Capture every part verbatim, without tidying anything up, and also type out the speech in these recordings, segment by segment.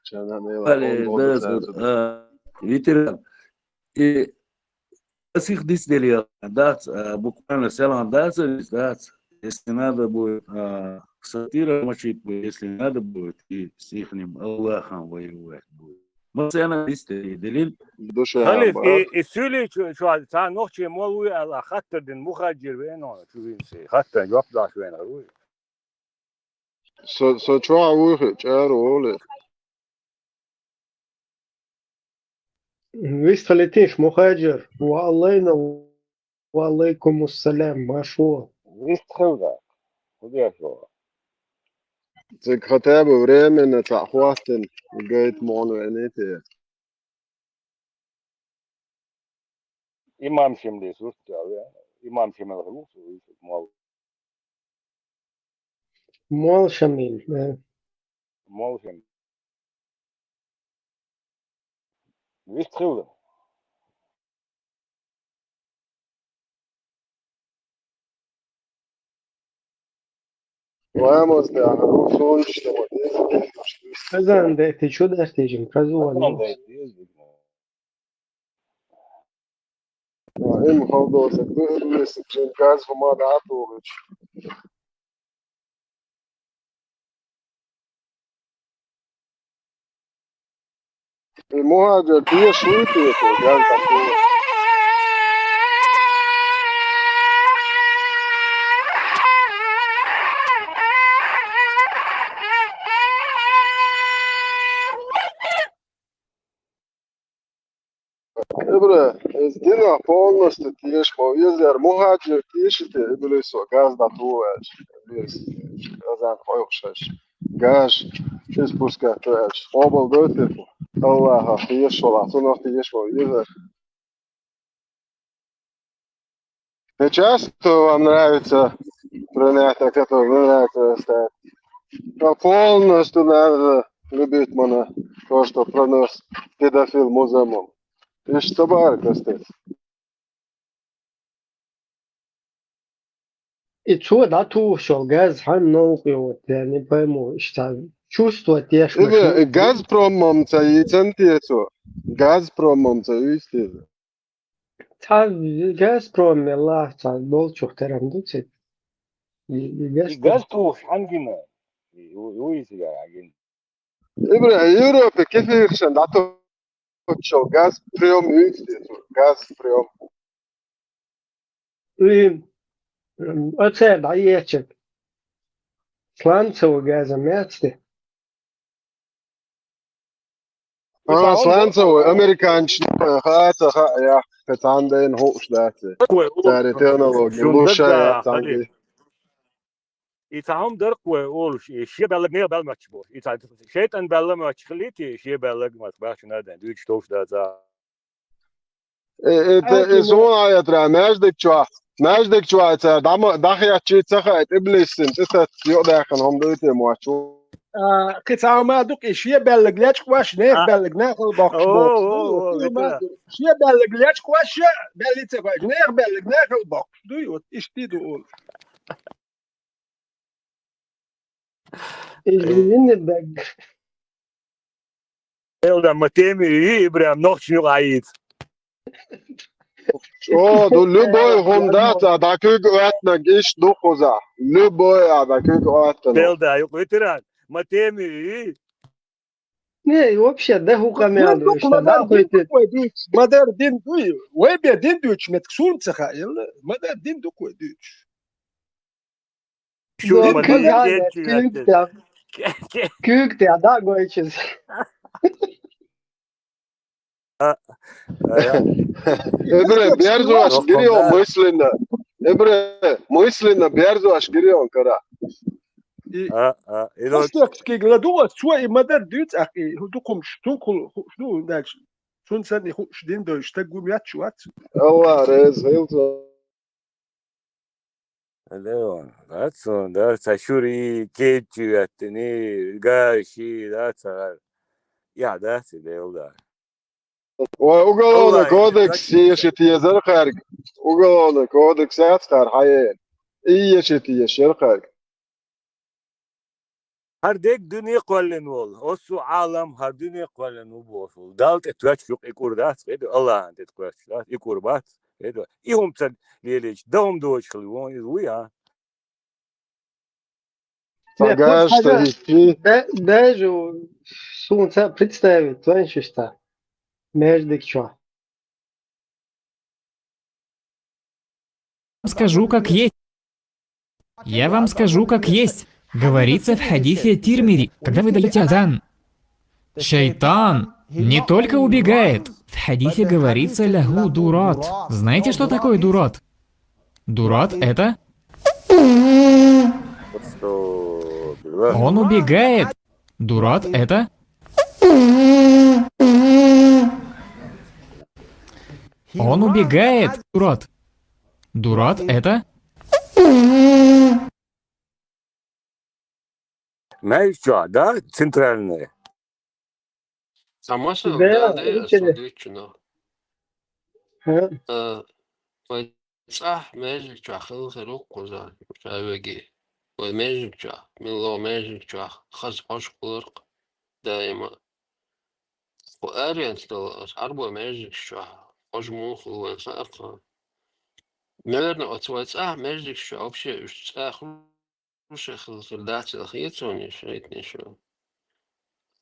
Шена мела Али, он да, года да, царца. А, ветеран. И сих дисделия, да, а, буквально селан, да, дац, если надо будет, а, сатира мочить будет, если надо будет, и с ихним Аллахом воевать будет. Масяна дисделия, делил. Душа Халиф, амбар. И, и сюли чу, чу, ца нохчи молуи ала хаттар дин мухаджир вена, чу винси, хаттар жоп даш вена руи. Со, со чуа вуйхи, чару оле. Вистхалитиш, мухаджир, ва алейна, ва алейкум ассалам, машо. Вистхалда, худяшо. Цик хотя бы временно ца хвастин, гайт мону энете. Имам Шемли сурт, я, Имам Шемел хлу, мол. Мол Шамил, да. Мол Шем. Вистхил. Вамос да, русонч, что вот. Казан да, ты чё дашь, ты же, казуан. Им халдоса, дырлис, джин газ, хумар, атулыч. И муаджа, ты шуты, это, газ, такой. Ибра, эс дина полностью тиеш хо, езер мухаджир тиешите, ибра со газ да туэш, ибра азан хойхшаш. Газ, эс пускай туэш. Обал дойте, Аллаха, тиеш шола, сунах тиеш хо, езер. Сейчас, что вам нравится принять, а кто не нравится оставить. Но полностью надо любить мона, то, что пронёс педофил Музамон. И что барка стоит. И цо дӀатухучул газ хьан новкъа йолу, я не пойму, иштта чувствовать еш Ибе, машин. Газпромом ца йийцан те цо? Газпромом ца йийцан те? Цхьа Газпром мелла, цхьа долчух терам ду цига. И, и И Газпром. Газ тухуш хьан гина? И, у, у, и цига хьан гина? Ибра, Европе кефиршан дӀатухучул газ приём юьйцу те цо? Газ приём. И, м, оцер дӀаечиг. Сланцевый газа меца те. А, сланцевый, американчни, хаца, ха, я, кацанден хуш дац. Цари технология, лучшая, цанги. И цхьа хӀума дара-кх вай олуш, и шен баьлларг нехан баьлла моьттуш бу. И цхьа шайтӀан баьлла моьттуш хилийта, и шен баьлларг ма бахча надо, дуьйцуш товш дац. Э, э, э, суна аятра, маьждиг чохь, маьждиг чохь цара дӀама-, дӀахецчий ца хаьа, иблисин цӀе тата юкъадаьккхина хӀума дуй те моьттуш ву. А, кхин цхьа хӀума ду-кх, и шен баьлларг лечкъош, нехан баьлларг нахала боккхуш боцу. Шен баьлларг лечкъош, баьллий ца хоьттуш, нехан баьлларг нахала боккхуш. Дуй, вот, иштта ду олуш. Извини, даг. Элда, ма теми и прям нохчийн юкъа Ӏийца. О, ду любой хӀума дац, а дӀакуьг оьттинарг иш ду кхузахь. Любой а дӀакуьг оьттинарг. Элда, юкъа ветеран, ма теми и. Не, и вообще, да хӀу къамел ду, ишта, да, дин ду-кх вай дуьйцуш, ма-дарра дин дуй, вай бен дин дуьйцуш меттиг суна ца хаьа, ма-дарра дин ду-кх вай дуьйцуш. Шу ма куьг тӀе, куьг тӀе, да, гойтуш. А, а, я. Эбре, берзош гирион мысленно. Эбре, мысленно берзош гирион кара. И а, а, и просто куьг ладугӀу, цо и ма-дарра дуьйцу, ахь и дукхумаш, цунна хууш ду, хӀунда аьлча цунна санна и хууш дин дойуш стаг ву моьттуш вац. Алла реза хила цунна. Леон, дац он, дац, цхьа шура и кечи веттина, гаши, дац, цхьа гӀар. Я, дац, и Дела дар. Вай уголовный кодекс еши тезар кхаьрга. Уголовный кодекс яц кхар хьае. И еши тешар кхаьрга. ХӀара дег дуьне кхоьллина волу, оццу Ӏалам хӀара дуьне кхоьллина ву бохуш волу. Далла тӀе тоьчча юкъа и кӀур дац, хӀеда, Аллахьан тӀе тоьчча дац, и кӀур бац, хӀеда. И хӀума ца лелийча, дан хӀума доцуш хила вон иза вуй, а? Цхьа гаш тӀе хӀиттий? Даже суна ца представить, вайн шишта. Между чё? Скажу, как есть. Я вам скажу, как есть. Говорится в хадисе Тирмизи, когда вы даёте азан, шайтан не только убегает. В хадисе говорится: «Лаху дурат». Знаете, что такое дурат? Дурат — это... Он убегает. Дурат — это... Он убегает. Дурат. Дурат — это... Между чё, да? Центральная. Цхьа масала, да, да, да, я, да, я, сон дуьйцу, но. Э, вай цӀахь межиг чохь хилла хир ву кхуза, ша веги. Вай межиг чохь, милла межиг чохь, хаза хьожа хиларх даима. Кху аренца долу аса Ӏарбой межиг чохь, хьожа муха хилла вайн хаьа кху. Наверное, оцу вай цӀахь межиг чохь вообще уьш цӀахь Уьш хила хир дац аьлла хета суна, шайтӀанаш.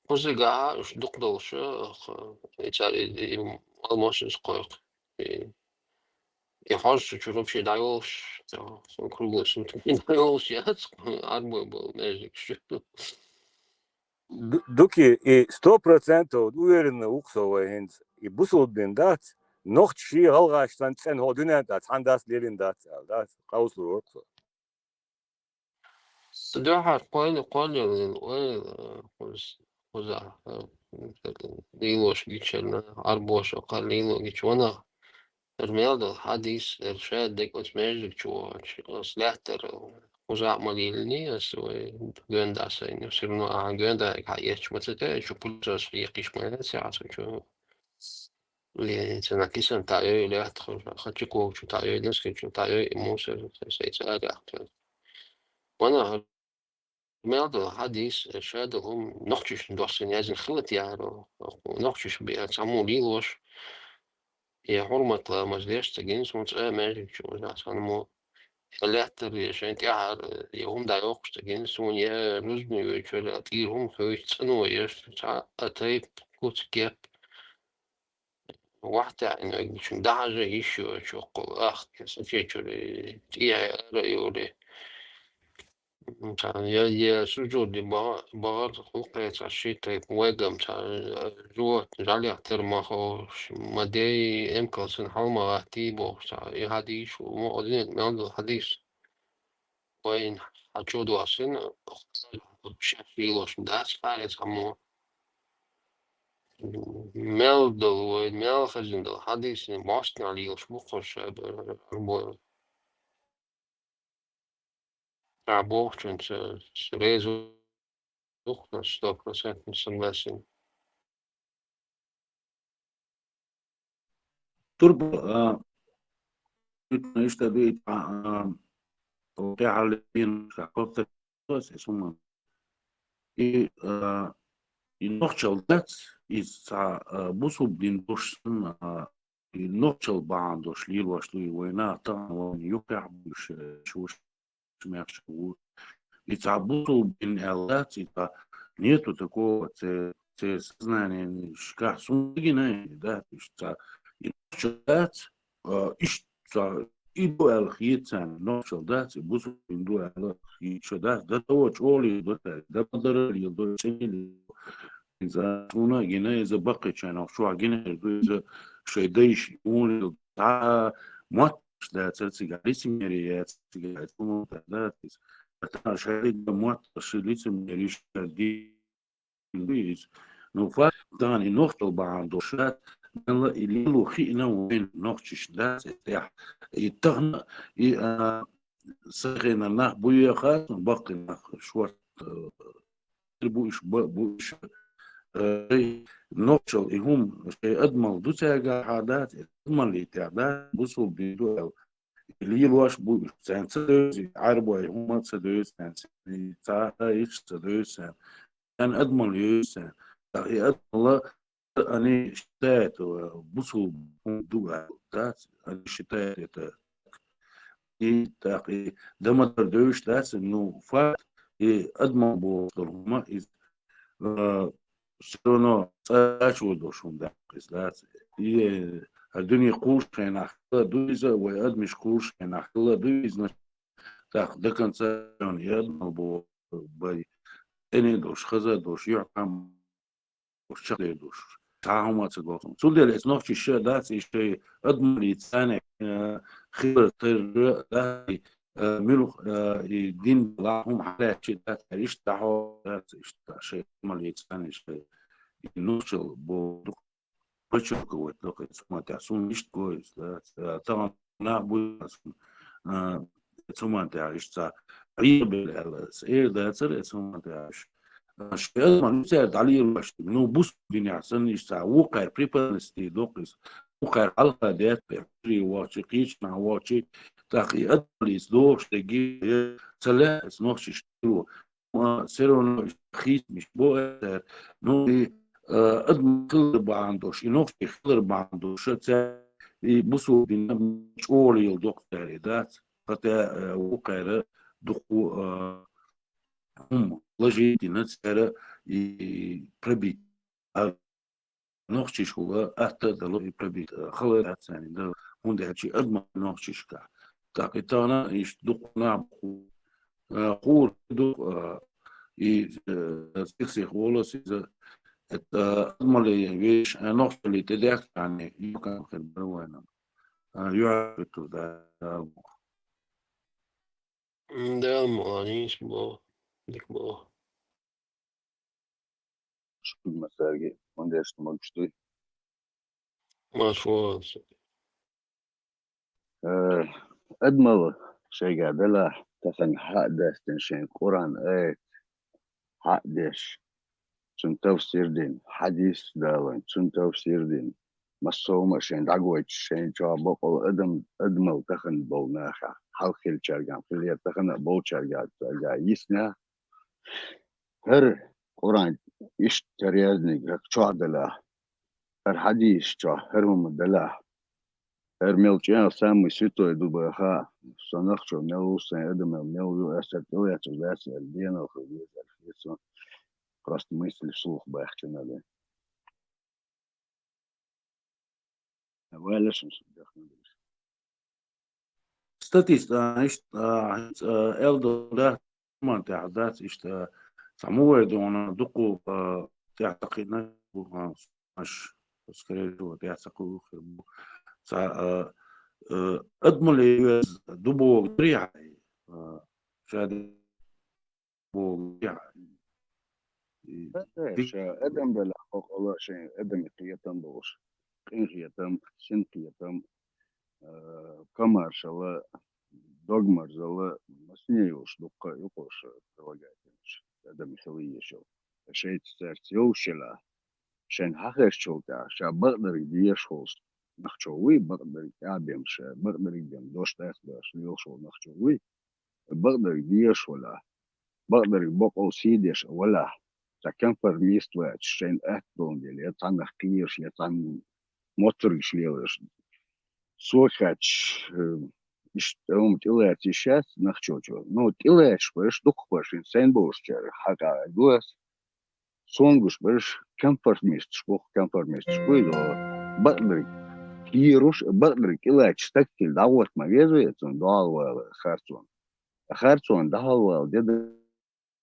Кхузигахьа уьш дукха долуш, ха, и цара и, и, и алмаш иза кхойкху. И, и хьожа чуьра вообще дӀайолуш, ца, сон круглые сутки дӀайолуш яц, Ӏарбой болу межигаш. Ду-, дукхи, и сто процентов уверенно ву-кх со вай хӀинца. И бусулба дин дац, нохчий, гӀалгӀаш санна цӀена хӀокху дуьнен тӀехь цхьана дас лелийна дац аьлла, дац, къовсалур вара-кх со. Дуьххьара кхоьллина, кхоьллина ойла, кхуз-, кхузахь, э, лелош гичарна, Ӏарбоша кхара лело гича ванах, хӀара мел долу хьадис, хӀара ша дерг оцу межиг чу воцуш, аса лаьттара кхузахь ма лелийний, аса вай гоьнда сайна, всё равно ахьа гоьнда хьаэцча ма ца тӀе, чу пылесос хьекхиш ма яц, аса чу. Ле, ца на кисан таӀой лаьтта, ха чу кога чу таӀой, леска чу таӀой, и мусор, сай ца агахча. Ванах, мел долу хьадис, ша долу хӀума нохчашна доссийна яздина хилла яхьара, нохчаш бен цхьаммо лелош, я хьурматла маза деш ца гина суна цӀа межиг чу, аса цхьаммо. Я лаьттара, я шайн тӀаьхьара, я хӀума дӀайоккхуш ца гина суна, я рузбане вуьйчуьра, я тӀера хӀума хевшича цӀано еш, цхьа а тайпа, куц, кеп, вахтаьӀина вегначун дахьажа йиш йоцуш йоккхул, ах, сачечуьра, тӀехьа ара а йолий. Цхьа, я, я сужуди бага-, багара хӀу кхечахь ши тайпа вайгам, цхьа, живот, жӀалех тера ма ховш, ма дей, эмкал санна хьал ма гӀаттий бохуш, цхьа, и хьадийш ву, мо один мел долу хьадис. Вайн хьан чу доссина, шаьш лелош дац, хьан иза хьан мо. Мел долу вай, мел хезна долу хьадисийн бостнехь лелаш бу кху шайба арбойла. Ша бохучунца реза ву-кх, сто процентов согласен. Турба, а, иштта ду и, а, а, тӀаьхьа лерина ша хӀоттар ас, эс хӀума. И, а, и нохчалла дац, иза цхьа, а, бусулба дин долуш санна, а, и нохчалла бахьана долуш лелош ду и вайна, тахана вайна юххехь болуш, э, шуш мехаш ву. И цхьа бусулба дин аьлла дац, и цхьа нету такого, це, це сознание, шках сум гина, да, то есть цхьа и нохчалла дац, а, иштта цхьа и ду аьлла хета царна, нохчалла дац, и бусулба дин ду аьлла хета дац, да того чӀогӀа лело ду, да ма-дарра лело ду, цӀена лело ду. Иза суна гина, иза баккхийчарна чохь гина ду, иза шайн дайша юна лело ду. Цхьа мотташ дацара цигахь, лицемерие яцара цигахь, хӀума дац иза. Тахана шайга мотташ, лицемерие ишкара ди-, ду иза. Ну, факт, тахана и нохчалла бахьана долуш дац, мелла и лело хиъна вайна нохчашна дац и тӀехь. И тахана, и, а, Сан хенара нах бу яхаш, баккхий нах шорта, э, бу уьш, ба-, бу уьш, э, шайн нохчалла и хӀума шайн адамалла ду цаьргахьа дац, и адамаллийтехь дац, бусулба дин ду аьлла. Лелош бу уьш, царна ца девза, Ӏарбой хӀума ца девза, царна цхьа а иш ца девза, царна адамал йовза. ТӀаккха и адамал они считают, э, бусулба хӀума ду аьлла, дац, они считают это. И так, и дамадар девзаш дац, ну, факт, и адамал бохуш долу хӀума, иза, э, всё равно цӀа чу долуш хӀума дац, иза дац. И, э, хӀара дуьне кхуллуш хенахь хилла ду иза, вай адамаш кхуллуш хенахь хилла ду иза, так, до конца и адамал боху бай, тӀене а долуш, хаза а долуш, юьхь-кхам долуш, чекхдер долуш, цхьа хӀума а ца го цунна. Цундела эцу нохчаша дац, и шайн адамаллица царна, э, хилар тера дац, э, муьлха, э, и дин бала хӀума хьалаьцча дац, иштта дӀахьо дац, иштта шайн адамаллица царна, и шайн и нохчалла боху дукха подчеркивать доккху эцу хӀуман тӀехь. Суна иштта го иза, дац, э, тахана нах буй цунна, а, эцу хӀуман тӀехь иштта цхьа Ӏехабелла аьлла, аса эр дацара эцу хӀуман тӀехь уьш. А, шайн адамалла цара дӀалелош дерг, ну, бусулба динехь санна иштта цхьа вукхара преподнести доккху иза, вукхара хьалха детта, хьуьжаре вахча, кхечанхьа вахча, тӀаккха и адамаллица догӀуш дерг, ца лаьа эцу нохчашна. Ма, всё равно хийцамаш бу аьлла, ну, и, а, адам хилар бахьана долуш, и нохчий хилар бахьана долуш, цаьрга и бусулба дин чӀогӀа леладо-кх цара и, дац, хотя, а, вукхара дукха, а, хӀума лажийна дина цара и пробить. А нохчашкахула атта а дало и пробить, а, хала а дац царна дала, хӀунда аьлча и адамалла нохчашкахь. ТӀаккха и тахана иштта дукха нах бу, а, хуур ду, а, и, а, сих-сиха волу аса иза, это, а, адамалле веш, а, нохчалле тӀедехкахьане, юкъа хир бара вайна. А, юьхьа хӀуьттур Дала боху. М, Дала ма валийша боху, дика боху. Шуьга массаьрга а, ма дешна могуш дуй. Марш вогӀийла. Э, адамалла шайга делахь, тахана хьа а даьстина шайн Къуръан аят хьа а деш, цуьнан тафсир дина, хьадис далийна, цуьнан тафсир дина, массо а хӀума шайна дӀагойтуш, шайна чохь бакъволу адам, адамалла тахана болу нахехь, хьалха хиллачаьрга а хилла, тахана а болчаьрга а, цаьрга а йиснехь, хӀара Къуръан иштта хӀара яздинарг хӀокху чохь делахь, хӀара хьадисаш чохь хӀара хӀума делахь, хӀара мел чӀогӀа самый святой ду баха, со нохчо мел ву, сайн адамалла мел ю, аса тӀелаьцна дац аьлла, денал хила веза аьлла, хета суна, просто мысль вслух баьхкина. Валлахьи, шуна шу дехна дерш. Статист, а, иштта, а, хӀинца, а, эл долу да, хӀуман тӀехь дац, иштта, а, цхьа мугӀай догӀана дукха, а, тӀехь ца кхиъна, а, аш, скорее всего, тӀехь ца кхуьур хир бу. Цхьа, а, а, адамалле веза ду боху дарий хьайн, а, ша боху, я, и, Э, э, ди- ша адам белахь, бакъволу шайн адамийн кхетам болуш, къинхетам, синкхетам, э, комаршалла, догмарзалла, масане йолуш дуккха а ю кхуш прилагательнаш, адамийн хила езаш йолу. Шайца цаьрца йолуш елахь, шайна хьахезачул тӀаьхьа, ша бакъдерг дезаш волуш нах чу вуй, бакъдерг тӀаьхьа бен ша, бакъдерг бен дош тӀехь беш лелаш волу нах чу вуй, бакъдерг дезаш валахь, бакъдерг бакъволу сий деш валахь, цхьа конформист ваьлча, шайна атта долун дела, я цхьаннах кхераш, я цхьанна моццаргаш лелаш. Цо хаьтташ, э, иштта хӀума тӀелаьцна йиш яц нохчочо. Ну, тӀелаьцнарш берш, дукхахберш, хӀинца сайн болчеран хьакъехь а ду ас. Суна гуш берш конформисташ бу, конформисташ буй, но бакъдерг кхеруш, бакъдерг тӀелаьцна стаг хила дӀагӀотта ма веза вай цунна дуьхьал вала харцонна. Харцонна дуьхьал вала де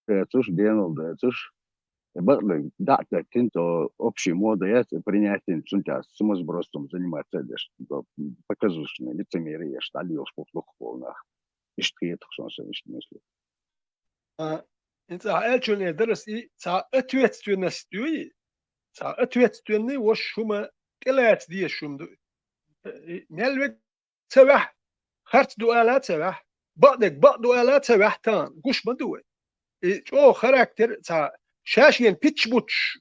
доцуш, денал доцуш, бакъдерг дӀа а теттина, то общий мода яц, и принятие цунна тӀехь сумасбродством заниматься а деш, то показушное лицемерие еш, дӀалелаш бу дукхахболу нах. Иштта хеташ суна, сан иштта мысли. А, хӀинца ахь аьллачунна дара ас и, цхьа ответственность юй, цхьа ответственный волуш хӀума тӀелаца дезаш хӀума ду. И мел верг ца ваьхьа, харц ду ала ца ваьхьа, бакъдерг бакъ ду ала ца ваьхьа тахана, гуш ма ду вай. И чӀогӀа характер цхьа ша-шена пич буттуш,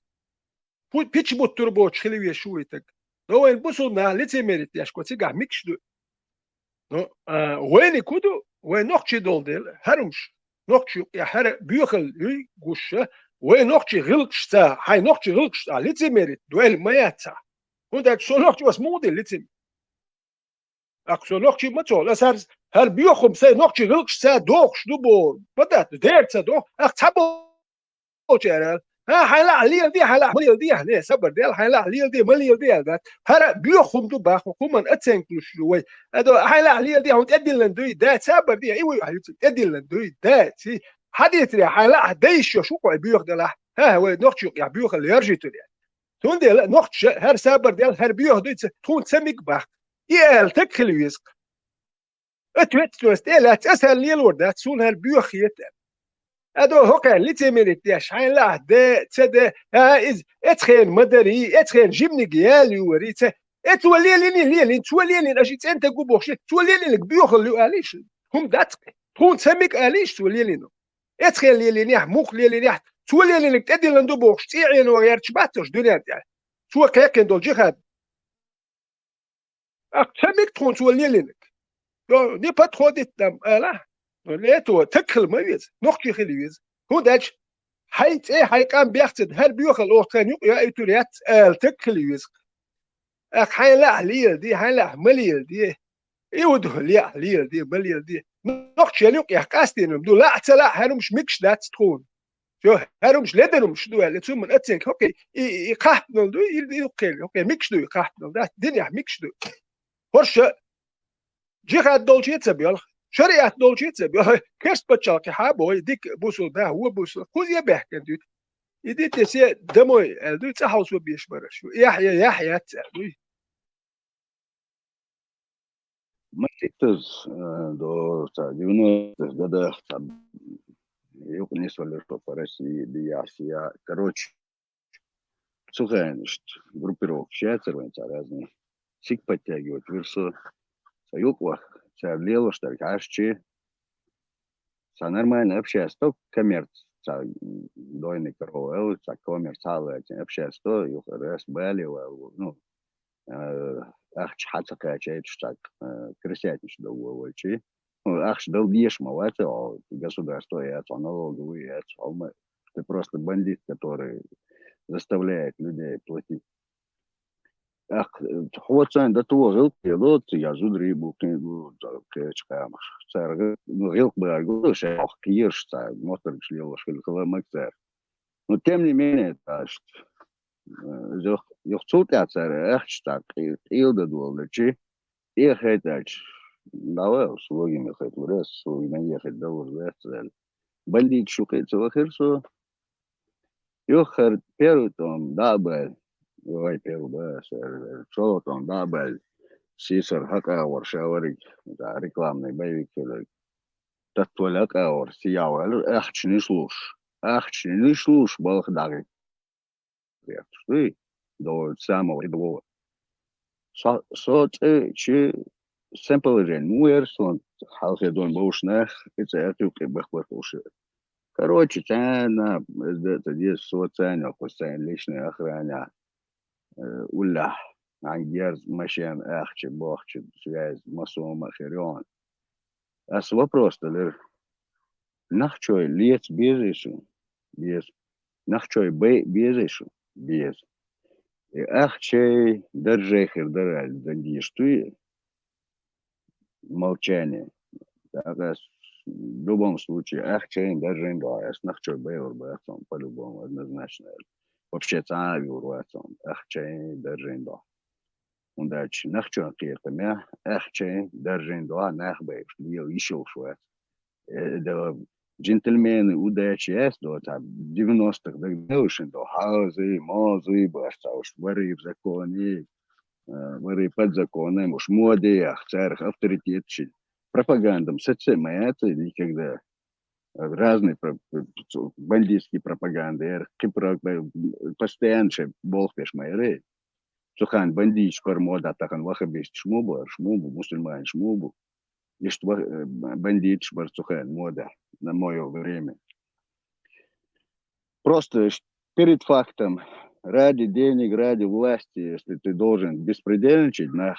пу-, пич буттур боцуш хила везаш ву вай стаг. Но вайн бусулба нах лицемерить деш го цигахь микаш ду. Ну, а, вайниг хӀун ду, вай нохчий долу дела, хӀара хӀумаш, нохчий юкъа хӀара боьхалла юй гуш, вай нохчий гӀиллакхашца, хьайн нохчий гӀиллакхашца лицемерить дойла ма яц цхьа. ХӀунда аьлча со нохчий, ас муха де лицемер? Ах, со нохчий ма цо, ас хӀара, хӀара боьха хӀума сайн нохчий гӀиллакхашца дохуш ду боху, ма дац, дера ца доху, ах, цхьа бо- Олчара аьлла: «ХӀа, хьайн лаахь леладе, хьайн лаахь ма леладе, хьан, э, сабар де, хьайн лаахь леладе, ма леладе», аьлла дац. ХӀара боьха хӀума ду боху, хӀуманна оценка луш ю вай. Ада, хьайн лаахь леладе, хьуна тӀедиллина дуй, дац, сабар де, и вуй, хьан юцу тӀедиллина дуй, дац. Хьан дийцаре, хьайн лаахь дайш йо шу кхой боьха делахь. ХӀа, вай нохчий юкъа боьхалла яржуьйтур яц. Цундела нохчаша хӀара сабар дел, хӀара боьха дуй ца, тхуна ца миг бахка. И аьлла таг хила веза. Ответственность тӀе а лаьцна, аса хӀара лелор дац, суна хӀара боьха хета. Ада хӀокхара лицемерить деш, хьайн лаахь де, ца де, а, иза, эцхена ма дарий, эцхена жимниг ял юварий, ца, э, цо лелийний, лелийна, цо лелийна, аша и цӀентаг гу бохуш, цо лелийниг боьхалла ю алийша, хӀума дац кхин. Тхуна ца миг алийша, цо лелийна. Эцхена лелийнехь, муха лелийнехь, цо лелийниг тӀедиллина ду бохуш, цӀе Ӏено гӀерташ бац аша дуьнен тӀехь. Цо кхайкхина долу жихад. Ах, ца мега тхуна цо лелийнарг. Йо, не подходит нам, ала. Лето, таг хила ма веза, нохчий хила веза. ХӀунда аьлча хьайн цӀе, хьайн къам бехцад, хӀара боьхалла оха тхан юкъа яуьйтур яц, ала таг хила веза. Ах, хьайн лаахь леладе, хьайн лаахь ма леладе. И ву ду, лаахь леладе, ма леладе. Нохчий юкъа яхь къастийна ду, лаахь ца лаахь, хӀара хӀумаш мегаш дац тхуна. Всё, хӀара хӀумаш ледар хӀумаш ду аьлла, цу ман оценка, окей, и, и, и кхахпанал ду, и, и, окей, окей, мегаш ду и кхахпанал, да, динехь мегаш ду. ХӀорш жихад долчу а ца боьлху, шариат долчу а ца боьлху, керст пачхьалкхе хьа а бой, дика бусул, да, вон бусул, кхуза а баьхкина дуьйцу. Идите все домой, аьлла дуй, цӀа хьовсо беш бара шу. Яхь я, яхь яц, аьлла дуй. Ма циттаза, э, до, ца, девяностых годах, ца, юкъа нисвалира по России, дияс, я, короче, цу хенахь группировкаш яцара вайн ца разные. Цига подтягивать вира со. Ца юкъа ваха, цара лелош дерг хьаьжчи. Ца нормально общаться, только коммерц, ца, дойная корова, ца коммерц, ца лаьцна общаться, то юха раз бале вал, ну, э, ахча хьа ца кхачайташ, ца, э, крысятнича дог вовлчи. Ну, ахча дал деш ма вац, о, государство яц, о, налоговый яц, о, ма, ты просто бандит, который заставляет людей платить. Ах, хьо царна дан тхо гӀиллакх лело, цига зударий бу, кхин бу, кхечу къамаш. Цара гӀи-, ну, гӀиллакх бара гу, ша ох кхераш, цара моттаргаш лелош хила хала маг цара. Но тем не менее, ца, аш, э, юх-, юха цул тӀаьхьа цара ахча ца къи-, къийла дан долчи, эхайтача, давай, слуги ме хет, врес, слуги ме ехать, да, врес, бандит шу кхин ца вахир со, Юха хӀара первый тӀом дӀа а баьлла, ой, первый баьлла, шолгӀа тӀом дӀа а баьлла, сийсара хьакъагӀор ша вариг, да, рекламный боевик хиларг. Таттвала хьакъагӀор сиявалар, ахча ниш луш. Ахча ниш луш, балха дӀагӀи. Дуй, до самого рядового. Со, со цӀе чи сен положение, ну, эр сон, хьалхе дон бовш нах, и цӀе эр тюкъи бахбар хуши. Короче, царна, СД ца деза, со царна, кху царна личная охрана, э, уллахь, ан герз, машен, ахча, бохча, связь, масома, хирион. Ас вопрос далир. Нахчой лец безий шу? Без. Нахчой бай безий шу? Без. И ахчей даржей хир дара, дандиш туй? Молчание. Так, ас в любом случае, ахчейн даржейн доагӀа, ас нахчой байвар бацам, по-любому, однозначно. Вообще, цави вацам, ахчейн даржейн доагӀа. ХӀунда аьлча нахчон кхетамехь, ахчейн даржейн доагӀа нах байваш, лела йиш йолуш вац. Э, да, джентльмены удачи яц, до, там, девяностых дагадевшин, до, хьазы, мозы, баш, ца уж, воры в законе, э, воры под законом, уж моде, ах, царах авторитет шин. Пропагандам саце ма яц никогда. Разные про-, бандитские пропаганды, эр, кхин про-, постоянно ше болх беш ма яре. Цу хенахь бандиташ бара мода, тахана ваххабисташ мо бара, мо бу, мусульманаш мо бу. Иштта ва-, э, бандиташ бара цу хенахь мода, на моё время. Просто ш-, перед фактом, ради денег, ради власти, если ты должен беспредельничать, нах,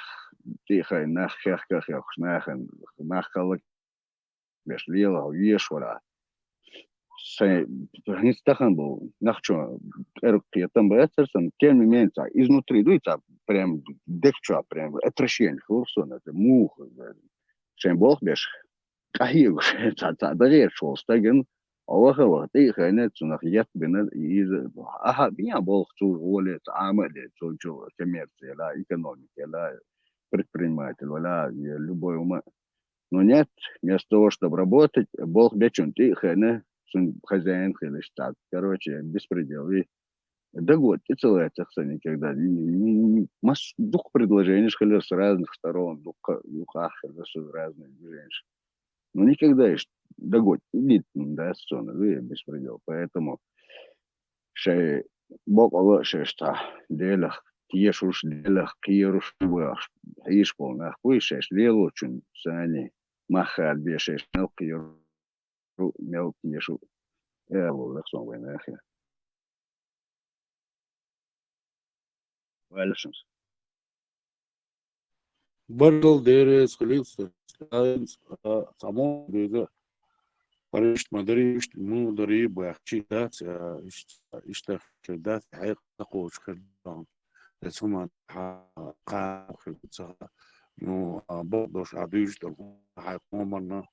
тӀе а хайна, нах хехка а хехкаш, нахана, нах кхаллак беш, лела хьо веш вара. Сайн, хӀинца тахан бу, нах чу кӀерг кхетам бацар сан, тем не менее, цхьа изнутри дуй, цхьа прям дегча, прям отвращение хилар сона, это муха, шайн болх беш, къахьегаш, цхьа, цхьа дагӀерча волу стагана, ваха-ваха, тӀе а хайна, цунах етт бина, иза, аха, бен болх цу гӀоле, цу Ӏама а де, цу, цу коммерция ла, экономика ла, предприниматель вала, я любой ума. Но нет, вместо того, чтобы работать, болх бечун тӀе а хайна, цун хозяин хилиш цхьа. Короче, беспредел. И дагот тӀе ца лаьцар сан никогда. Ни, ни, ни, ни, мас-, дукха предложенеш хилар с разных сторон, дукха, юкъахь хилар с разных движенеш. Но никогда иш дагот тӀе литна дац сона, ви беспредел. Поэтому шайн бокъала а шаьш цхьа Делах тешуш, Делах кхеруш бахаш, хьийш болу нах буй, шаьш лелочун сани мах хадабе шаьш мел кхеру, мел тешу, э, лулах сон вайн нахе. Валишмас. Баргал дерес хилица, а, само беза. Паришт ма дари, ишт му дари, бахчи дац, а, ишт, ишта хир дац, хьекъа кхочу хир дац. Эцу ма ха-, ха-, хир ца. Ну, а, бокдош а дуьйш тар хьай комарна,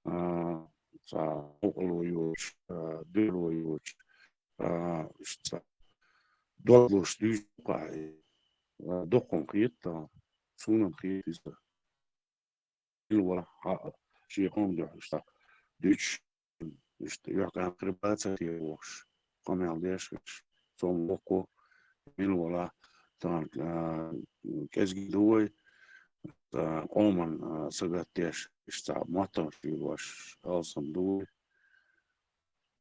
а, ца, хукъало йоч, а, дуьро йоч, а, ишта, додлуш дуьйш кхай. А, доккхун кхетта, сунан кхетта иза. Ил вара хьаа, шен къоман дуьхьа иштта дуьйцуш, иштта юьхькӀант хир бац те вохуш, къамел деш, цунна воккхо, мила вала, тахана, а, кӀезиг ду вай, а, къоман, а, сагатдеш, иштта цхьа моттамаш йолош, алсам ду вай.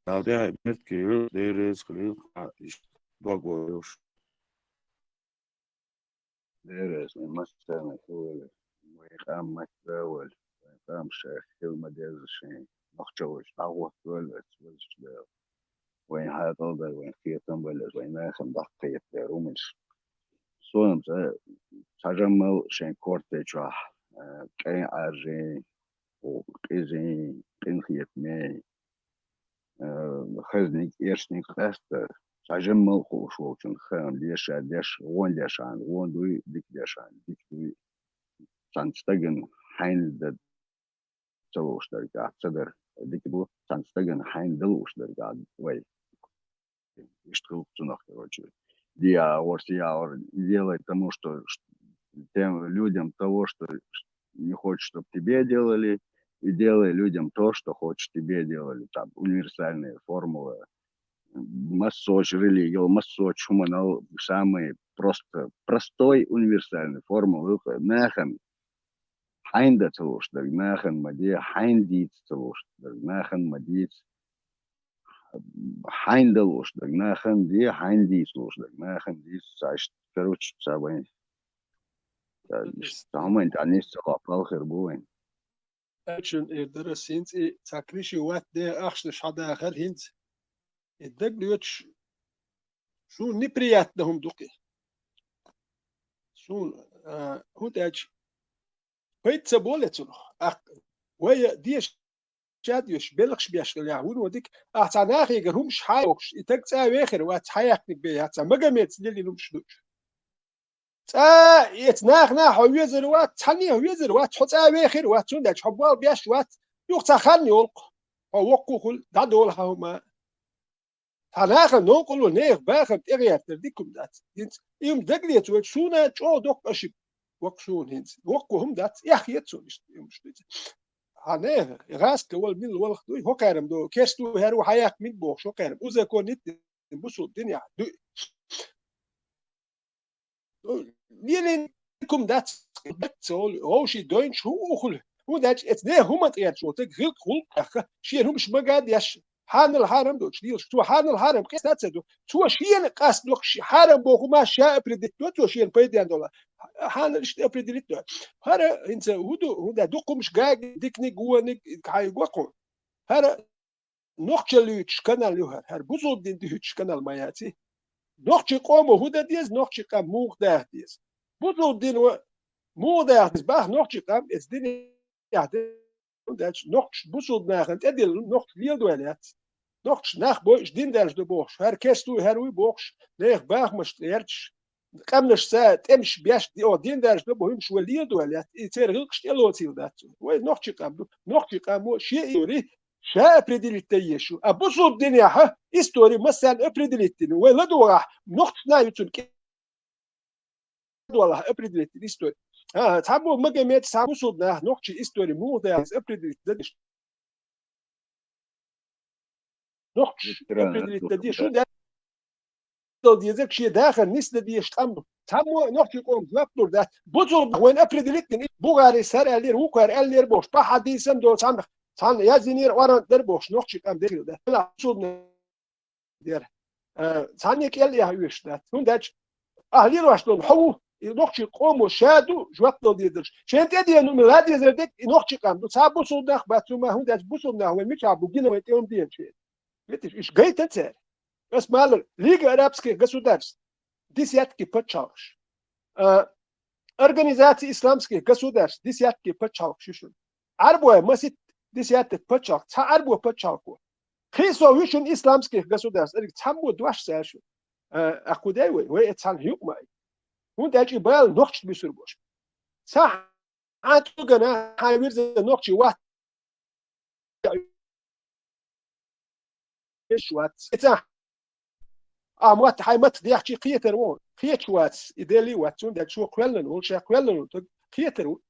Дала тӀехь беркате йойла, Дела реза хуьлийла, а, иштта дог войла йолуш. Деррес вайн массарна хилла, вайн къам маттара а волу, вайн къам шайх хила ма-дезза шайн нохчаллаш дӀагӀоттавойла ас везачу Дала. Вайн хьакъал дар, вайн кхетам балар, вайн нахана даккхийта дер ву муьлш. Сона ца, цхьа жаммал шайн корта чохь, а, кӀайн Ӏаржийн, къизийн, къинхетамийн, а, хезниг, эрсаниг къаьстар, цхьа жаммал хууш волчун хаам деш а деш, вон деш а, вон дуй, дика деш а, дика дуй. Цхьана стагана хьайна дан ца лууш дерг а ца дар, дика ду, цхьана стагана хьайна дан лууш дерг а вай. Иштта хилла цунах, короче. ДиагӀор, сиягӀор, делай тому, что ш-, тем людям того, что ш-, не хочешь, чтоб тебе делали, и делай людям то, что хочешь тебе делали. Там универсальная формула. Массочу религиял, массочу хӀуманал самый просто, простой универсальный формула. Нахана хьайна дан ца лууш дерг нахана ма де, хьайна дийца ца лууш дерг нахана ма дийца. Хьайна дан лууш дерг нахана де, хьайна дийца лууш дерг нахана дийца. Ца иштта, короче, ца вайн. Ца иштта, ца хӀуманна тӀехь нисса лоппал хир бу вайн. Ачун эр дара синца и ца криши ват де ахчанаш хьадахар хӀинца. И даг лоьцуш, суна неприятно хӀума ду кхи. Суна, а, хӀун тӀаьча пайда ца боле цунах. Ах, вай деша чад йош, белхаш беш хилла, вуно дика, ахь цхьа нахегара хӀумаш хьа а йоккхуш, и таг цӀа вехира вац, хьаяьккхиниг бен яц, цхьа магамеца лелийна хӀумаш ду уьш. ЦӀа эца нахана хьо везар вац, цхьанне хьо везар вац, хьо цӀа вехира вац, цундела хьо бал беш вац, юха цхьа хан йолу-кх, хьо воккхо хуьлу, дӀадолу хьан хӀума. Цхьа нахана новкъарло, нехан бахам тӀегӀертар дика хӀума дац. ХӀинца и хӀума дагалецавелча, суна чӀогӀа доккха ашиб воккха суна хӀинца. Воккха хӀума дац, эхь хета суна иштта и хӀумаш дуьйцу. Хьан нехан, и гӀаска вала милла валах дуй, хӀокхаьрам ду, керста ву, хӀара ву, хьаяккха миг бохуш, хӀокхаьрам. Узаконить бусулба динехь дуй. Лелийна хӀума дац, дац ца волу, вовший дойнаш хӀун ухула? ХӀунда аьлча эца нехан хӀума тӀерча волу таг гӀилкъ гӀуллакх тӀехь, шена хӀумаш мага а деш, хьанал хьарам доцуш лелаш. Цо хьанал хьарам къаста а ца до. Цо шена къаста доккхуш, хьарам боху хӀума ша определить до, цо шена пайден дола. Хьанал иштта определить до. ХӀара хӀинца хӀун ду, хӀунда дукха хӀумаш гаги, диканиг, вониг, хьайга вакху. ХӀара нохчалла дуьйцуш канал ю хӀара. ХӀара бусулба дин дуьйцуш канал ма яций. Нохчийн къомо хӀун дан деза, нохчийн къам муха даха деза. Бусулба дино Муха даха деза бах нохчий къам, эца динехь де-, дечу нохчаш бусулба нахана тӀедиллина нохчаш леладой лаьцна. Нохчаш нах бойуш дин даьлча ду бохуш, хӀара керста вуй, хӀара вуй бохуш, нехан бахамаш тӀерчаш, къаьмнашца тӀемаш беш, ди-, о, дин даьлча ду боху, хӀумаш вай леладой лаьцна, и церан гӀиллакхаш тӀелоцийла дац. Вай нохчий къам ду, нохчий къамо шен истори ша определить дан езаш ю. А бусулба динехьа истори массарна определить дина. Вай ладогӀахь, нохчашна ю цунна кӀе-, долахь определить дина истори. А, цхьаммо Магомед, цхьа бусулба нах, нохчий истори муха дац определить дан деш. Нохчий определить дан деш. ХӀунда дал дезарг шен дахар нисдан дезаш къам ду. Цхьаммо нохчий къоман жоп лур дац. Бусулба вайн определить дина, Бухари сара аьллера, вукхара аьллера бохуш, пхьа хьадисам доцу цхьанна, цхьанна яздинера Къуръан дара бохуш, нохчий къам дехила дац. Бусулба дера. Э, цхьанне кӀел яхьа оьшуш дац. ХӀунда аьлча, ахьа лелош долу хьо ву, и нохчий къомо ша ду, жоп дал дезарш. Шен тӀедену ма ладезар дерг, и нохчий къам ду. Цхьа бусулба нах бац, цу ма хӀунда аьлча бусулба нах вайн мичахь бу гина вайн тӀе хӀума деначу. Витиш, иш гайтан цара. Ас ма аллара, Лига арабских государств, десятки пачхьалкхаш. А, Организация исламских государств, десятки пачхьалкхаш ю шуна. Ӏарбой маситта десяток пачхьалкх, цхьа Ӏарбо пачхьалкхо. Кхин со вуьшун исламских государств, эриг цхьаммо дош цаьршо. А, ахкху дай вай, вай э цхьана юкъ ма ай. ХӀунда аьлча и бала нохчашна буьсур бош. Цхьа хьан цугана хьан вирза нохчий вац. Эш вац. Эца. А мотт, хьайн мотт дехчи кхетар вон. Кхеташ вац, и дели вац, цунда чу кхоьллан вол, ша кхоьллан вол, таг кхетар ву.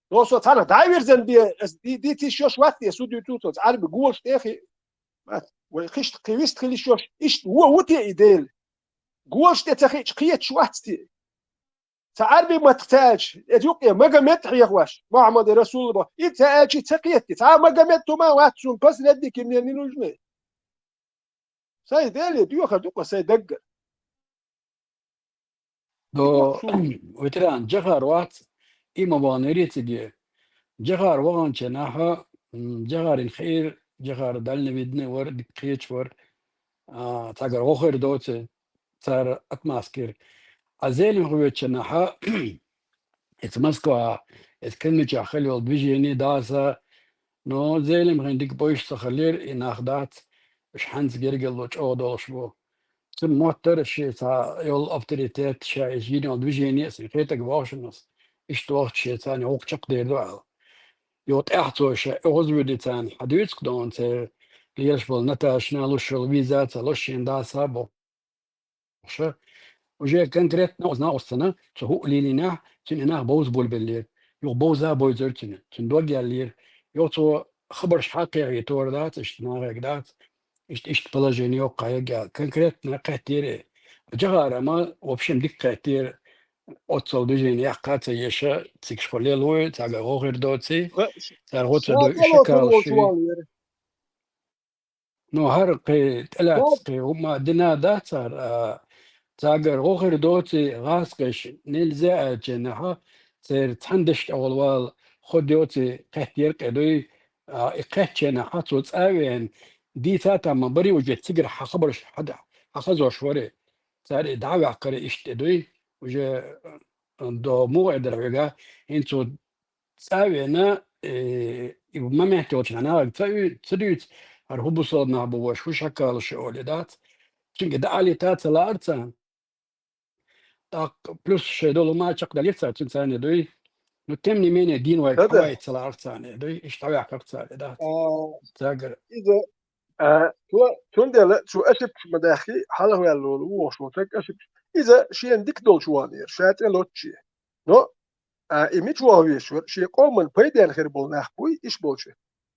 Досо цхьана дайвирзан бе, ди-, ди-, дитиш йош вац, де, суд ю цо, Ӏарби голаш тӀехи. Вай, кхишта кхи вист хилиш йош, ишт во ву те и дели. Голаш тӀе ца хиъча кхеташ вац те. Ца Ӏарби маттах ца аьлча, эца юкъе Магомед хьехаваш, Мухьаммад Расулулла бо. И ца аьлча, ца кхетти. Ца Магомед тума вац, цун посредники мне не нужны. Сай Деле доьхар ду-кха сай даггара. До ветеран Джахар вац, и ма ваханера циге. Джахар ваханча нахьа, м, Джахарин хиир, Джахар дальновидный вар, дика кхеча вар, а, цхьагара гӀо хир доци, цара отмазкира. А Зелимха веча нахьа, эца Москва, эца Кремльчохь хила йолу движение даса, но Зелимхин дика бойуш ца хилира, и нах дац, уьш хьанца гергарло чӀогӀа долуш бу. Цуьнан моттара шен цхьа йолу авторитет, ша иза йина йолу движение а, сайн кхетарг вохшинас, иштта вахча шен царна гӀуллакх чекхдер ду аьлла. Йо, тӀаьхьа цо ша оьгӀазвуьди царна хьадуьйцу-кх дона церан лелаш болу Наташна, луш йолу виза ца луш шен даса бохуша. Уже конкретно оцу накъостана цу хӀуъа лелийнехь, цуьнан и нах бовза болабеллера. Юха бовза а бовзара цуьнан. Цуьнан дог яьллера. Юха цо хабарш хьакхехье тора дац, иштта нахега дац. Иштта, иштта положение йоккху хьайга аьлла. Конкретно кхеттера. Джахара ма, в общем, дика кхеттера. Оццул движение яккха а ца еша, цигахь хьо лелавой, цхьаьгара гӀо хир доций, цара гӀо ца дой, шакалаш шуй. Ну, хӀара кхин тӀелаьцна кхин хӀума дина дац цара, а, цхьаьгара гӀо хир доций, гӀазкхиш нельзя аьллачу нахьа, церан цхьана дешна тӀехула вала хӀо доций, кхеттера кхин дуй, а, и кхеттачу нахьа цо цӀа а веана, дийца а там ма барий уже цигара хьан хабарш хьада-, хьан хазош варий. Цара и дӀа а ваьккхарий иштта тӀе дуй, уже, э, до муха а дара хьоьга, хӀинца цо цӀа а веана, э, и момент йолчу нахага ца уь-, ца дуьйцу, хӀара хӀун бусалба нах бу ваша, хӀун шакалаш ю олий дац. Цуьнга дӀа а лета ца лаара царна. ТӀаккха плюс шайн долу ма чекхдалийра цара, цуьнан царна дуй. Ну, тем не менее, дийна вайга хьавайта ца лаара царна дуй, иштта хьаваьккхира цара дац. А, цигара. Иза, а, цо, цундела цу ошибкаш ма даьххий, хьалхаваьлла волу ву вохуш волу стаг ошибкаш. Иза шена дика долчу ваханера, ша тӀе лоцче. Но, а, и мича ваха везаш вара, шен къоман пайденна хир болу нах буй, иш болчу.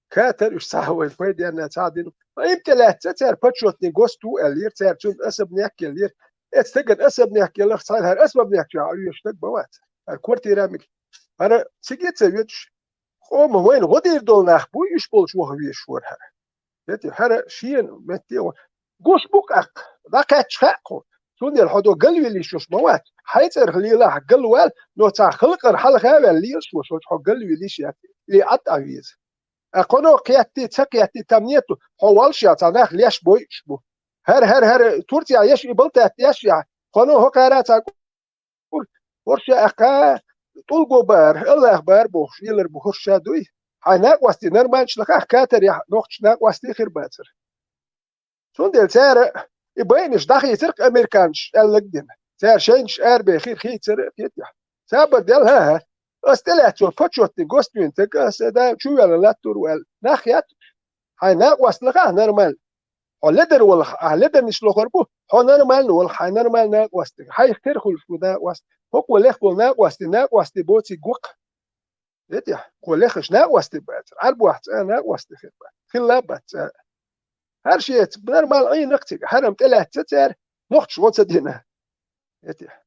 Катар уьш цхьа вайн пайденна цхьа дина. Ткъа иман тӀе лаьцна цара почётный гость ву аьллера, цара цуьнан особняк еллера. Эцу стагана особняк елларх цхьаьна хӀара особняк чохь Ӏуьйсуш стаг ма вац. ХӀара квартира миг. ХӀара цига а ца воьдуш, къоман вайна гӀо дийр долу нах буй, уьш болчу ваха везаш вара хӀара. Эти хӀара шена метте а ван. Гуш бу-кх аккха, дӀакхаьчча хаьа кхо. Цундела хьо до галвеллиш йолуш ма вац. Хьайн цӀарах лелахь галвала, но цхьа халкъана хьалха а ваьлла лелаш волуш волчу хьо галвеллиш яц. Или Ӏад а веза. А кхуьно кхетти, ца кхетти, там нету, хьо волуш яц, цхьа нах леш бойуш бу. ХӀара, хӀара, хӀара, Турция еш и балтаьтта еш яхь, кхуьно хӀокхара цхьа кӀур, хӀорш я аьккха, тӀулго баар, Аллах баар бохуш, елар бу хӀорш ша дуй. Хьайн накъостий нормальнаш лахахь, катарехь нохча накъостий хир бацара. Цундела цара и байнаш дӀахийцарх американцаш аьллаг дина. Цара шайнаш арабехира хийцара а кхетехь. Цабар дел хӀа-хӀа. Ас тӀелаьццо почётный гостуьнца, ас да чувелла латтур ву аьлла. Нах яц, хьайн накъост лахахь нормально. Хьо ледар валахь, ахь ледарнаш лохур бу, хьо нормально валахь, хьайн нормально накъостиг. Хьайх тера хуьлуш ву накъост. ХӀокхо лех болу накъостий, накъостий боций гоккха. Этехь, кхо лехаш накъостий бацара. Ӏарбохь цӀа накъостий хир бац. Хилла а бац цӀа. ХӀара шеца нормал Ӏийнакх цига. ХӀара-м тӀелаьцна цара, нохчаш гӀо ца дина. Этехь.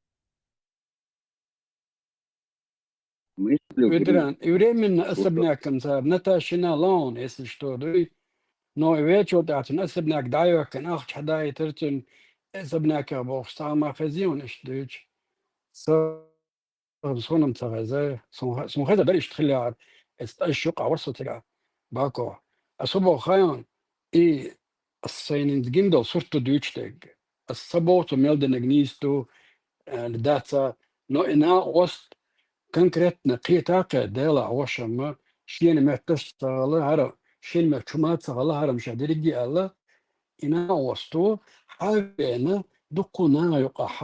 Уьдуран, и временно особнякам цара, Наташина Лаун, если что, дуй. Но и вечул тӀаьхьа цуьнан особняк дӀайохкина ахча хьадаийтар цуьнан особняках бохуш, цхьа а ма хезий хьуна иштта дуьйцуш. Со Суна-м ца хеза, суна ха-, суна хезар дара иштта хилла яхар, эцу тӀе аш юкъахь вара со цигахь, Бако. Ас хӀун боху хаьий хьуна, и ас сайна гина долу сурт ду дуьйцуш дерг. Ас ца боху цо мел динарг нийса ду, э, дац а, но и накъост конкретно кхета а кхета, Делахь, вашамма, шена моьтташ а ца хилла хӀара, шена моьтташ хӀума а ца хилла хӀара-м ша дерриге а аьлла, и накъосто хьан а веана, дуккха а наха юкъахь,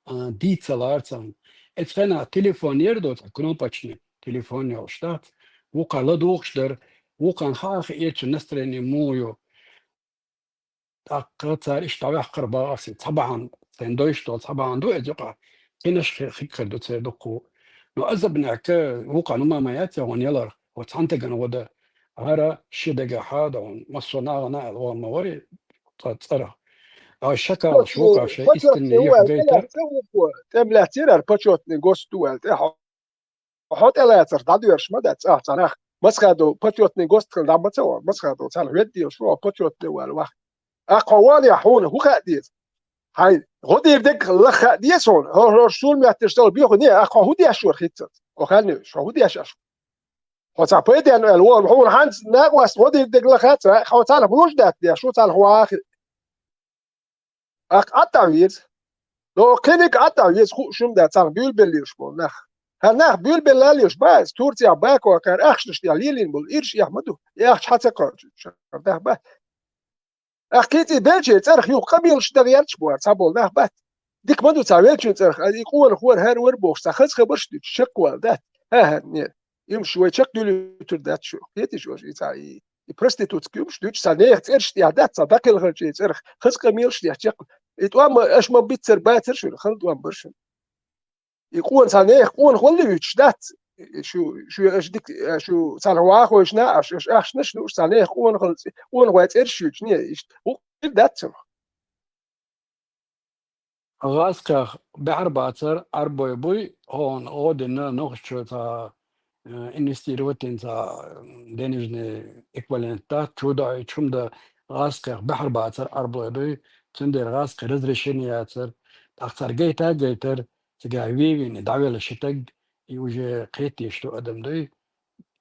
а, дийца лаьара царна. Эцу хенахь телефон яра доцу, кнопочный телефон йолуш дац. Вукхара ладугӀуш дара, вукхарна хаа хиира цуьнан настроение муха ю. ТӀаккха цара иштта дӀаваьккхира бахарх, цхьа бахьана, сайн дойуш долу цхьа бахьана ду эцу юкъахь. Кхинаш хи-, хи-, хир ду церан дуккха. Но особняк вукхарна хӀума ма яц хьуна яларх, оцу цхьана стагана гӀо дан. ХӀара шен дагахь а ду хьуна, массо а нахана аьлла ван ма вари цӀа-, цӀарах. А шакалаш вукхар шайн истинный юьхь гайтар. ТӀем лаьццара хӀара почётный госту аьлла тӀе хьо-, хьо тӀелацарх дӀадоьрзуш ма дац цӀахь цхьа нах. Масхадов почётный гост хила дӀа ма ца вахана, Масхадов цхьаьна ведда делаш ву, хьо почётный ваьлла ваха. Аккха хьо ван яхь хьуна хӀун хаа деза? Хьайн гӀо дийр дерг лаха хаа деза хьуна, хӀо-, хӀорш суна моьттуш дала боьху, не, аккха хьо хӀун деш вара хӀинццалц? Хьо хан веш, хьо хӀун деш аша? Хьо цхьа пайденна аьлла вон, хьуна хьанца накъост гӀо дийр дерг лаха ца, хьо царах луш дац деш, шу царах ван хи. Аккха Ӏад а веза. Но кхиниг Ӏад а веза, хуу шуна дац, царах буьйлабеллераш болу нах. ХӀара нах буьйлабелла леш бац, Турцехь Баку кара ахчанаш тӀехь лелийна болу ирш эхь ма ду, и ахча хьан ца кхочу, шар дах бац. Ахь кхин цӀий белчий цӀарах юха къамелаш дан гӀерташ бу хӀара цхьаболу нах бац. Дика ма ду цхьа велчун цӀарах, а, и къонах вара, хӀара вара бохуш, цхьа хаза хабарш дуьтуш, чекхвала дац. ХӀа-хӀа, нет. Имаш вай чекхдуьлуьйтур дац шу. Кхетий шу, и цхьа, и, и проститутский имаш дуьтуш, цхьа нехан цӀераш тӀехь дац, цхьа дӀакхелхарчий цӀарах, хаза къамелаш тӀехь чекх. И тӀом аша ма биццар бацара шуна, хала тӀом бара шуна. И къона цхьа нехан къона хӀалла вуьтуш дац. Шу, шу аша дик-, шу цхьана вахойшна, аша, аша ахчанаш лууш, цхьа нехан къона хала, къона гӀой цӀераш юьтуш, не, иштта, хӀу-, хир дац цунах. ГӀазкхех баьхьар бацар Ӏарбой буй, хьуна гӀо дина нохчо цхьа, э, инвестировать дина цхьа, э, денежный эквивалент дац, чу доуьйтуш хӀума дан гӀазкхех баьхьар бацар Ӏарбой дуй, цундела гӀазкхи разрешение яцар, тӀаккха цара гайта а гайтар, цигахь вевина дӀавелла ши таг, и уже кхетийша ду адам дуй,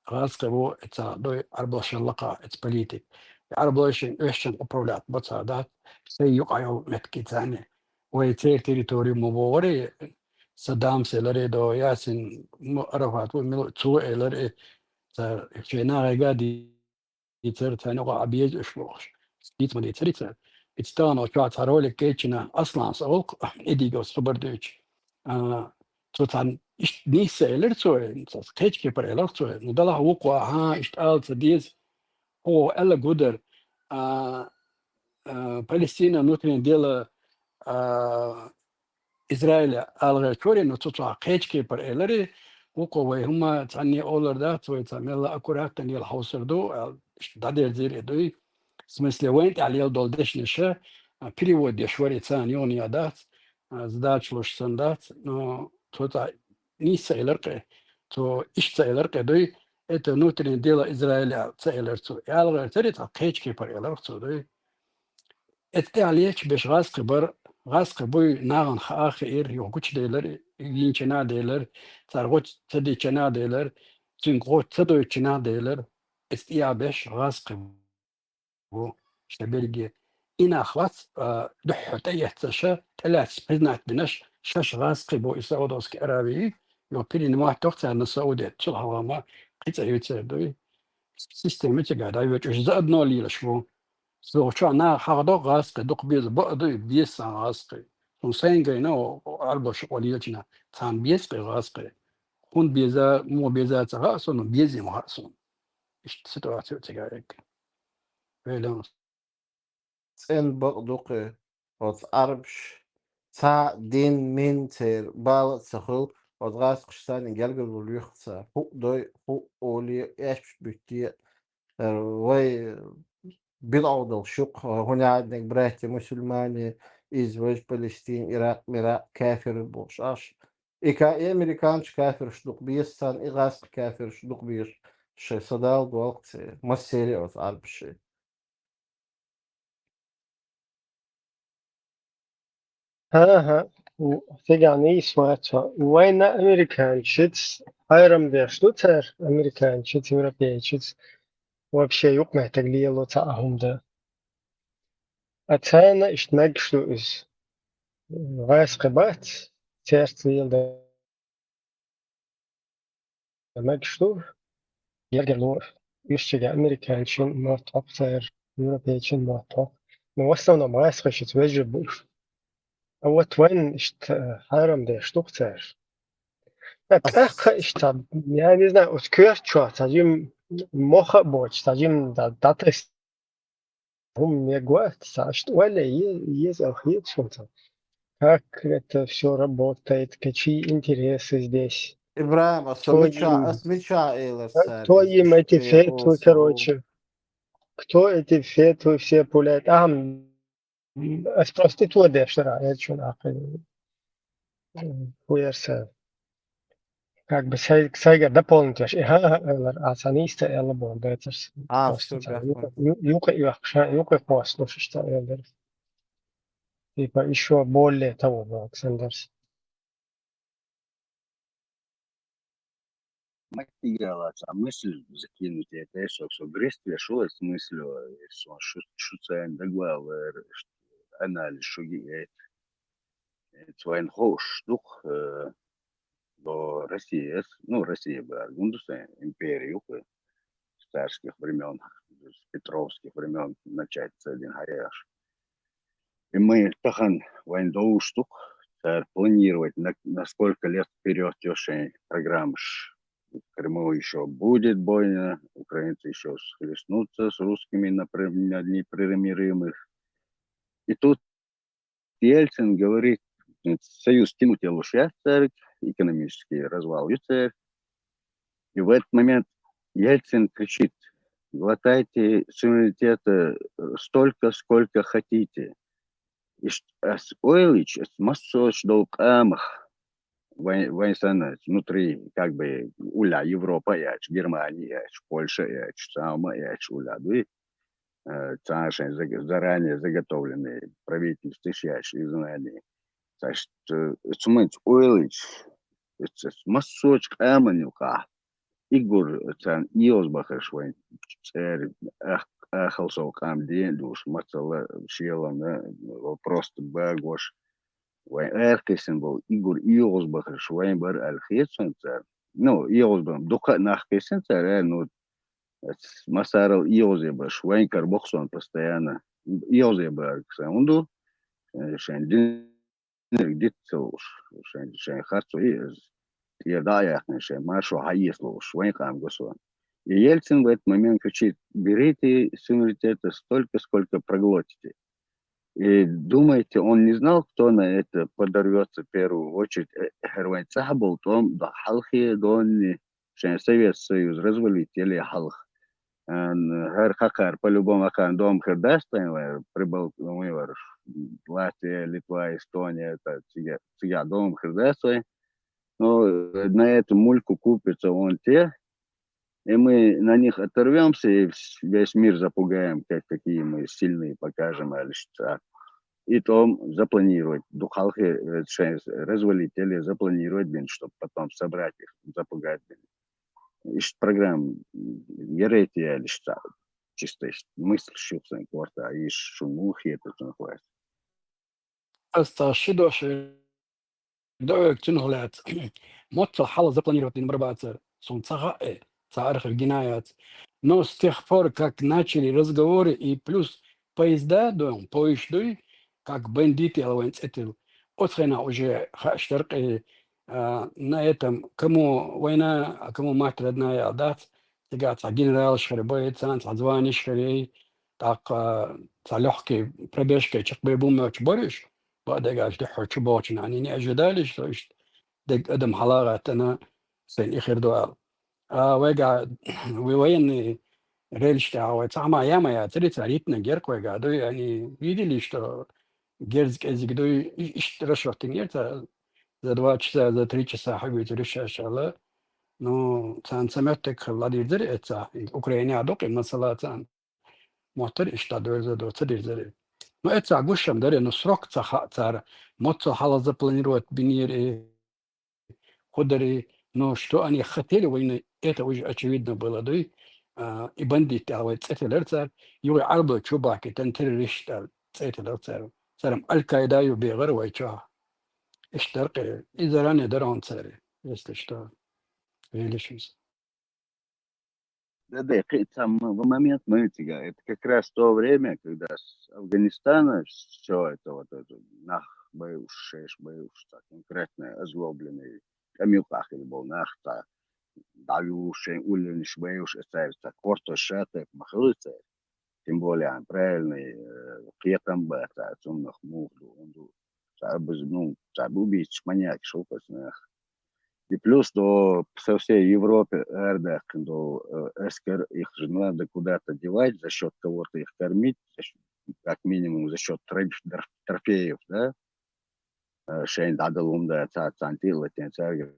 гӀазкхи ву, и цхьа дуй, Ӏарбошан лакха, и цхьа политик. И Ӏарбошан оьшшан управлять бо цхьа дац, шайн юкъа йолу меттиг царна. Вай церан территори ма бохура, Саддамс элира до, Ясин м-, Арафат ву, мила-, цо элира, и цара шайн нахе га ди-, дийцар, царна юкъа Ӏа беза уьш бохуш. Дийца ма дийцари цара. Ица тахана чохь цхьа ролик кечйина, Асланс олу-кх, и дийгал хабар дуьйцу. А, цо царна иштта нийса элира цо, цо кхечу кепара элира цо. Ну, далахь вукхо, хьан, иштта ала ца деза, хьо аьлла гудар, а, а, Палестина внутреннее дело, а, Израиля ала гӀертари, ну, цо цхьа кхечу кепара элира, вукхо вай хӀума цхьанне олур дац, вай цхьа мелла аккуратно лела хьовсур ду, аьлла, иштта дӀадерзийра и дуй. В смысле, вайна тӀехь лела долу дешнаша, а, перевод деш вара и царна юханехьа дац, а, задача луш санна дац, но цо цхьа нийса ца элира кхе, цо иштта ца элира кхе дуй, это внутреннее дело Израиля ца элира цо. И ала гӀертари цхьа кхечу кепара элира цо дуй. Эцу тӀехь лечу беш гӀазкхи бара, гӀазкхи буй нахана хаа хиира, юха гучуделира, йинчина а делира, цара гӀо ца дичина а делира, цуьнга гӀо ца дойтучина а делира, эцу тӀехь беш гӀазкхи бу. Ша берриге и нах вац, а, дуьххьара тӀеэцна ша, тӀелаьцна признать бинарш, шаьш гӀазкхи бу и Саудовский Аравии, Йо, пилин мотт тохцарна Саудет, чул хьалама кхицӀа юцар дуй. Система цига дӀайочуш, за одно лелаш ву. Цу чу наха хьахдо гӀазкхи, дукха беза баа дуй, беза сан гӀазкхи. Цун сайн гайна, о, арбаш къо лелачина, цан беза кхи гӀазкхи. Хун беза, мо беза ца хаъ сона, беза ма хаъ сона. Иштта ситуация цига эгга. Велон. ЦӀен бакъ дукхе, оцу Ӏарбаш, цхьа дин, мин церан бала а ца хуьлу, оцу гӀазкхаш санна гергарло лоьху цара. ХӀуъ дой, хӀуъ оле, эшпаш буьтте, э, вай бидӀа долуш ю-кх, хӀунда аьлла, братья мусульмане, иза важа Палестина, Иракъ, Миракъ, кафир болуш Ӏаш. И ка-, и американчу кафирш дукха беза санна, и гӀазкхи кафирш дукха безаш, шайн са Дала долу-кх церан, массеран а оцу Ӏарбашийн. ХӀан-хӀа, у, цигахь нийса вац хьо. Вайна американчица, хьайрам беш ду цара, американчица, европейчица, вообще юкъаметтиг лело цхьа а хӀума дан. А царна иштта мегаш ду иза. ГӀазкхи бац, церца леладан. Мегаш ду, гергарло, уьш чигахь американчин мотт хьокху цара, европейчин мотт хьокху. Ну, в основном, гӀазкхашца вежарий бу уьш. А вот вайн иштта хьарам деш ду-кх цара. Ткъа тӀаккха иштта, я не знаю, оцу коьрта чохь цхьа жима мохь а боцуш, цхьа жима да-, дӀатесна хӀума мегавац, цхьа иштта ойла е-, еза хета суна. Как это всё работает, какие интересы здесь? ИбрахӀим, ас Кто мича-, им, ас мичахь элира цара, кто им эти фетвы, короче? Кто эти фетвы все пуляет? Ахьа, м, ас просто и то деш дара, я чун ахи, м, хуерса. Как бы сай-, сайга дополнить веш. И хӀан-хӀа, элар, а сан йиста элла боху, дацарс. А, просто всё, ца-, бехк юкъа, ю-, юкъа йохкуш, а, юкъа кхоссалуш иштта элар. Типа, ещё более того, боху Александрс. Ма тигралаца мысль закинуть, это ещё всё грести, я шо с мыслью, шу, шу цайн дагвалар, анализ шуги эт. Цвайн хоуш дух, э, до России, эс-, ну, Россия была, гундуса империя, юхы, с царских времён, с петровских времён начать с один хаяш. И мы тахан вайн доуш дух, цар планировать на, на сколько лет вперёд ещё программаш. В Крыму ещё будет бойня, украинцы ещё схлестнутся с русскими на пре-, на непримиримых. И тут Ельцин говорит, э, союз тянуть лучше, царь, экономический развал, и царь. И в этот момент Ельцин кричит: «Глотайте суверенитета, э, столько, сколько хотите». И ш-, ас ойлич, ас массоч дол къамах, вай-, вайн санна, внутри, как бы, уля Европа яч, Германия яч, Польша яч, Саума яч, уля, дуй. Э, царна шайн заг-, заранее заготовленные правительствующие изгнание. Значит, э, цуманца ойлич, эццес массочу къаман юкъахь, игур царна иозбахарш вайн цӀера ах-, ахалсов къам ден а душ, мацалла шелана, э, просто багош, вайн аркхийсан болу игур иозбахарш вайн бара аьлла хецун цара. Ну, иозбан дукха а нах кхийсан цара, э, ну, эц-, масарал иозъе баш, вайн кара бохсон постоянно. Иозъе бара сан хӀун ду? Э, шайн динарг дицца луш, шайн, шайн харцо и эз. ТӀера дӀа а яьккхина, шайн маршо хьаэца луш, вайн къам го сон. И Ельцин в этот момент кричит: «Берите суверенитета столько, сколько проглотите». И думаете, он не знал, кто на это подорвётся в первую очередь? Э, хӀара вайн цӀахь болу тӀом, да, хьалхе донни, шайн Совет Союз развалить яле хьалха. Ан, хӀара хакхар, по-любому, хакхар дом хир дац тайн вайн, Прибал-, вайн варш, Латвия, Литва, Эстония, это цига-, цигахь дом хир дац вайн. Но, э, на эту мульку купятся вон те, и мы на них оторвёмся, и вс-, весь мир запугаем, как, какие мы сильные, покажем, аьлла иштта. И тӀом запланировать, дукха хьалхе, э, шайн развалить яле запланировать бина, чтоб потом собрать их, запугать бина. Иштта программа, м, ярайта яьлла иштта, чисто иштта мысль шу сайн корта, и шун муха хета цунах вац. Ас цхьа ши дош доуьйту цунах лаьцна. моццал хьалха запланировать дина бар бацар, сона ца хаьа, цхьа арахьа гина яц. Но с тех пор, как начали разговоры, и плюс поезда, дон, поезд дуй, как бандиты, ала вайн цӀе тилла. Оцу хенахь уже хаьаш дара кхин, а, на этом, кому война, а кому мать родная, аьлла дац, цигахь цхьа генералаш хир бай, царна цхьа званеш хир яй, тӀаккха цхьа лёгкий пробежкой чекхбе бу моьттуш бара уьш, бакъдерг аьлча, дуьххьара чу богӀучу нахана не ожидали, что иштта дерг адам хьала а гӀаьттина, сайна и хир ду аьлла. А вайгахь, вай военный рельс тӀехь вай цхьа хӀума яа ма яцара, цара йитинарг яра-кх вайгахь, дуй, они видели, что герз кӀезиг дуй, и-, иштта расчёт динера цара, за два часа, за три часа хьавуьйцур ю шаьш аьлла. Ну, царна ца моьттург хилла дирзира эццахь, Украинехь ду-кх и масала царна. Моттар иштта дӀадоьрзур ду, ца дирзира. Ну, эццахь гуш-м дара, ну, срок ца хаьа цара, моццал хьалха запланировать бинера и, хӀу дара и, ну, что они хотели войны, это уже очевидно было, дуй. А, и бандиты аьлла вай цӀе тиллира цара, юха Ӏаьрбойн чу бахкийтина террористаш аьлла цӀе тиллира цара. Цара-м Аль-Каида ю бехара вай чохь. Иштта дара кхин, и заранее дара хьуна цара, если что. Велиш виса. Да, да, кхин цхьа м-, момент ма ю цигахь. Это как раз то время, когда с Афганистана всё это вот это, нах бевзаш, шаьш бевзаш, цхьа конкретный озлобленный, къамел къахьийна болу нах цхьа дӀавуьйлуш, шайн уллернаш бевзаш, и цаьрца корта шатайпа ма хилла цара. Тем более, ан правильный, э, кхетам бац, а цунах муха ду, хӀунда ду, цхьа а беза, ну, цхьа а убийцаш, маньякаш хӀу-кх оцу нах. И плюс до, со всей Европы арадаьккхина долу, э, эскар, их же надо куда-то девать, за счёт кого-то их кормить, за счёт, как минимум за счёт троф-, трофеев, да? Э, шайна дӀадала хӀума дац, цхьа цхьаьна тӀе а латийна, цаьрга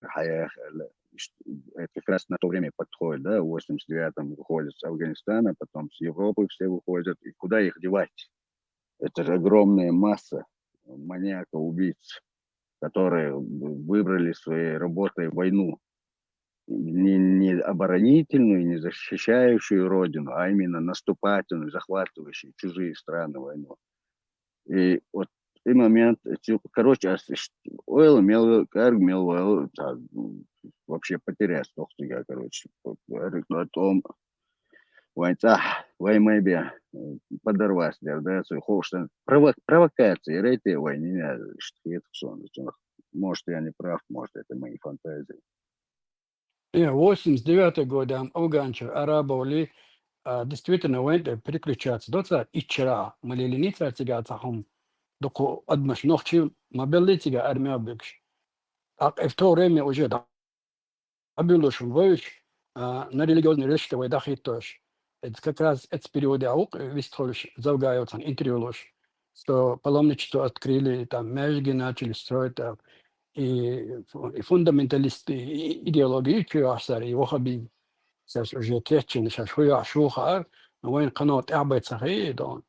хьаяха аьлла. Иш-, это как раз на то время подходит, да, в восемьдесят девятом выходят с Афганистана, потом с Европы все выходят. И куда их девать? Это же огромная масса маньяков, убийц, которые выбрали своей работой войну. Не, не оборонительную, не защищающую Родину, а именно наступательную, захватывающую чужие страны войну. И вот и момент, эти, короче, ас иш ойла мел вел, кӀарг мел вел, ца, м, вообще потерять тохтига, короче. Вот, говорю, ну, о том, вайн цӀахь, вайн май бен, м, подорвать дер, да, цу ховшан. Провок-, провокация, рейте вайн, не знаю, что это всё, ну, может, я не прав, может, это мои фантазии. Э, восемьдесят девятый годам афганчу арабовли, а, действительно, вайн тӀе переключаться до цара иччара, ма лелиний цара цигахь цхьа хӀума. Дукха адамаш нохчий ма беллий цигахь армия бегаш. ТӀаккха и в то время уже дӀабуьйлуш вайш, а, на религиозный речь вай дӀахӀиттош. Это как раз эцу периодехь ву-кх вистхуьлуш Завгаев цхьана интервью луш, что паломничество открыли, там, маьждиги начали строить, там, и фу-, и фундаменталисты, и идеология чу йохьуш цара, и ваххабизм. Цаьрца уже кечйина шаьш хӀу йохьуш ву хаьара, но вайна кхано тӀаьхьа бай ца хи и дон.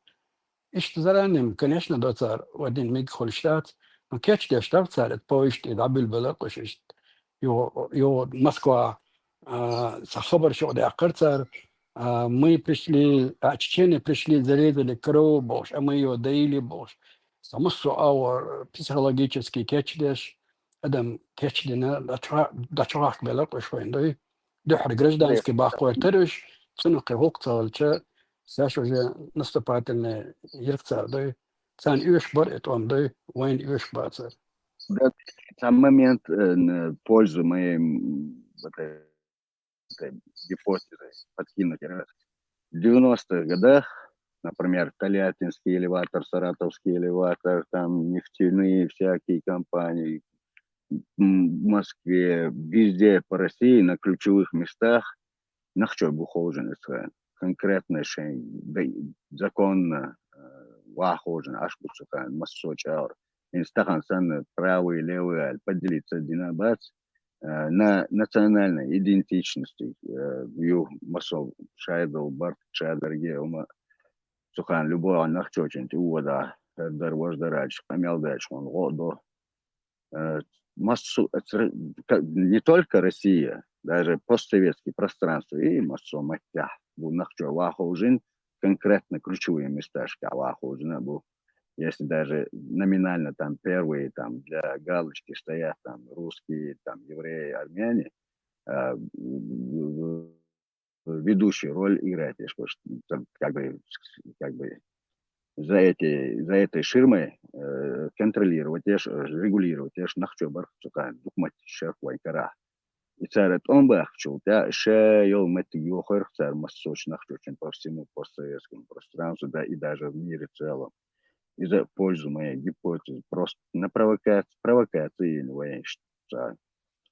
Иштта заранее, конечно, до цара вадин миг хуьлуш дац, но кечдеш дара цара, это повесть и дӀабуьлбелла кхуьш иштта. Йо-, йо-, Москва, а, цхьа хабар шо даьккхира цара, а, мы пришли, а, чеченцы пришли, зарезали корову бохуш, а мы её доили бохуш. Цхьа массо а агӀор психологически кечдеш, адам кечдина, дӀачу-, дӀачугӀахкабелла кхуьш вайн дуй. Дуьххьара гражданский баккхой тера уьш, цунах кхин гӀуллакх ца хилча, цаьш уже наступательный йира цара дуй. Царна оьшуш бара и тӀом дуй, вайна оьшуш бацара. Да, цхьа момент, э, н-, пользу моей, м, вот этой гипотезы подкинуть. В девяностых годах, например, Тольяттинский элеватор, Саратовский элеватор, там нефтяные всякие компании, м, в Москве, везде по России, на ключевых местах нохчой бу ховшина, конкретно шайн, да, законно, э, ваха ховшина, Ӏаш бу цу хенахь массо а чӀагӀар. ХӀинца тахана санна правые, левые аьлла поделиться дина бац, э, на национальной идентичности, э, ю массо а шайдолу барт, шадерриге а хӀума. Цу хенахь любой нохчочун тӀеода, хӀара дара, важа дара аьлча, къамел деш хьуна гӀо а до. Э, массо а цра-, ка-, не только Россия, даже постсоветский пространство и массо а маттехь бу нохчой ваха ховшина, конкретно ключевые месташкахь ваха ховшина бу. если даже номинально там первые там для галочки стоят там русские, там евреи, армяне, а, в- в- ведущую роль играет, я ж говорю, что там как бы, как бы за эти, за этой ширмой э, контролировать, я ж, э, регулировать, я ж нахчо барх цукан, дукмат шерх вайкара. И царь он бахчул, да, шейл мэтт йохер царь массоч нахчочин по всему постсоветскому пространству, да, и даже в мире целом. Из-за пользу моей гипотезы просто на провокацию, провокации или военщица.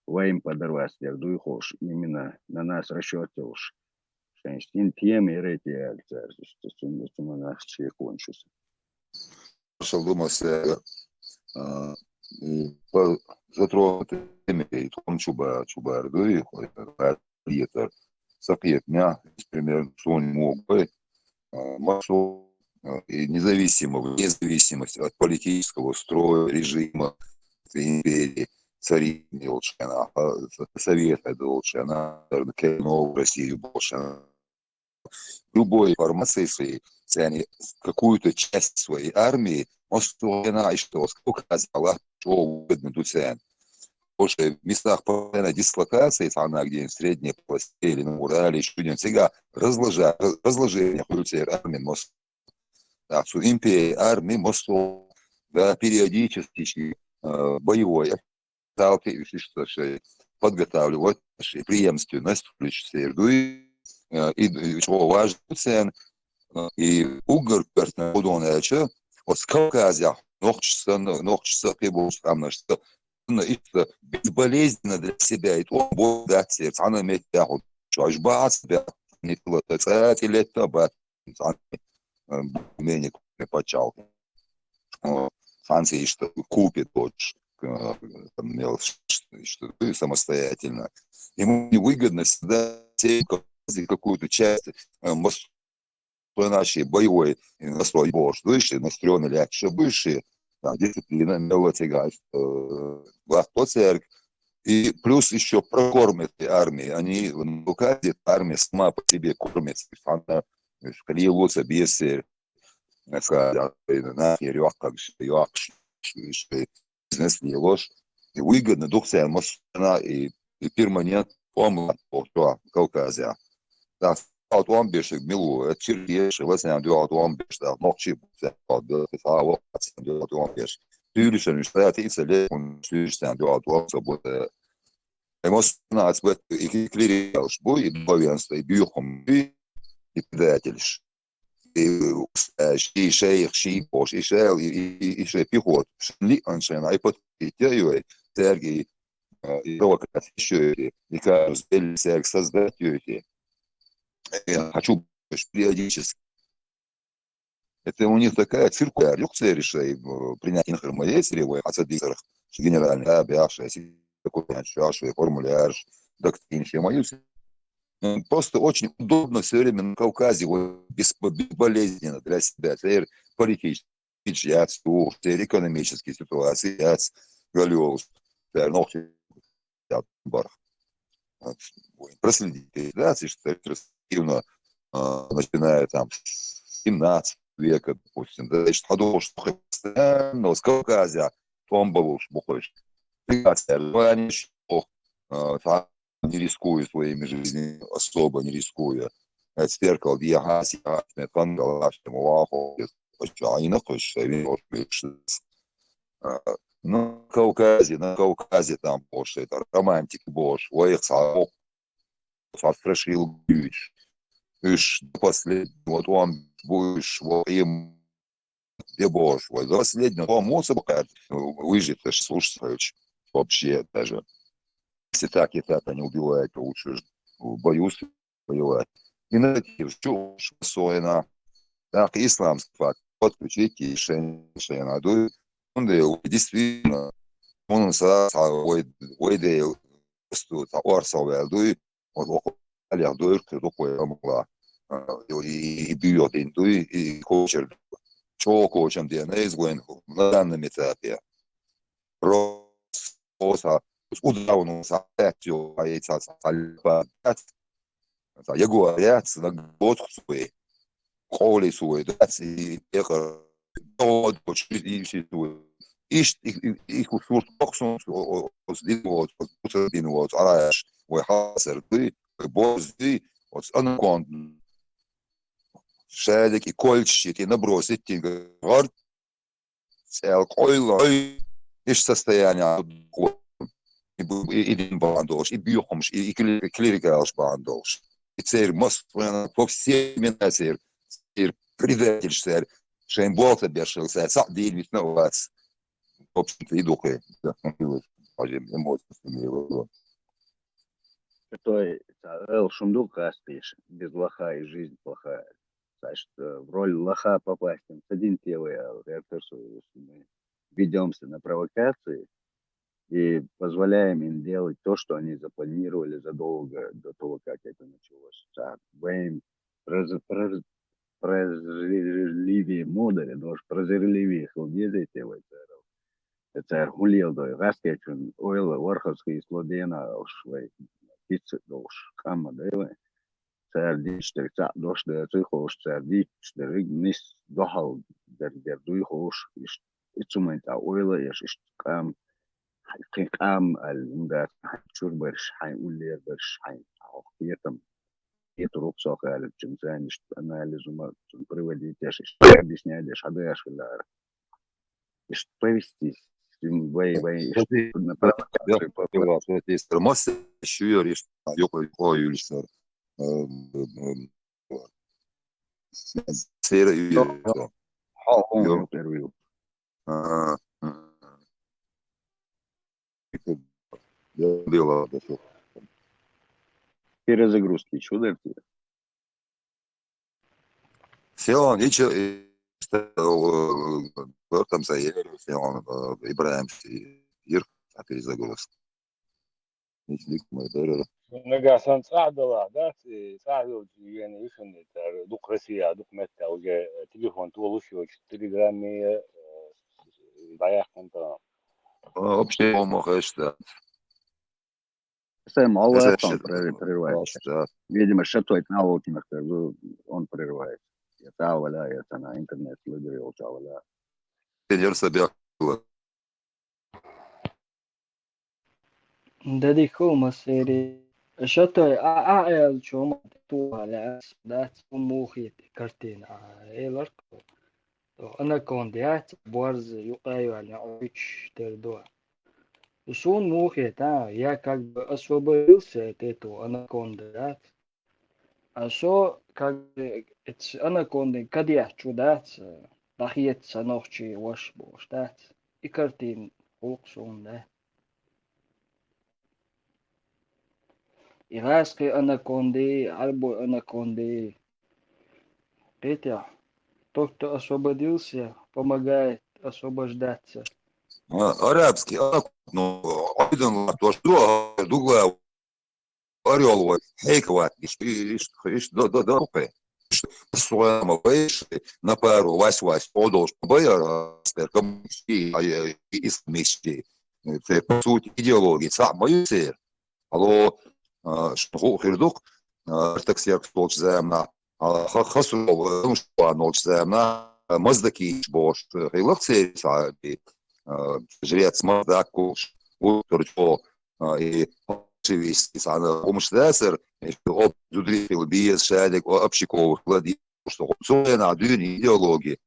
Воим подорвать, я дуй хош, именно на нас расчетил. Шенстин тем и рети царь, то есть, то есть, он, то есть, он нас чекончился. Шалдума се, а, и по затронутой теме, и том чуба, чуба рдуй, и хой, это, сапиет мя, примерно, сон мог бы, а, массу, а, и независимо, вне зависимости от политического строя, режима, этой империи, царизм волчана, а, совета волчана, наверное, Кремль в России волчана. Любой информации своей, цене какую-то часть своей армии, он стоит на что сказал, что выгодно дуцен. Уже в местах постоянной дислокации, там, где в средней полосе или на Урале, еще где-нибудь, всегда разложа-, раз- разложение хуюцер армии мост. Да, су империи армии мост, да, периодически э, боевой талки, что подготавливать, преемственность, включить серду и, э, и, и чего важно, цен, э, и угор, квартна, удон, вот с Кавказа, ногчса, ногчса, прибор, там, что, ну, и что, безболезненно для себя, и то, вот, да, сердце, она имеет тяху, что аж бац, да, не то, это, это, это, бац, э, менее, почал. Франция, что купит дочь, э, там, мел, что ты самостоятельно. Ему невыгодно всегда какую-то часть э, мос- нашей боевой настрой больше, выше, настроенный легче, выше, там, дисциплина, мелотига, э, церк. И плюс еще прокорм этой армии. Они, ну, как армия сама по себе кормится. Она, э, калилуца, бесер, сказал, на, и рёк, как, рёк, бизнес не ложь. И выгодно, дух себя эмоционально, и, и перманент, он, Кавказе. Да, вот он бешек милу, это чир еш, вот он беш, да, ногчи, вот, да, вот он беш. Тюришен, что я, ты, целе, он тюришен, вот, эмоционально, вот, и клирикалш, бу, и главенство, и бюхом, и, и предательш. И, э, ши шейх, ши бош, и шел, и, и, и, и шей пехот. Шли аншена, и под, и те, и, и, церкви, э, и провокация, ещё и, и каждый церковь создать, и, и, я хочу, периодически. Это у них такая циркуляр, юкция решай, э, принятие информации, а садизарах, генеральный, да, бяша, такой, чашу, формуляр, доктрин, чем они. Э, просто очень удобно все время на Кавказе, вот, бес-, безболезненно для себя, цер политический, цер экономический ситуации, яц, галёл, цер ногчи, цер барх. Вот. Проследить, да, цер, цер активно, а, начиная там с семнадцатого века, допустим, да, значит, ходов, что постоянно с Кавказа, том был уж бухой. Цер, ну, они что, а, не рискуя своими жизнями, особо не рискуя. Церковь, я хас, я хас, мне там галаш, ему вахо, очень, а не нахуй, что я не может быть, что, а, на Кавказе, на Кавказе там больше, это романтики больше, ой, их сао, сао страшил, бюш, уж до последнего, вот он, будешь, вот им, где Боже, вот до последнего, он мог собой выжить, слушать, вообще даже. Если так и так они убивают, то лучше ж в бою с-, воевать. И на такие всё, что особенно. Так, исламский факт. Подключить и шен, шен, а дуй. Он да, действительно, он са, са, ой, ой, да, что, са, ор, са, вел, дуй. Вот, вот, алях, дуй, что такое, амла. А, и, и, и бьёт, и дуй, и кочер. Чего кочем, где, на изгоин, на данном этапе. Просто, удавну, са, всё, а, и са, са, са, са, ягуаряц, на год свой, коли свой, да, и пекар, догӀо дочу, и, и, и, и, иштта и, и, и кусурт боксун, о, о, оцу дин воцу, оцу бусург дин воцу, Ӏараш, вай хьасар дуй, вай боз дуй, оцу анаконд шадик и кольччи, и набросить, и гӀард, цӀел къойла, иш состояние, и, и, и дин бан долуш, и бехамаш, и, и кли-, клерикалаш бан долуш. И церан массо, по всем именам церан, церан предательш церан, шайн болта берш церан, цхьаъ дийна витна а вац. В общем-то, и дукхе. Да, ну, и вот, пожалуй, эмоции с ними его. Катой, ца, эл шун ду кастиш, без лоха и жизнь плохая. Значит, э, в роль лоха попасть, им садин те вы, а, я тоже, мы ведёмся на провокации и позволяем им делать то, что они запланировали задолго до того, как это началось. Так, в през-, през-, презренливые модели, даже прозорливые хилдезайте вай царал. Цар хулел дой, гӀаскечун ойла варховский слодена алш вай, пицца долш, камма дой вай. Цар дичтер, цар дош дер, цуй хош, цар дичтер, нис дохал дер, дер, дуй хош, иш, ицумай та ойла, еш, иш, кам, хин кам, ал, унда, чур барш, хай, уллер барш, хай, ох, петам. Петрук сохалит, чем цаниш, анализума, приводить, еш, иш, объяснять, еш, хадаяш, хилар. Иш, повести, вай, вай, иш, Подожди, на подожди, провокацию подожди, попасть. Подожди, подожди, масса шуер, иш, юкъа, юкъа, юльсар. Сера ю. Хьо, хьо, Ё. Ю, первый. А, м. Я дело дошёл. Перезагрузки, чё дальше? Селан, и чё, и что, э, э, там заявили, Селан, э, Ибраим, и Ир, а перезагрузка. Нагахь сан цӀахь далахь дац, и цӀахь долчу вена ишанна тара дукха Россия, дукха метта уже, э, телефон толуш йоцуш, телеграмме, э, дӀаяьккхина тахана. А, вообще, по-моему, хэш, да. Сэм, Аллах, это он вообще прерывается. Просто. Видимо, что твой навык, он прерывается. Я там валяю, я там на интернет выигрывал, там валяю. Тренер себя. Дадик хӀума сери. Шатой а, а, аьллачо хӀума тӀе тухуш лаьа ас, дац хӀума мухийта картина, а, элар-кх. Анаконда яц, борз юкъа йоьллина Ӏуьйчуш тера ду. Суна мухийта, а, я как бы освободился от этого анаконда, дац. А со, как бы, эцу анакондин кадехь чу дац, дӀахеца сан нохчий ваша бохуш дац. И картина гӀуллакх суна дац. И гӀаскхи анаконди, Ӏарбой анаконди. Кхетий хьо? Тот, кто освободился, помогает освобождаться. А, арабский анаконда, ну, ойдан латтош ду, дугла орёл вай, хьекават, иш, иш, иш, до, до, до, пе. Сугама вайш, на пару, вась, вась, одолш, бай, а, стер, коммунисти, а, э, и исламисти. Э, церан, по сути, идеология, цхьаъ ма ю церан. Алло, а, шу ху хир ду-кх, а, Артаксеркс волчу заманахь, а, ха-, Хасров, э, Рушан волчу заманахь, а, Маздакийчу бохуш, э, хилла-кх церан цхьа, а, жрец Маздак волуш, вуттар чӀогӀа, а, и большевистский цхьана хӀумаш дацара, и оп-, зударий хила беза, шадерг о-, общаковый хила деза, цу хенахь дуьйна идеология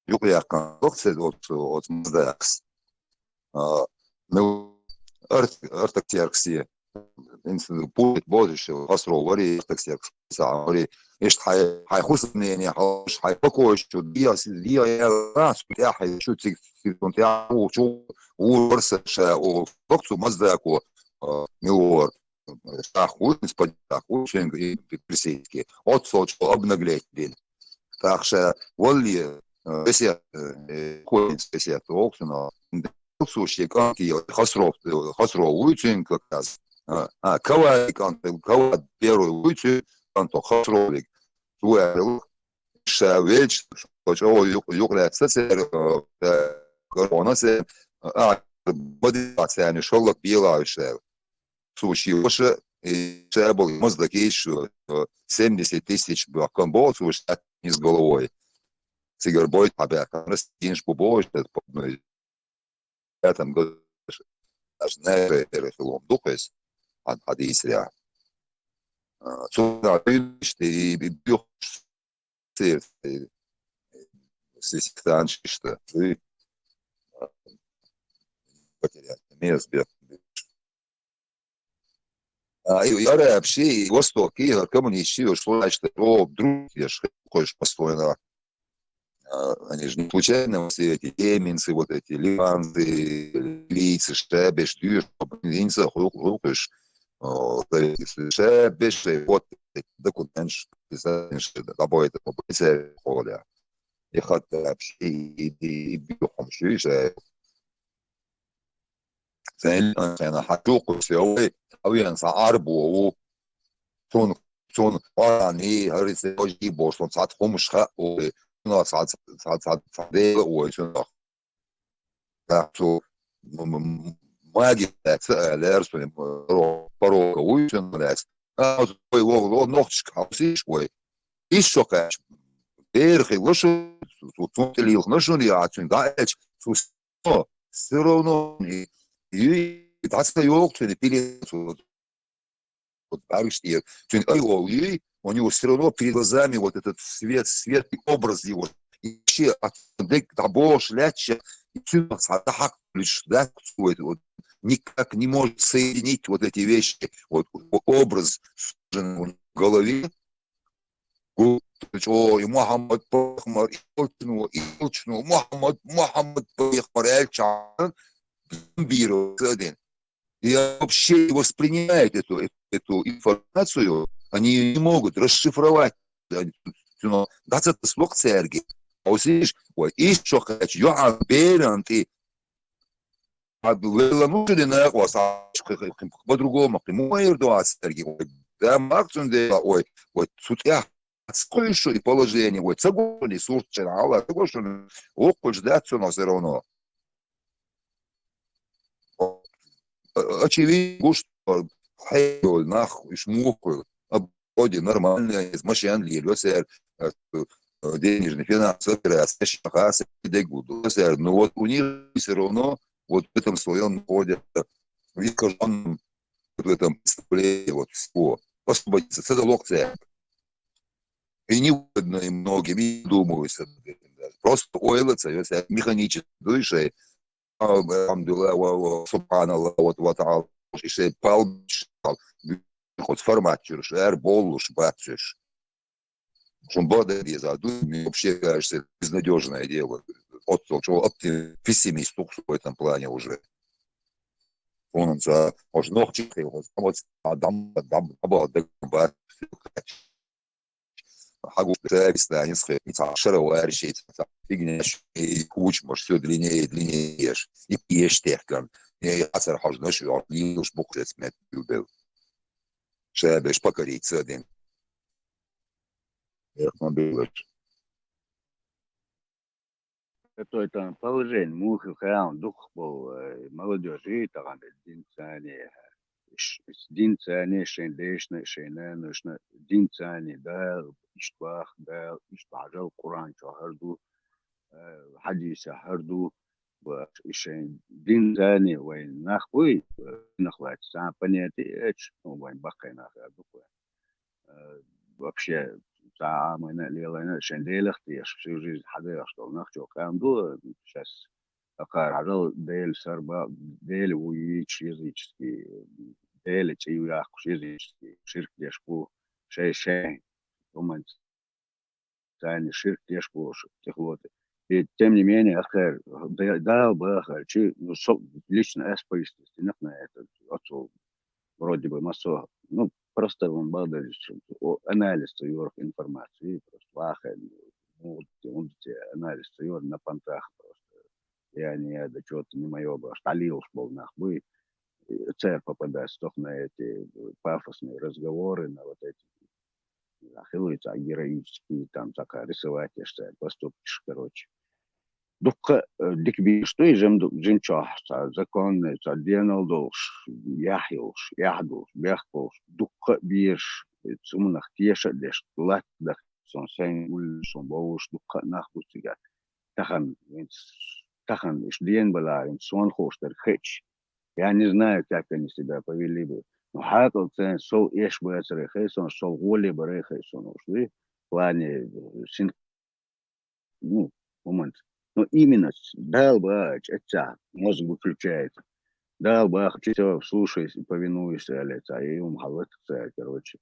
юкъаяьккхина, оцу, оцу Маздакас. А, ну, Арт-, Артаксерксе, инс-, Путин бозуш, Хасров вари, Артаксеркс цхьа вари. Иштта хьайн, хьайн хӀусамнене хьалаш, хьайн покойчу, диа, диа, яра, цу тӀехь, шу цига, цига, цунна тӀехь, чу, вур варса ша, о, бакцу Маздако, а, милор, шах хуйнас, падех хуй, шенга и персидский. Оццо чу обнаглеть дина. Так ша, валли, э, весет, э, хуйнас весет, оксуна, Цу шен кӀанте Хасров, Хасров вуй цуьнан как раз. А, а, Кавай кӀант, Кавай первый вуй цуьнан кӀант Хасровиг. Цо аьлла, ша велча, со чӀогӀа юкъ-, юкъ лаьцна церан, э, корона церан, а, бадира царна шаллак белахь уьш аьлла. Цо шен ваша, и ша болу Маздакийчу, э, семьдесят тысяч баккхам боху цо ша низ головой. Цигара бойта хьабаьхкана, динаш бу бохуш, это по одной. Этом году аж нера хилом дукхес, хьан хьадийсаря. А, цунна дуьйнаш тӀе и, и буьйхуш церт, и, сиситанчишта, и, а, потерять место. А, и, и араб ши, и восток, и коммунист ши, уж слайш, то, о, друг, я ж хочу постоянно. А, они же не случайно все эти йеменцы, вот эти ливанцы, ливийцы, шабеш, дюш, инца, ху-, хукуш, о, шабеш, вот эти документы, что ты знаешь, это, тобой это, тобой это, Коля. И хатта вообще, и, и, и бьёхом, шуешь, э. Цен, цен, хатуку, все, ой, а вен са арбу, цун, цун, арани, харисе, ожи, бошон, сат, хумшха, ой, ну, сат, сат, сат, сат, ой, цун, да, цу, м-, м-, м-, маги, ц-, э, лерсу, м, ро-, порога, уй, цун, лес. А, ой, о, о, ногтишка, а, сиш, ой. Иш шо кач. Берхи, лошу, цу, цу, цу, лил, лошу, я, цун, да, эч, цу, но всё равно и, и дацка ёлк цуни пилец, вот, вот барыш тир. Цуни ай ол и, у него всё равно перед глазами вот этот свет, светлый образ его. И вообще от дек да бош ляча, и цуни садахак лишь да, вот, вот, никак не может соединить вот эти вещи. Вот о-, образ сужен в голове, Гу-, чӀо, и Мухьаммад пайхамар, и Алчну, и Алчну, Мухьаммад, Мухьаммад пайхамар аьлча, биру цадин. И вообще не воспринимает эту, эту информацию, они её не могут расшифровать. Они, ну, двадцать слог церги. А вот видишь, ой, и что хочу, Йоан Берант, и А велла мужи накъвас, а, по-другому, кхы мугӀайр ду ас церги. Да, мах цун дела, ой, ой, цу тӀехь ца кхуьйшу и положение, ой, ца гуни сурт чера, Алла, ца гушун, воккхуш дац цунах всё равно. Очевидно, гуш, хьей, нах, иш мухкуй. Вроде нормально, из машин лил, весер, э, э, денежный, финансовый операция, сейчас хас, дегуд, весер. Но вот у них всё равно вот в этом своём находятся, в искажённом вот в этом представлении вот всего. Особо с-, с-, локция. И невыгодно им многим, и думаю, с-, просто ойлаца, весер, механически, душой, Алхьамдулиллахь, ва, ва, субханаллахь, ва, ва таала, и шей палбиш, хоть формат чуьра, шер болуш бацуш. Шун бада деза, ду, мне вообще кажется, безнадёжное дело. Вот, вот, что оптим-, пессимист в этом плане уже. Он, он за, может, ног чистый, вот, вот, а дам, дам, дам, дам, Хьагу цаьрца станис хи, цхьа шаравар ши, цхьа фигня ши, и кучмаш всё длиннее и длиннее еш. И пеш техкан. И ацар хьожнаш, и лилуш букъ зец мет билбел. Шабеш покориться один. Эх, мобилаш. Ето там положение, мухи хаун, дукхахболу, э, молодёжи тахана динца цани, ш-, динца цани шайн дешна, шайн наношна, динца цани Дала, иштта бах, Дала, иштта бахьажал Къуръан чохь хӀара ду, э, хьадийса хӀара ду, ва и шайн динца цани вайн нах буй, э, нах лаьцна, цхьа понятие эцаш, ну, вайн баккхий нах а ду вайн. Э, вообще, цхьа Ӏамийна а, лелийна а, шайн Делах тешаш, всю жизнь хьадоьгӀуш долу нах чӀогӀа къаьмна ду, сейчас акхара хьажал Дела сар ба, Дела ву йийцуш языческий, Дела цӀе ю яккхуш языческий, ширк деш бу, шайн, шайн, хӀуманца царна ширк деш болуш тӀехлота. И тем не менее, акхара Дала бахарчи, ну, со лично ас поистина на это, оцу вроде бы массо, ну, просто он бадариш, о, анализ ца йорах информации, просто вахай, ну, анализ ца йор на понтах просто. Я не, это что-то не моё, баш, талилш бол нах буй. И церковь попадать только на эти пафосные разговоры, на вот эти, а, хилуй цхьа героический, там, цхьа рисовать еш цхьа поступкаш, короче. Дуккха, э, дика бийраш ду и жим ду, жим чохь, цхьа законный, цхьа денал долуш, яхь йолуш, яхь долуш, бехк болуш, дуккха а бийраш, э, цуманах теша а деш, латта даха сон сайн уллув, сон бовш дукха нах бу цигара. Тахан, венц, тахан иш ден бала, венц сон хошдар хеч. Я не знаю, как они себя повели бы. Но хакал цен сол еш бацаре хей сон, сол голи баре хей сон, ушли. В плане, э, син, ну, момент. Но именно с-, дал бач, это мозг выключается. Дал бах, всё, слушайся, повинуйся, аля, ца, и ум халат, ца, короче.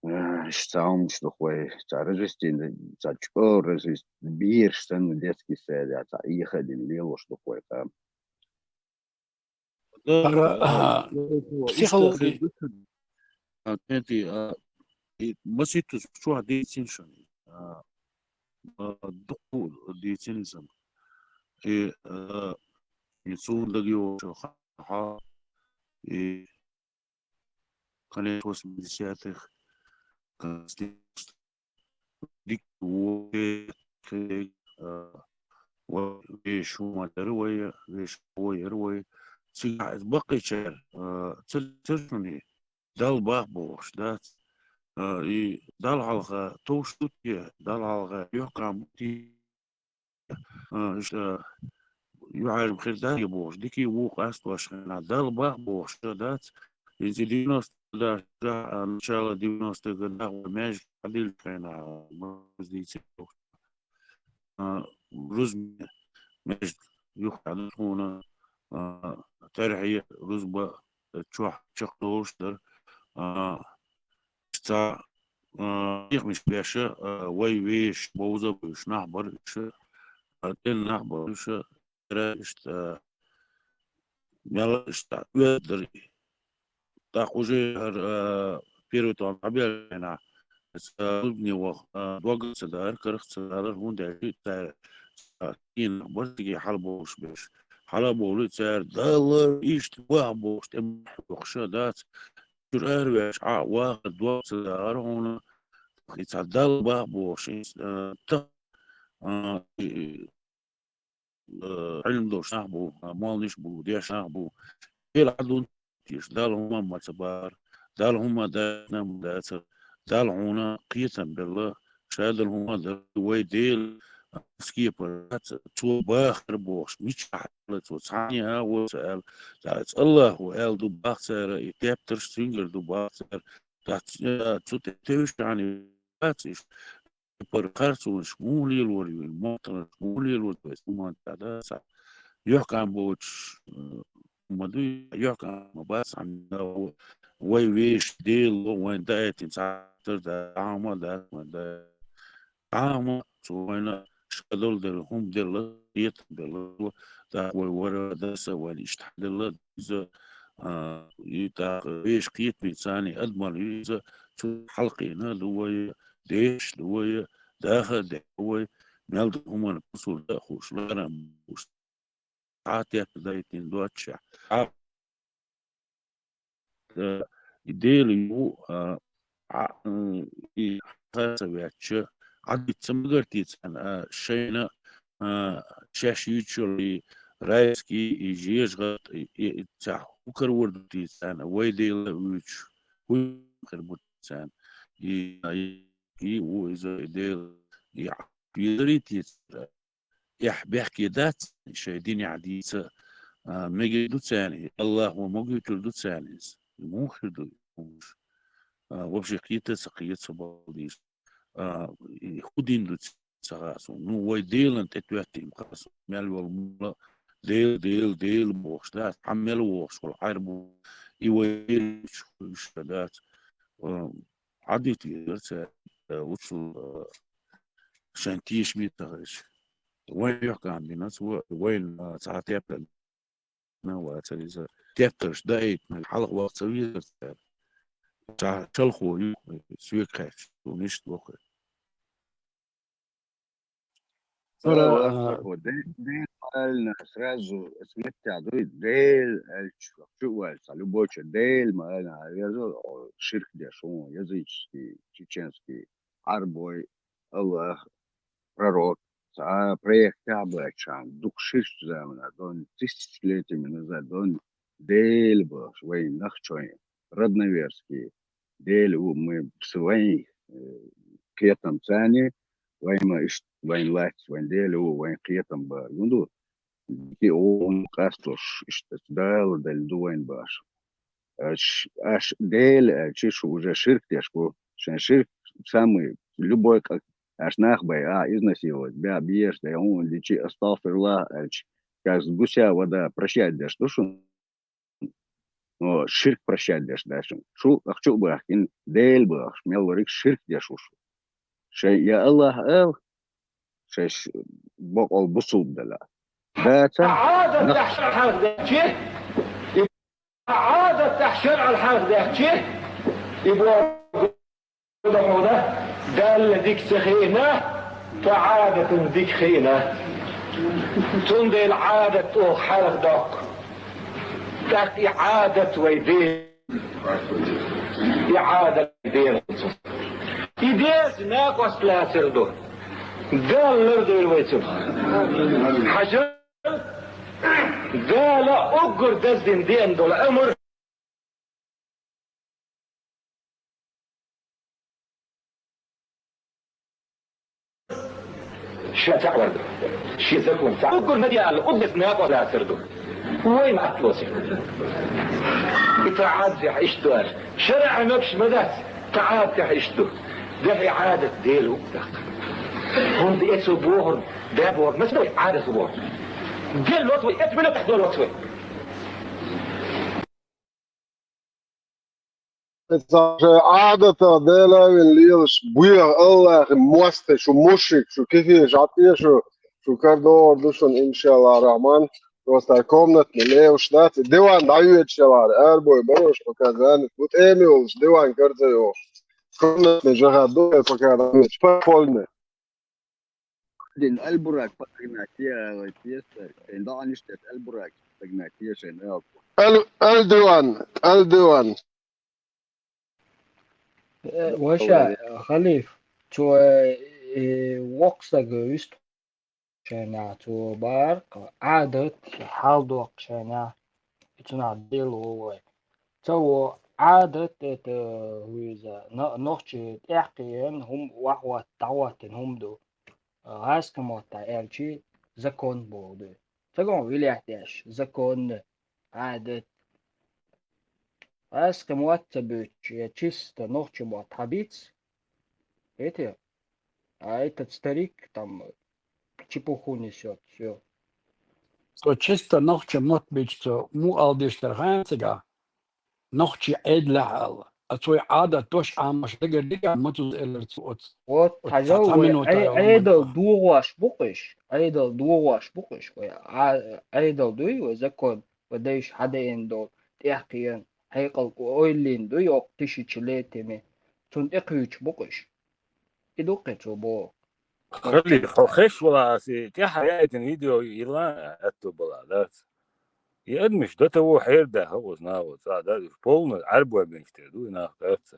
Э, ш-, ца ум, что хой, ца, развести, ца, чё, развести, бир, что, ну, детский сад, а, ца, и ходим, лило, что хой, там. Да, Ара, да, а, да, психологи. Ишта хай-, а, тенти, а, и маситус чуа децин шани, а, а, дуку децин зам. И, а, и сундаги о ха, и конец восьмидесятых, конец девяностых, дик, вот, э, э, вот, вещь ума дервая, вещь ума дервая. Цигара бакъичар, э, цир-, циркуни, Дала бах бохуш, дац. Э, и Дала хьалха товш ду те, Дала хьалха юхкам бу те. А, ш-, а, юхьарам хир даги бохуш, дики ву къастош хьайна, Дала бах бохуш, дац. Иза девяносто да, да, а, начало девяностых годах вай меж хьадил хьайна, муздийци бохуш. А, рузбе меж юхьа ду тхуна, а, тархье рузба, э, чохь чекхдолуш дара. А, ца, а, ихмиш беша, а, вай веш, бовза буьш, нах бар уьш, а, тӀен нах бар уьш, а, тера иштта, а, мел иштта, оьздар. ТӀаккха уже хӀара, а, первый том хьабелхина, ца зудне ваха, а, дог ца дара, карах ца дара, хӀунда аьлча цара, а, кхин нах бар циге хьалабовлуш беш. Хьалабовлу цара, Далла иштта ваха бохуш, тӀе бохуш дац. Чуьра араваьлча, Ӏа ваха дог ца дагӀара хьуна, и цхьа Далла бах бохуш, и, а, тах, а, и, э, Ӏилма долуш нах бу, а, молланаш бу, деш нах бу. Дела Ӏадун теш, Далла хӀума ма ца бахара, Далла хӀума даьтна ма дацара, Далла хьуна кхетам белла, шадала хӀума дара, вай Дела, а, скепара дац, цо бахара бохуш, мичахь аьлла цо, цхьаьна а ву ца аьлла, ца, ца Аллахо аьлла ду бах цара, и тептарш цуьнгара ду бах цара, дац, э, цу тӀе тевжаш хьаьна дац иштта. Пара харцонаш муха лелор ю, мотанаш муха лелор ду, вайца хӀуманца дац. Юхкам боцуш, э, ма дуй, юхкам ма бац, хьан вай вешан Дела вайна даийтина цхьа тар да, хьан ма дац, ма да. Хьан ма, цо вайна шадолу делла, хӀума делла, кхетам белла, тӀаккха вай вара даса, вайна иштта делла, иза, а, и тӀаккха вешан кхетамца царна адамал ю иза, цу хьалкхийна ду вай, деш ду вай, даха а де вай, мел ду хӀуманна кусур дан а хууш, ларам бууш. Цхьа а тепта дайтина доццушехь. Цхьа, э, и Дела ю, а, а, м, и хьаса ваьчча, Ӏадитта ца магар те царна, а, шайна, а, шаьш юьйцуш йолу и райский, и жежагӀат, и, и, и цхьа хӀу карор ду те царна, вай Дела а вуьйцуш, хӀун хир бу те царна. И, и, и ву иза и Дела, и Ӏадитта везарий те цара? Эхь бехке дац шайн динехь дийца, а, мегар ду царна и, Аллахо магуьйтур ду царна иза. И муха хир ду и хӀумаш? А, вообще кхета а ца кхета ца балдийша. А, и хӀун дин ду ца хаьа суна. Ну, вай Делан тӀе тоьттийна хаьа суна. Мел йолу мула Дела, Дела, Дела бохуш дац, хьан мел вохуш волу Ӏаьрбо, и вай Дела уьш дац. А, Ӏадитта везара цара, а, уцу, а, шайн тешаме ца хилча. Вайн юьхкан бина цо, вайна, а, цхьа тептар бина вацара иза. Тептарш даийтина, хьалха ваха ца везара цара. Цхьа шалхо ю, соьга хаьттича, суна иштта боху. Ара, Аллах а, Акбар. Де-, Дела ма аллина, сразу сметтехь дуй, Дела аьлча, чу а ваьлла, цхьа любой чу, Дела ма аллина, а веза, о, ширк деш, хӀун, языческий, чеченский, Ӏарбой, Аллах, пророк, цхьа проектехь а баьччхьана, дукха ширчу заманахь, дон, тысячелетиями назад, дон, Дела бохуш, вайн нахчой, родноверский, Дела ву, мы с вами, э, кхетам царни, вайн ма иштта, вайн лац, вайн Дела ву, вайн кхетам бара. ХӀун ду? Дики оха къастош, иштта Дала далла ду вайн баша. Аш, аш Дела аьлча, шу уже ширк деш бу. Шайн ширк самый любой къа-, аш нах бай, а, изнасиловать, бя, беш, да, он, дичи, астагфируллах аьлча, каждый гуся вода прощать деш ду шун. Но ширк прощать деш да шун. Шу, ахчу бахкин, Дела бахш, мел варик ширк деш ву шу. Шай, я Аллах, ал, шай ш-, бокъол бусулба дала. Даца, Ӏадат нах- тӀехь шарӀ хьалха дехчи, и Ӏадат тӀехь шарӀ хьалха дехчи, и боху да хьуна, Далла дика ца хиъна, ткъа Ӏадатан дика хиъна. Цундела Ӏадат оха хьалха доккху. ТӀаккха и Ӏадат вай де. И Ӏадат дела. И деза накъост лацар ду. Дала лардойла вай цунах. Хьажал, Дала уггар даздина деана долу амр. Ша цхьаъ вар ду. Шен закон цхьаъ. Уггар ма де аьлла, уггар накъост лацар ду. Вай ма атлоси. И тӀаӀадзехь иштта ду аьлла. ШарӀа мегаш ма дац, тӀаӀадзехь иштта ду. Дехьа Ӏадат Дела ву тӀаккха. ХӀунда эцо бохург, да бохург, ма ца дай Ӏадат бохург. Дела лоцу вай, эцу мила тӀехь Дела лоцу вай. Ца шайн Ӏадатах Дела вина лелаш, буьйха Аллахьан мостагӀий, шу мушрик, шу кефир, шу ӀатӀе, шу, шу кардохур ду шуна, иншаллахь рахьман. Просто комнатный леваш дац, диван дӀайоьдуш ялара, арабой барош пока занят, бу тӀеме волуш, диван карзайо. Комнатный жахат ду, пока дӀайоьдуш, подпольный. Дин Аль-Бурак подогнать е, ой, пьеса, шайн дагӀаниш деш Аль-Бурак подогнать е шайн алку. Аль-, Аль-Диван, Аль-Диван. Э, ваша, Халиф, цо, э, воккха стаг вистхуьлуш шайна, цо бара Ӏадат хьалдоккхуш шайна, и цунах Дела ву вай. Ца во Ӏадат, это, вуьйза, но-, нохчий тӀехкхиъна, хӀума вахӀотта, дӀахӀоттина хӀума ду. ГӀазкхийн маттахь аьлчи, закон боху ду. Ца гон вилехь деш, закон, Ӏадат. ГӀазкхийн мотт ца буьйцуш, я чисто нохчийн мотт хьабиц, эти, а этот старик там чепуху несёт, всё. Со чисто нохчийн мотт буьйцу, цо муха ала деш дара хаьа цигахь? Нохчий Ӏедалехь аьлла. А цо и Ӏадат дош Ӏамош дагардигахь, ма цуьнца элира цо оцу. Вот, оцу хьажал, цхьа вай минута Ӏе-, Ӏедал догӀош бу-кх уьш, Ӏедал догӀош бу-кх уьш, вай Ӏа-, Ӏедал дуй, вай закон, вай дайша хьадеана долу, тӀехкхиъна, хьекъал ойла йина дуй, окху тысячелетиями, цунна тӀекхуьйсуш бу-кх уьш. И ду-кх цо боху. Халиф, хьо хезаш валахь, аса и тӀаьхьа яийтина видео йилла аьтту балахь, дац? И адамаш до того хьердаьхна хӀокхуза наха, цкъа дац, полный Ӏаьрбой бинчу тӀе ду и нах, дац?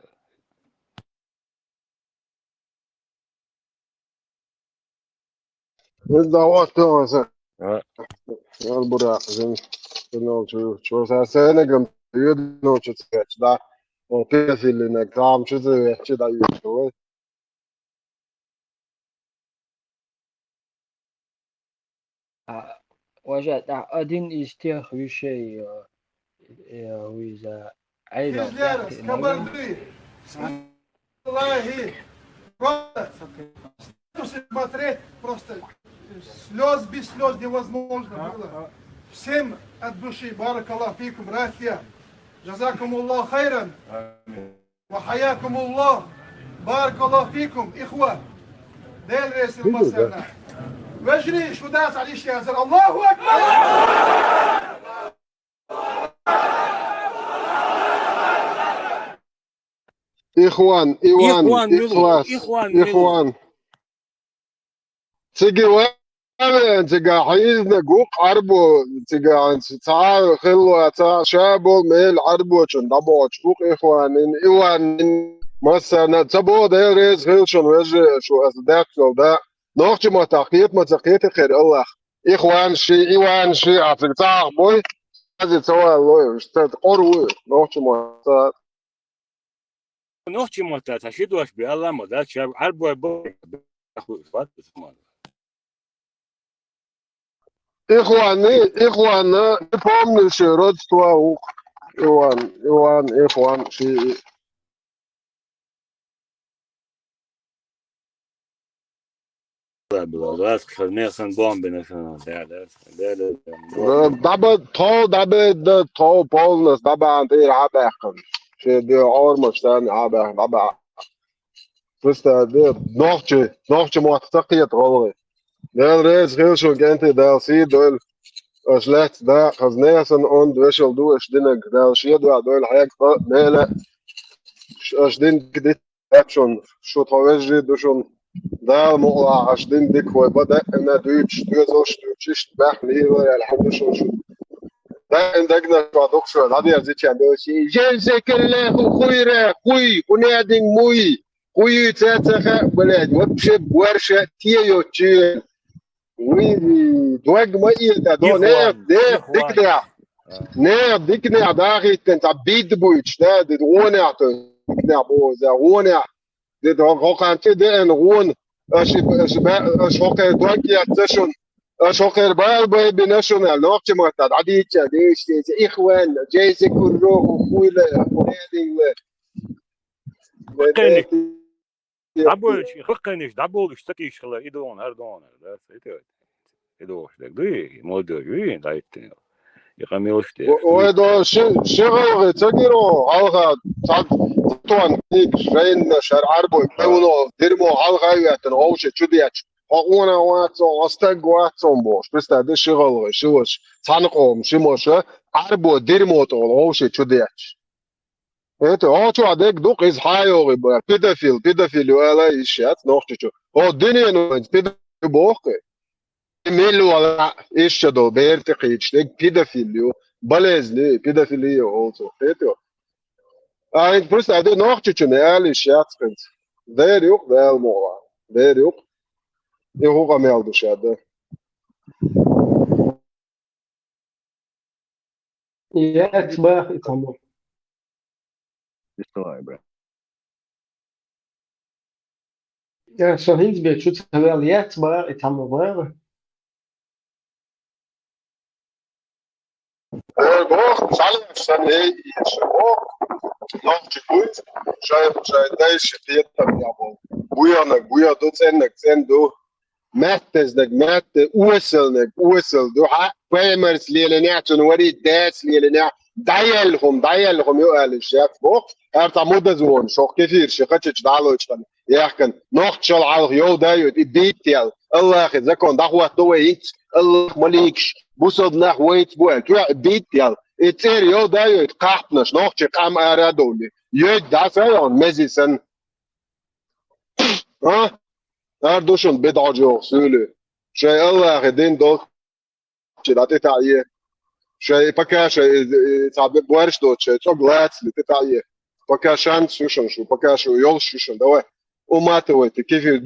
Иза дӀахӀотто аса. А. Аль-Бурак, жин, шинолчу, чо са сенагам, юдночу цвечу, да? О, песилинаг, там чу цвечу, да, юдчу, ой. А, важа, да, один из тех вещей, э, э, виза, Ӏедал Фидлер, тӀехкхиъна. Скабарды, Аллахи, просто смотреть, просто слез, без слез невозможно было. Всем от души, баракаллаху фикум, братья. Джазакумуллаху хайран. Ва хайякумуллах. Баракаллаху фикум, ихва. Дел ресил масана. Вежри, шу дас алиш язар. Аллаху акбар! Ихван, Иван, Ихван милу, Ихлас, Ихван милу. Ихван. Цига вален, цига хьийзна гу Ӏарбо, цига хьанца цхьа хилла, цхьа ша болу мел Ӏарбочун дӀабохучу гу Ихванин, Иванин, массарна. Ца боху, Дела реза хила шуна, вежарий, шу аса даьккхал да. Нохча маттахь кхета ма ца кхета хир Аллах. Ихван ши, Иван ши, а цига цхьа ах бой, ази ца валлой, уьш ца къор вуй, нохча маттахь. нохчийн маттахь цхьа ши дош бен, Алла ма дац, шаьш Ӏарбой бо-, Ихванни, ихванна, и помниши родство ух. Иван, Иван, ихван, ши. Лабила, ласкха несан бомбина шуна, да, да, да, да, Да, даба, то, даба, да, то, полнас, даба, ан тир хьабаьккхана. Ши де ормаш сан хьабаьккхана, даба. Просто де, нохчи, нохчи мотт ца кхета гӀалгӀай. Дел реза хила шун кӀентий, Дала сий дойла. Аш лаьцна да, хаза несан онда вешал ду, аш динаг, Дала шеда дойла хьега, мела. Аш дин дит Эцун, шу тхо вежарий ду шун. Дала мукъалахь, аша дин дика вай бан даьна дуьйцуш, доьзалш дуьйцуш, иштта баьхна лийла аьлла хьан ду шун шу. Даьна дагнаш ван дукха шо, дӀадерзича доций. Жезекаллаху хуйра, хуй, хӀунедин муй, хуй ца ца хаьа, блядь, вообще борша те йоцучу. Вуй, дог ма ийла, до, не, не, дикнех. Не, дикнех дахиттан, цхьа бид буйч, да, ди гонех, то, дикнех бо, за, гонех. Ди до, хокан ти деэн гон, аш, аш, аш хокер дог яц шун. Аш хокер бал бай бина шун, ал нохчи мата, да дича, диш, диш, ихван, джейси курро, хуйле, хуйле. Кхайни. ДӀаболуш, и хӀокхуьнаш дӀаболуш ца тийша хилар, и догӀун, хӀара догӀун, да, ца итт. И догӀуш дерг дуй, и молодёжь юй, дӀайттина. И къамелаш деш. Ой, до, ши, ши гӀалгӀай ца гиро, хьалха, цхьа тон книг, жайна, шар Ӏарбой, певно, дерьмо, хьалха а веттина, гӀовше чу дечу. Хьо къона вац он, хьо стаг вац он бохуш. Представь, де ши гӀалгӀай, ши ваша, цхьана къоман, ши моша, Ӏарбой, дерьмо тӀе гӀовше чу дечу. ХӀета, хьо чохь дерг ду-кх, иза хьан йогӀий бара? Педофил, педофил ю ала йиш яц Нохчийчу. Хьо дуьненан вайнца педофил ю боху-кх? И милла вала, иштта долу бер тӀе кхийчаш дерг педофил ю, болезнь ю, педофилия олу цо. ХӀета ю? А хӀинца просто а ду Нохчийчу не ала йиш яц хӀинца. Дера ю-кх, Дала мукъалахь. Дера ю-кх. И хӀун къамел ду ша дан? Яц баха и цхьаммо. Бисмиллахи, брат. Я, со хӀинца бен чу ца ваьлла, яц баха и цхьаммо баха. Ой, боху, цхьаьна санна, эй, иша, боху. Нохчи куьйца, шайн, шайн дайша кхетам я боху. Буянаг, буя ду, цӀеннаг, цӀен ду. Маьттазнаг, маьтта, осалнаг, осал ду. Хьа, пайхамарс лелинехь, цунна варий дас лелинехь, дӀаелла хӀума, дӀаелла хӀума ю аьлла шаьц боху. Ара цхьа мудаза вон, шо кефир ши кхачачу дӀалочкъана, яхкана, нохчал хьалха йовда а йойту, и бийттел, Аллахе закон дӀахӀоттадо вай хӀинца, Аллах маликаш, бусалба нах вайца бу аьлла, тоьа бийттел, и цӀера йовда а йойту, кхахпанаш, нохчий къам ара а довли, йойт дӀа са а йогӀна, мези санна. А? Ара ду шуна бедӀа жоху суьйлуь. Шайн Аллахе дин долчу дӀа тӀе таӀе. Шайн пока шайн, э, цхьа бе-, боьрш доцу шайн цӀог лацале тӀе таӀе. Пока шанс ю шуна шу, пока шу йолуш ю шуна. Давай, уммата вай, те кефир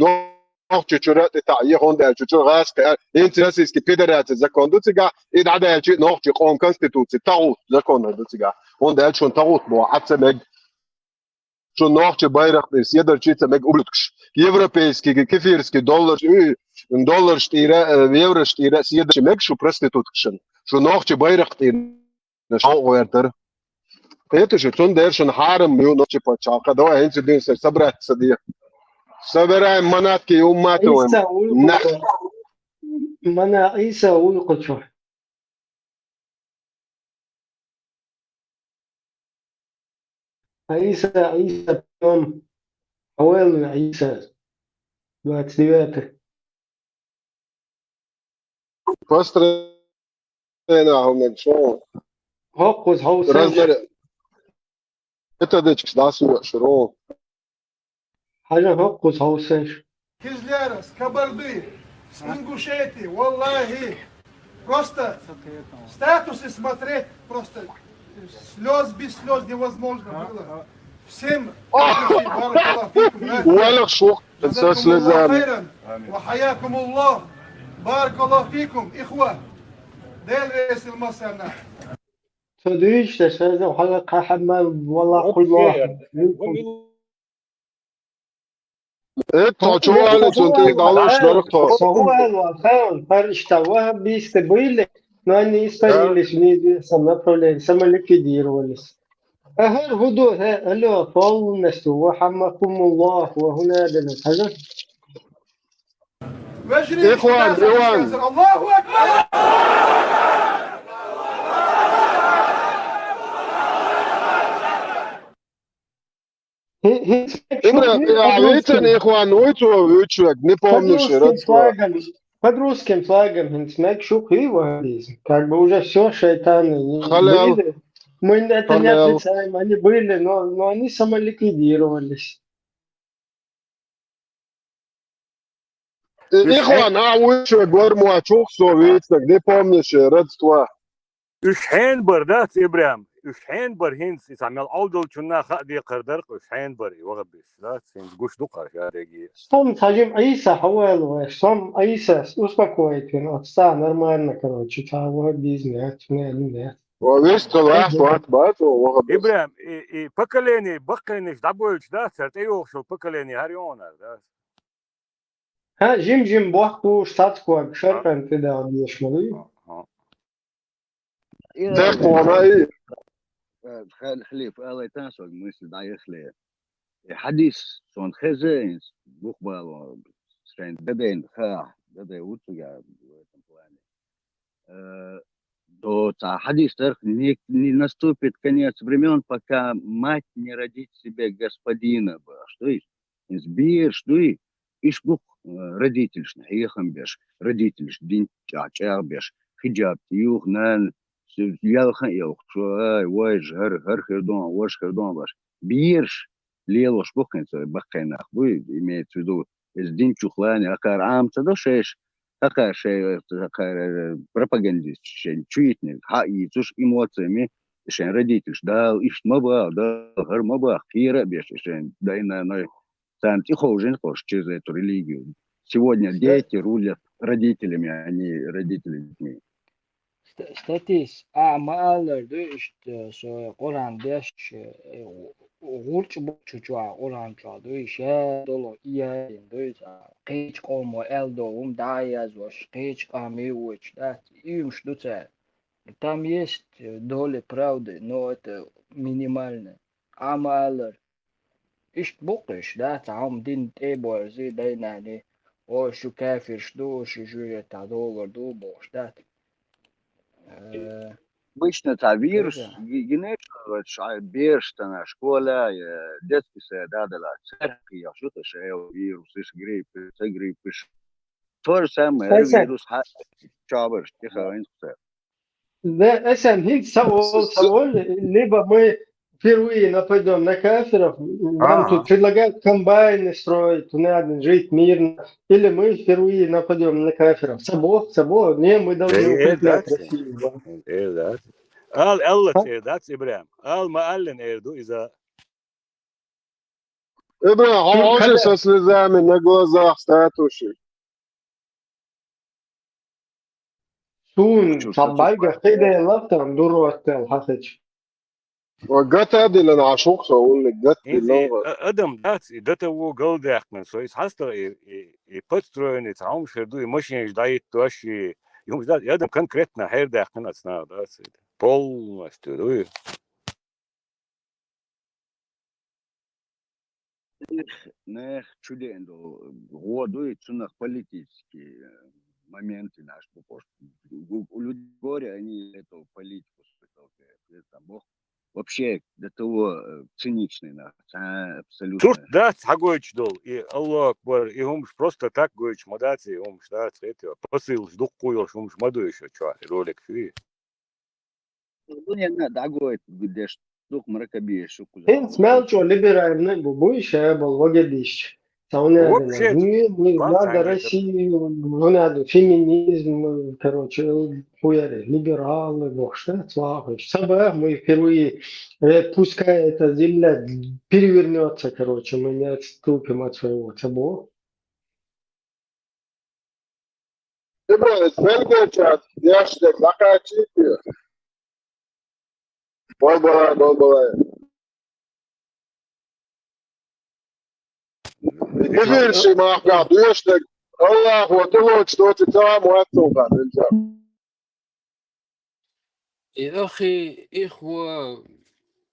Нохчийчуьра тӀе таӀе, хӀунда аьлча чуьра гӀазкхи, хӀинца Российский Федерацин закон ду цигахь, и дӀадаьлча Нохчий къоман конституци тагӀут законаш ду цигахь. ХӀунда аьлча шуна тагӀут боху Ӏа ца мега. Шун нохчий байракх тӀера седарчий ца мега, ублюдкаш. Европейский, кефирский доллар, ы, долларш тӀера, э, еврош тӀера седарчий мега шу проституткашна. Шу нохчий байракх тӀера шовкъ вертар. Кхета шу, цундела шуна хьарам ю нохчий пачхьалкх. Давай, хӀинца дуьйна сар собрать ца де. Собираем манатки и уммата вай. Ӏийса вуй кху чу. Мана Ӏийса вуй кху чу. Ӏийса, Ӏийса, пойом. Хьо ваьлла Ӏийса. Двадцать девятый. Построена хьо мега шо. ХӀокхуза хьовсеш. Размер. Методичкаш дӀасоьшу ро. Хьажа хӀокхуза хьовсеш. Кизляра, с Кабарды, с Ингушетии, валлахи. Просто статусы смотреть, просто слез, без слез невозможно было. Всем баракаллаху фикум, братья. Валах шух, со слезами. Джазакумуллаху хайран. Ва хьаякумуллах. Баракаллаху фикум, ихва. Дел весил масана. Со дуьйцуш дерш, хьажа, хьала кхахьамма, валлахи, кхуьллахь. Э, тхо чу валлалц, цунна тӀе дӀалуш дара тхо. Со валлал, ха, паришта ваххабисты были, но они испарились в неизвестном направлении, самоликвидировались. Ахар гуду, хе, алло, полностью, وحماكم الله, ва гьуна дана, хаза? Ихван, Иван. Аллаху акбар! Хи-, хи-, Ибра, шух, я, по-русски. Витин ихван, уйцо, вичвек, не помнишь, под русским флагом, под русским флагом, хинц мег шух и ваххабизм. Как бы уже всё, шайтаны не были. Мы это не отрицаем, они были, но, но они самоликвидировались. Ихван, а, уйцо, гормуа, чух, со, вицвек, не помнишь, родство. Уьш хьенан бар дац, Ибрахим? Уьш хьенан бар хӀинца? Иза мел Ӏовдалчунна хаа декхар дар-кх уьш хьенан бар, и ваххабис дац, хӀинца гуш ду-кх ша деги. Сом цхьа жим Ӏийса хьаваьлла вай, сом Ӏийса успокоить вина, оцу цхьа нормально, короче, цхьа ваххабизм яц, хӀума яц. Ва вистхила вац, вац, бац, ва ваххабис. Ибрахим, и, и поколение баккхийнаш дӀабойлуш дац, хӀара тӀейогӀуш йолу поколение хӀара йогӀунар дац. ХӀа, жим-жим бохкуш, сацког, шаркъан тӀе дала дезаш ма дуй? Ира Дехко вай. Э, хал-, хилип, алай тан сог мысль дӀаяхле. И хьадис сон хеза, инс, бухбало, шайн дадайн, ха, дадай уцуга в этом плане. Э, до ца хьадис тарх не, не наступит конец времён, пока мать не родит себе господина, ба, что есть? Иза бераш дуй, иш бу-кх, э, родительшна хьехам беш, родительш дин чӀа-, чӀагӀ беш, хиджаб тӀеюху, нана, с-, ялхан а йохуш, ай, вайжа, хӀара, хӀара хир ду, важа хир ду баш. Бераш лелош бу-кх хӀинца, баккхий нах буй, имеется в виду, иза дин чу хилла, акхар Ӏама ца до шайша, акхар шай, акхар, э, пропагандист шайн чу йитниг, хьаийцуш эмоциями, шайн родительш, Дала иштта ма баха, Дала хӀара ма баха, кхера а беш, шайн дай-наной. Царна тӀеховжина кхуш через эту религию. Сегодня дети рулят родителями, а не родители детьми. Ста-, статис, а, ма аллара ду иштта, со Къуръан деш, э, гӀу-, гӀурчӀ бу чу чохь, Къуръан чохь ду, ша долу и яйна ду, а, кхечу къомо аьлла долу хӀума дӀа а язваш, кхечу къам а вочу дац, уьймаш ду цара. Там есть, э, доля правды, но это минимально. А ма аллара. Иштта бу-кх уьш, да, цхьа хӀума дина тӀе а борзи, дай-наний, о, шу кафирш ду, шу жуьжетахь догӀур ду, бохуш, да. Э, Обычно цхьа вирус ага. Ги-, гинера, вот, ша-, бераш тана школа, э, детский сад, да, да, да, церкви, я, что-то, э, вирус, иш грипп, иш грипп, иш. То же самое, э, вирус, ха-, чабарш, тихо, Да, эсэм хӀинца ца волу, ца волу, либо мы впервые нападём на кафиров, нам тут предлагают комбайны строить, тут надо жить мирно, или мы впервые нападём на кафиров. Ца боху, ца боху, не, мы должны укреплять Россию, да. Эр дац. Ала, ала ца эр дац, Ибрахим. Ала ма аллин эр ду иза. Ибрахим, хьо хьожа со слезами на глазах статуси. Суна ца байгах кхиден лаптан дур оттал хьахича. Ва гата дилан Ӏа шух со уллиг гат дилан. Адам дац, и гата ву галдаьккхина со, иза хьаста и, и, и подстроенный цхьа хӀумаш хир ду, и машинаш дӀайиттош, и юмаш дац, и адам конкретно хьердаьккхина аца наха дац. Полностью ду и. Нах, нах чу деана долу гӀо дуй, цунах политический, э, моменты наш бу кхуш. У, у людей горе, они эту политику только, это бог. Вообще, до того, э, циничный нах, а, абсолютно. Сурт дац хьагойтуш долу, и Аллаху Акбар, и хӀумаш просто так гойтуш ма дац, и хӀумаш дац, это посылаш дуккха йолуш хӀумаш ма ду и шу чохь, и ролик шу и. Дуьненна дӀагойту деш, дукха мракабеш шу кхузахь. ХӀинца мел чӀогӀа либеральный бу, буй ша болу вагадиш. Ца хӀунда аьлла, вообще, не, мы надо Россию, не надо феминизм, короче, хуяри, либералы, бохуш, да, ца вахуш. Ца бах, мы впервые, э, пускай эта земля перевернётся, короче, мы не отступим от своего, ца бох. Ибрахим, белгечат яшдек лакхачийти. Болбалай, болбалай. Дивирши махка дуьшдаг, Аллахо тӀелоцу доцу цхьа а мотт цунах нельзя. И ахи, ихва,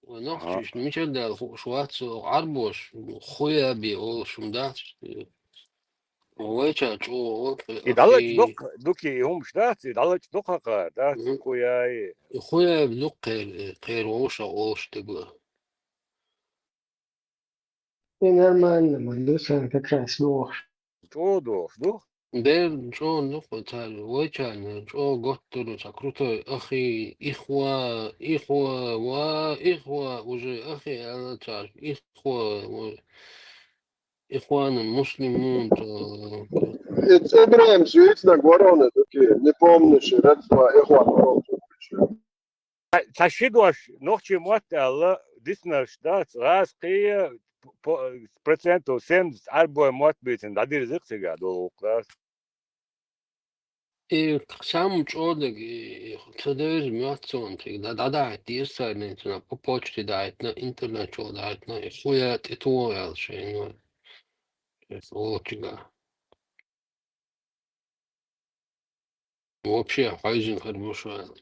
ва нохчиш, мичара даьлла хууш вац, со Ӏарбош, хуя бе олуш хӀума дац. Вайча чӀогӀа, и дӀалачу доккха дукхи и хӀумаш дац, и дӀалачу доккха хаа дац, хуя и. Хуя дукха кхер, кхер вовша олуш дегла. И нормально, ма ду сан как раз лохуш. ЧӀогӀа дохуш ду? Дер чӀогӀа ду кху цара, вайчарна чӀогӀа готтур ду ца крутой ахи, ихва, ихва, ва, ихва, уже ахи аьлла цара, ихва, ва, ихванун муслимун, ца. И ЦӀе Ибрахим суьйцинарг варовна дукхи, не помнишь, рецва, ихван, помнишь. Цхьа ши дош нохчийн мотт аьлла, дицнарш дац, гӀазкхий по-, процентов семьдесят Ӏарбой мотт бийцина дӀадирзира цига долу гӀуллакх дац. И сам чӀогӀа дерг, и ца девза моьтту суна цига, дӀа-, дӀадахьийта деза царна, цунах по почте дахьийтина, интернет чохь дахьийтина, и хуя тӀетоха аьлла шайна. Эс олучуьнга. Вообще, хьаьвзина хир бу шу аьлла.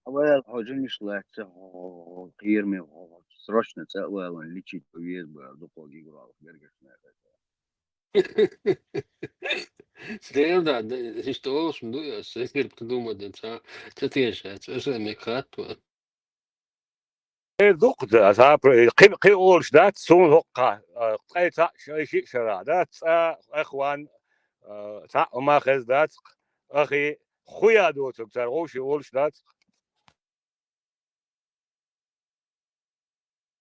Хьо ваьлла, хьо жимиш лаьцна, хьо, хьо, хьо кхераме, хьо, хьо срочно цӀа а валон, личить повез бу аьлла, дукхо гигураллах гергашна аьлла. Дела да, да, иштта олуш ма ду, я, сан хир придумать дан, ца, ца теша, ца, аса мега хатта. Э, дукха да, аса, кхин, кхин олуш дац, суна хӀокху, а, ткъе цхьаъ, ши, шиъ шарахь дац, цӀа, эхван, а, цхьаъ хӀума хеза дац, ахи, хуя доцург цара вовшийн олуш дац.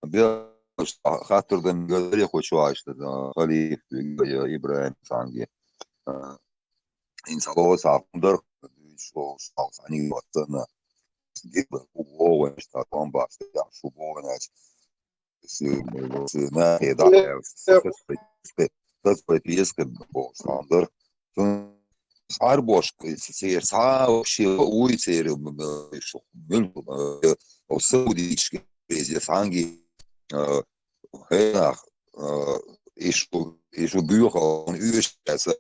Беш хаттар дан гӀаре кху чу ваьшта, халиф, я Ибрахим цхьаьнге. А, хӀинца ло цхьа хӀума дар, дуьйцуш волуш, цхьа хӀума вацана. Гиба, угу, вогӀу, цхьа томбаш, я, шу богӀу, значит. Нахе дӀакхаьвча, сацпай песка бохуш хьан дара. Цунна Ӏарбош, церан цхьа вообще вуй церан, м, м, шу, муьлхха, э, Саудичка, безе цхьанги, э, хенах, э, и шу, и шу буьйха, он уьш яца,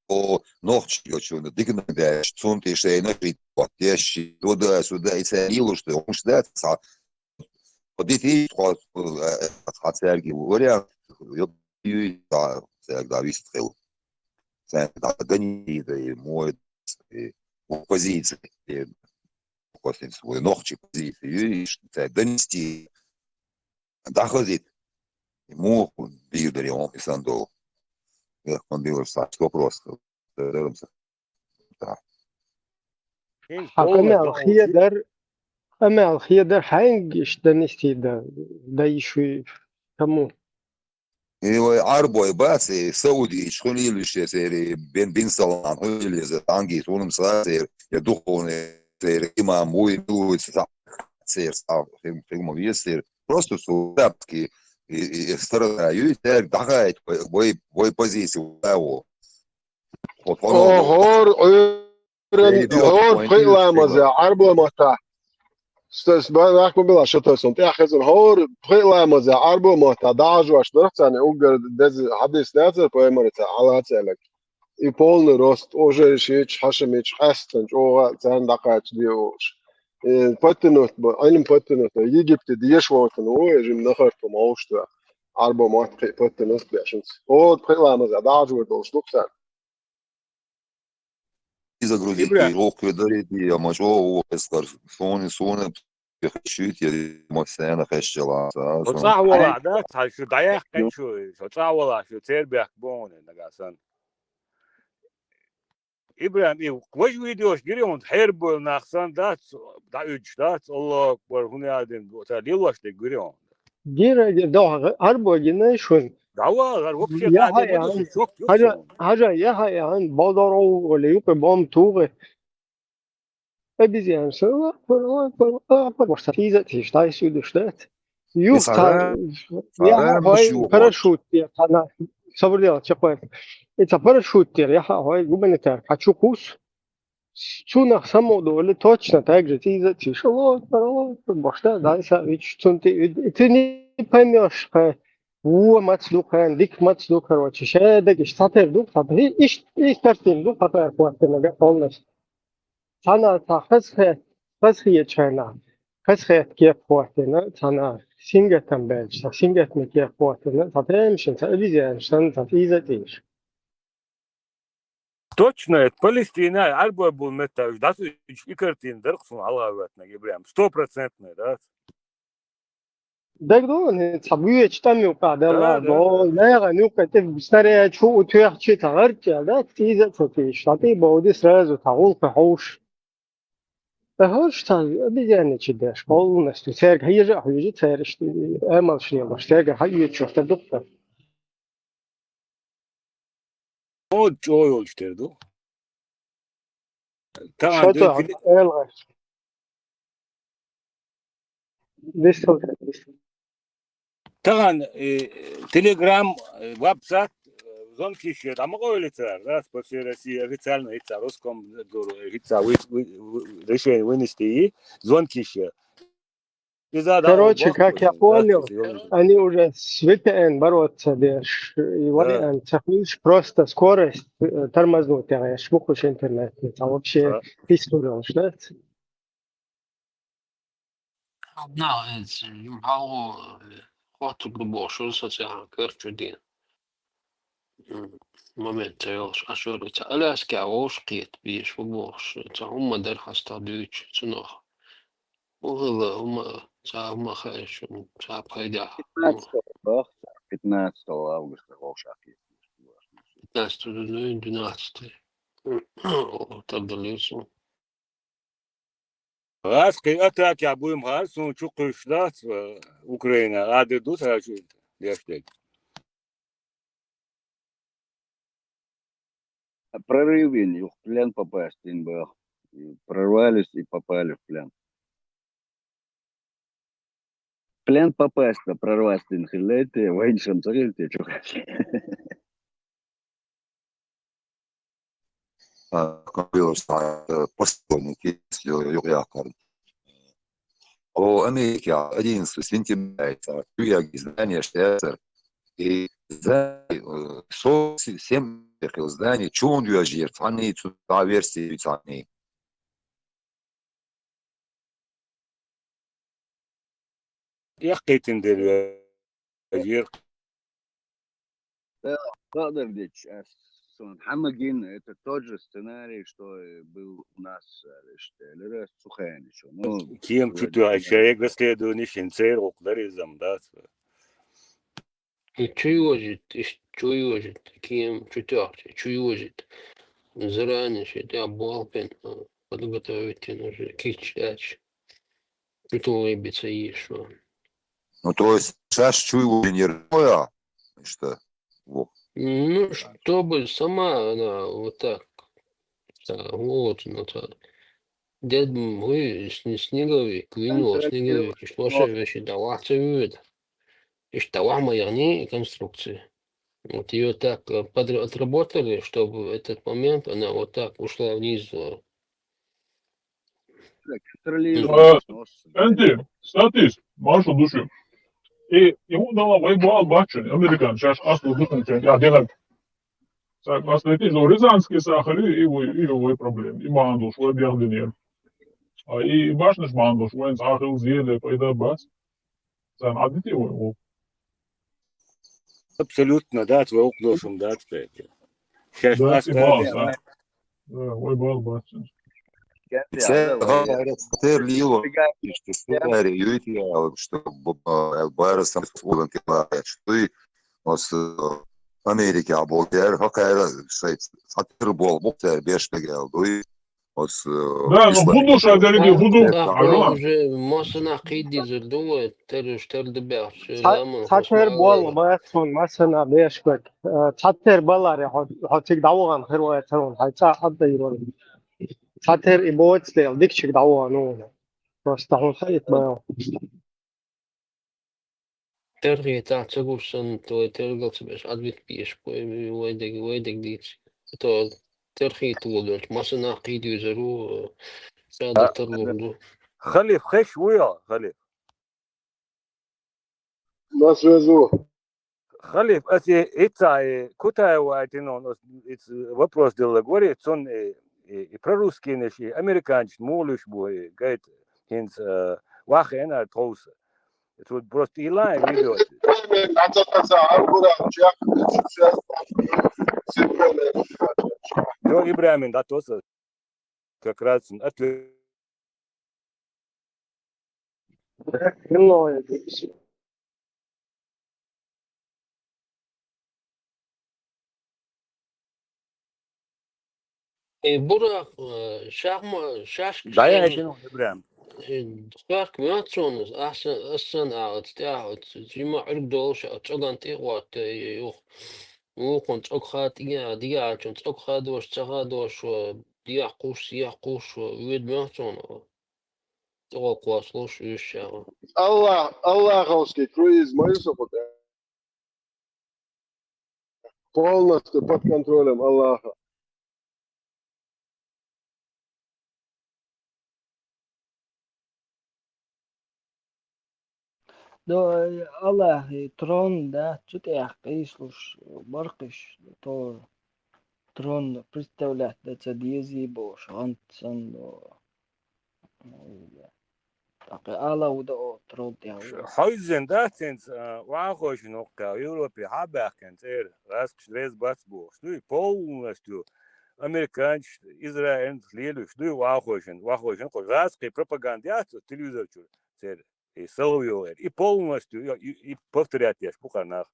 о, нохчий йолчунна диканан баьш, цунна тӀе шайна жить, вот, деш, туда-сюда, и царна луш, хӀумаш дац, цхьа, Подойти, хьо, э, хьан цаьрга вариант, ё, ю, да, цаьрга, да, вист хила. Цаьрга, да, гани, да, и мой, и позиция, и, косинс, вой, нохчий позиция, ю, и ш-, цаьрга донести, да, хазит. И мух, бир дари, он, и сандо. Эх, он бил, сто процентов. Хьан къамел хедар, къамел хедар хьаьнгга иштта донести дан, дан йиш вуй, кому? И вай Ӏарбой бац, и Саудича хуьлийла уьш, я церан Бен, Бин Салман хуьлийла иза, ангийца хӀума ца церан, я духовный церан имам вуй, вуй, ца-, церан, ца-, хир-, хир ма веза церан. Просто цу арабский, и, и, и сторона юй, цаьрга дӀахаийта вай, вай, вай позицию, вай во. О, хӀора Ӏуьйранна, хӀора пхи ламаза Ӏарбой маттахь. Стас, ба-, бахьа ма била, шо тайсон, тӀаьхьа хезна, хӀора пхи ламаза Ӏарбой маттахь дӀахьажош дара царна, уггар деза хьадис дацара пайхамарца, хьалаца аьлларг. И полный рост, уже шийтта хьашамича къаьстина чӀогӀа царна дӀакхача де олуш. Э, подтянуть бу, Ӏилма подтянуть бу, Египте деша воцург ву, жима нахарт хӀума хьовш ду. Ӏарбой мотт кхин подтянуть беш хӀинца. ХӀора пхи ламаза дӀахьажор долуш ду царна. Загрузить Ибрахим. Вокхе дарийти, я ма чӀогӀа ву эскар, суна, суна, шуьйта, я ма сена хешчала, ца, хьо суна. ЦӀахь вала, да, цхьа шу дӀаяьккхина шу, хьо цӀахь вала, шу цербехк бохуна, нагахь санна. Ибрахим, и важа видеош гири хьуна, хьерабойла нах санна дац, дӀауьдуш дац, Аллаху акбар, хӀун яздина, ца лелош дерг гири хьуна. Гира, гира, дохьа, Ӏарбой гинай шуна. ДӀавахар, вообще, яхьа, яхьа, шок, хьажа, хьажа, яхьа, яхьа, бодоро, оли, юкъе бом тугӀе. Обезьян, шо, Аллаху акбар, Аллаху акбар, Аллаху акбар, башта физа тиш, тай сюдуш дац. Юха, яхьа, хьой, парашют тӀера, хьана, собар дела, чекхвай. И ца парашют тӀера, яхьа, хьой, гуманитар, хьан чу кхус. Цунах самодовольный, точно так же, ты из-, ты шо, вот, вот, вот, башта, да, са, ведь что ты, ведь ты не поймёшь, э, Вон маца ду кхарна, дика маца ду, короче, шадагаш цхьатера ду, цхьа-, и-, иш-, и картина ду, цхьатера хӀоттинарг полностью. Цхьана цхьа хазахет-, хазахетача хана, хазахетта кеп хӀоттийна, цхьана сингаттам баьлча, цхьа сингаттаман кеп хӀоттийна, цхьа тӀемашна, цхьа обезьянашна, цхьа цӀийза тӀийша. Точно, это Палестина, Ӏарбой бола метташ, да, и картина дар-кх суна хьалха хӀоттинарг, Ибрахим, стопроцентная, да? ДагадоагӀий, цхьа боьча тӀама юкъа делла, да, да, да, наьха юкъа тӀе снаряд чу у тоьхча, цхьа гӀарчӀ, да, цӀийза а ца тӀийша, цхьа тӀе а бовда сразу, цхьа гӀулакх хьовш. ТӀаккха хӀорш цхьа обезьянничий деш, полностью, цаьрга хьежа а хьежа, цаьршта амалш лелош, цаьрга хьаоьцуш тера ду-кх. Мо чӀогӀа йолча тера ду. Тахан шо дойти тӀа, элгӀаш. Дистал, дистал. Тахан, э, Telegram, э, WhatsApp, э, звонки ше, там, ма къовлуьйтур, да, по всей России официально, хӀинца Роскомнадзор, э, хӀинца вы-, вы-, вы-, решение вынести, и звонки ше. Иза, да, короче, как я понял, они уже с V P N бороться деш, и вариант ца хуьлуш, просто скорость, э, тормознуть деш, бу-кх уж интернет, а вообще пиздур йолуш, да? Одна, э, ц-, юм хьалхо, э, хӀоттург ду бохуш, социальный карта чу ден. М, момент ца йолуш, а шура ца Аляскехь вовшах кхета безаш ву бохуш, ца хӀумма дара хьастагӀа дуьйцуш цунах. ХӀун хилла, хӀумма, ца хӀумма хаьа шуна, ца пайдехь. Пятнадцатого, да? Пятнадцатого августа вовшах кхета безаш ву бохуш. Пятнадцатого, ну, двенадцатый. О, так далеко. ГӀаз кхин атакехь буй ма хаьа, суна чу кхуьйсуш дац, э, Украина, а де ду ца чу деш дерг. Прорыв йина, юха плен попасть йина боху. И прорвались и попали в плен. Плен попасть-то, прорваться йина хилла те, вайна шан ца хилла те чу. А, как было, что, э, посыльники, если юкъ яккхар. О, Америке одиннадцатого сентября, это, чуяги знания, что это, и знание, э, со-, се-, семь здание, чун юажир, цхьаьний, цу, та версии цхьаьний. Эккхийтина дерг вежира. Да, бакъдар дечу, ас сон хьан ма гина, это тот же сценарий, что и был у нас, аьлла, иштта элира ас цу хенахь. Ну, кема чу тоьхча, расследование шин церан гӀуллакх дара иза-м, да? И чу йожийта, иштта чу йожийта, кема чу тоьхча, чу йожийта. Заранее шен тӀехь болх бина, подготовить йина уже, кийча даьлча. Чу туллий бен ца йийш ван. Ну, то есть, шаьш чу йожийнера, иштта, во. Ну, чтобы сама она вот так, ца, вот, ну, ца. Дед, м, вуй, сни-, снеговик, вино, снеговик, иштта лошадь веши, да, вахца вуьйда. Иштта вахьма яхни конструкция. Вот её так, э, подра-, отработали, чтобы в этот момент она вот так ушла вниз, э. Контролирует. Э, нос. Энди, статист, маршал души. И ему дала вайбал бачен, американ, шаш аслу духун чен, я делаг. Ца, ас летиш, но Рязанский сахали, и вай, и вай проблем, и мандуш, вай бяхдинер. А и башнаш мандуш, вайн сахал зеле, пайда бас. Сан адити вай, о. Абсолютно, да, твой уклошум, да, теперь. Сейчас да, нас ты бал, да. Да, вай бал бас. Се гӀалара тер лило, иштта сценарий юйти аьлла, что бу-, а, бара сан фулан тела, что и ос, э, Америке а боху дер, хӀокхара шайца цхьатера болу мухтар беш мегал дуй. Ос, э, да, ну, ислам буду ша дерги, буду. Да, уже массанах кхийдизар ду, э, тер уж тер ду бяхча, ламан цхьатера болу бац хьуна массанах беш мег. Э, цхьатера баларе хьо, хьо цига дӀавахана хир вай царун, хьай цӀа хьадда йир вара. Цхьатера и боцу дела, дикачиг дӀавахана ву. Просто хьуна хаийта бан. Терхетахь ца гуш санна, твой тергал ца беш, адвит беш, вай, вай дег, вай дег дийца. То терхетахь волу, массанах кхийдуьйзар ву, ца даттар лур ду. Халиф, хеш вуй хьо, Халиф? На связу. Халиф, ас и, и ца, и Кутаева айтинон, ас и ц-, вопрос делла гори, цун и, и, и прорусскийнаш, и американчт мулуш бу, и гайт хинц, э, вахена тхоуса. Цу просто и лайн видео. Всё, Ибрахим, да, то как раз ответ. Э, Бурах, э, шахма-, шашка Да, я шен-, это, ну, прям. Э, шашка мацонус, ахсан, асан, а, вот, тя, вот, зима, ург долш, а, цоган тихват, э, юх. Вукхун цӀогхадига, дига чун цӀогхадош, цӀогхадош, дига куш, дига куш, вид мёцун. ЦӀогхослуш, уйшава. Аллах, Аллаховский круиз мой сухот. Полностью под контролем Аллаха. До Аллахьи трон да, цу тӀехь къийсалуш баркхиш, то трон представлять дан ца дезий бохуш, гӀант санна. ТӀаккха Аллахь ву до трон тӀехь ву. Хьойзен дац хӀинца, а, вахошин воккха, Европе хьа баьхкина цӀера, гӀазкхаш реза бац бохуш, дуй, полностью американцаш, израильнаш лелуш, дуй, вахошин, вахошин, кху гӀазкхи пропаганда яц, телевизор чуьра цӀера. И Соловьёв эр. И полностью, и, и, и повторять еш бу кхара нах.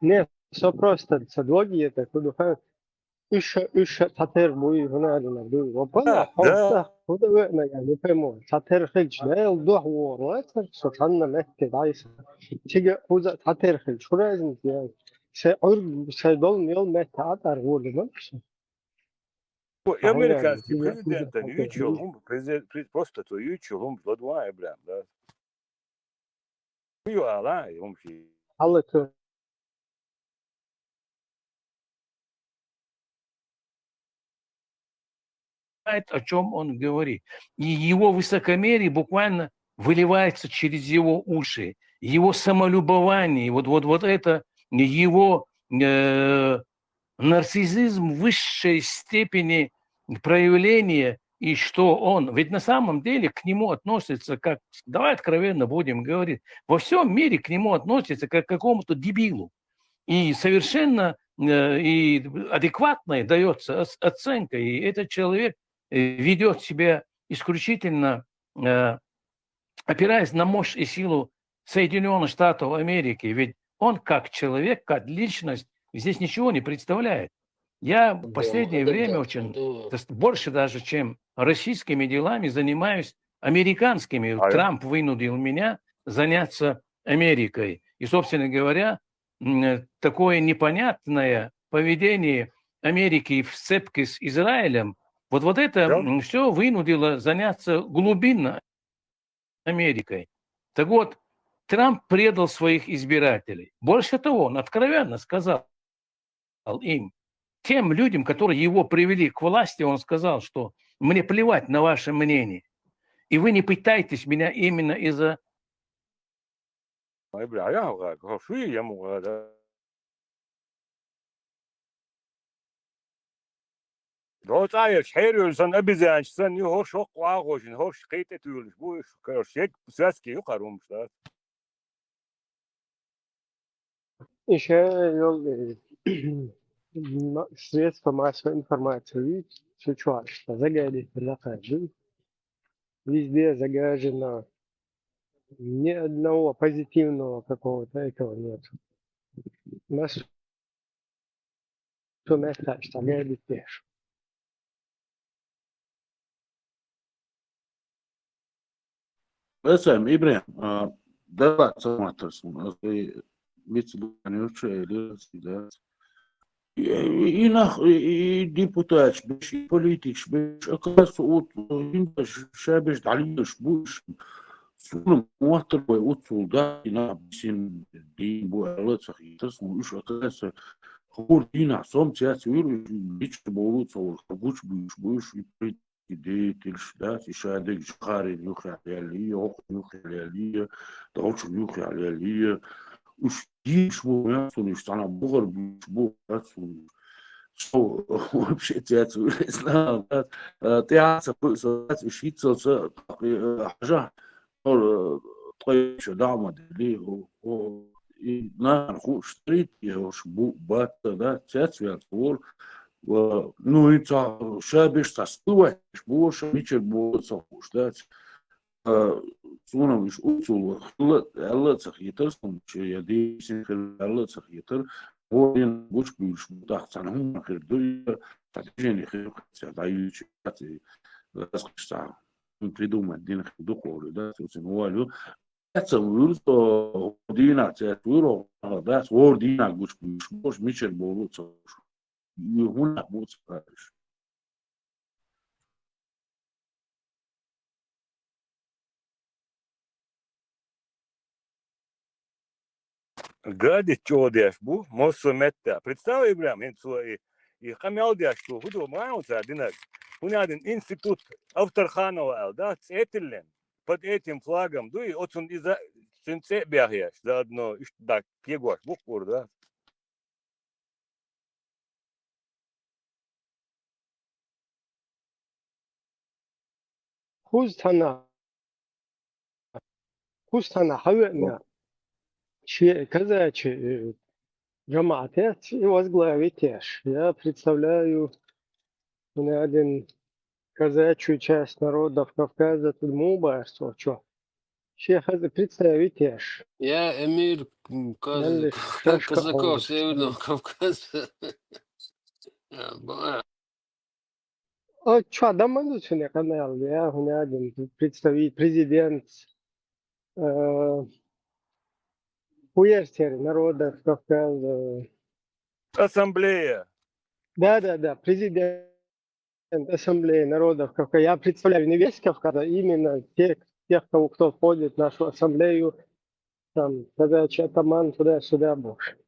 Не, со просто, со дог ета, куду ха, уьш, уьш цхьатера буй, хӀуна а дина, дуй. Ва пала, Да, хьо да. Са, хӀу да веана, я не пойму. Цхьатера хилча, Дела дуьхьа вогӀур вацара, со цхьанна метте дӀайса. Цига кхуза цхьатера хилча, хӀу разница я? Се Ӏуьрг, се долу йолу метте а тӀара гӀур ду, ма шу. Американский президент юьйцу йолу хӀума, президент, през-, просто цо юьйцу йолу хӀума ладугӀа Ибрахим, да. Ю ала, и хӀума ши. Хьаллакха. Знает, о чём он говорит. И его высокомерие буквально выливается через его уши. Его самолюбование, вот, вот, вот это его, э, нарциссизм высшей степени проявления, и что он, ведь на самом деле к нему относится как, давай откровенно будем говорить, во всем мире к нему относятся как к какому-то дебилу. И совершенно, э, и адекватная даётся ос-, оценка, и этот человек, э, ведёт себя исключительно, э, опираясь на мощь и силу Соединённых Штатов Америки, ведь он как человек, как личность здесь ничего не представляет. Я в Да, последнее да, время да, очень, да. то есть больше даже, чем российскими делами, занимаюсь американскими. А я? Трамп вынудил меня заняться Америкой. И, собственно говоря, м, такое непонятное поведение Америки в сцепке с Израилем, вот, вот это, Да. м, всё вынудило заняться глубинно Америкой. Так вот, Трамп предал своих избирателей. Больше того, он откровенно сказал им, тем людям, которые его привели к власти, он сказал, что мне плевать на ваше мнение, и вы не пытайтесь меня именно из-за Ай, бля, я, хо, шуй, я му, да. Доцаеш, хьерюль сан, обезьянч сан, ю хор шок, ва хожин, хор шкит, это юль, бу, короче, связки, ю, харум, да. Иша, ё, э, ма-, средства массовой информации, всё чувашка, загадить, накажи. Везде загажено. Ни одного позитивного какого-то этого нет. Нас всё место загадить. Эсэм, Ибрем, а, давай саматарсун, а, вице-губернаторша или всегда. И, и, и нах, и, и депутатш беш, и политикш беш, а как раз вот, э, ш-, ша беш дали беш буш, суна мотор бай уцул да, и на бисин дин бу ала цах, и тас му уж, а как раз хур дина сом цяц вир, бич болу цаур, гуч буш, буш, и при-, политический деятельш, да, и шадерг Жохарин юххьехь яьллий, ГӀокхун юххьехь яьллий, Долчун юххьехь яьллий, уьш дийш бу, яц, уьш цхьана бухара буьйш бу, яц, уьш. Со вообще цец вуьйр, я знаю, да, э, тӀаьхьа ца кхуьу со, яц, уьш хӀинццалц, э, хьажахь, нор, э, ткъе чу дӀа а ма делли, о, о, и нахана хууш дарий те, уьш бу, бац, да, цец ваьлла ца волу. Ва, ну, и цхьа ша беш цхьа стилвайташ бу, ша мичара бу ца хууш дац. А, суна уьш уцул хилла, аьлла а ца хетар, суна чу я дийшина хилла аьлла а ца хетар. Вон дина гучу буьйлуш бу, тӀаккха цхьана хӀуманна хир ду, я цхьа движение хир ду, цхьа дӀаюьйцуш, я цхьа ласкаш цхьа. Придумать дина хир ду кхолу, да, цуьнан волю. Эцам вуьру со, дийнахь цец вуьру, дац, вор дийнахь гучу буьйш, бош мичара болу ца хууш. ХӀунда бу ца хууш. Гадит чӀогӀа деш бу, массо а метта. Представь, Ибрахим, хӀинца цо и, и къамел деш цо, хӀун ду, ма хьуна цара динарг. ХӀунда аьлла институт Авторханова аьлла, да, цӀе тиллина. Под этим флагом дуй, оцунна иза, цуьнан цӀе а бехъеш, заодно иштта дӀа кегош бу-кх уьра, да. Кхуза цхьана, кхуза цхьана хьавеана шен казачий, э, жамаӀатех и возглавить еш. Я представляю, хӀунда аьлла казачью часть народов Кавказа, тут муха боху цо чохь. Шен хаза представить еш. Я эмир, м, каз-, Меллиш, Каз-, Казаков Северного Кавказа. А, ба-, а. О, чохь дан ма ду цуьнан къамел, я хӀунда аьлла представить, президент, э, хӀун яра церан народов Кавказа. Ассамблея. Да, да, да, президент Ассамблея народов Кавказа. Я представляю не весь Кавказ, а именно тех, тех, кого, кто входит в нашу ассамблею, там, казачий атаман, туда-сюда больше.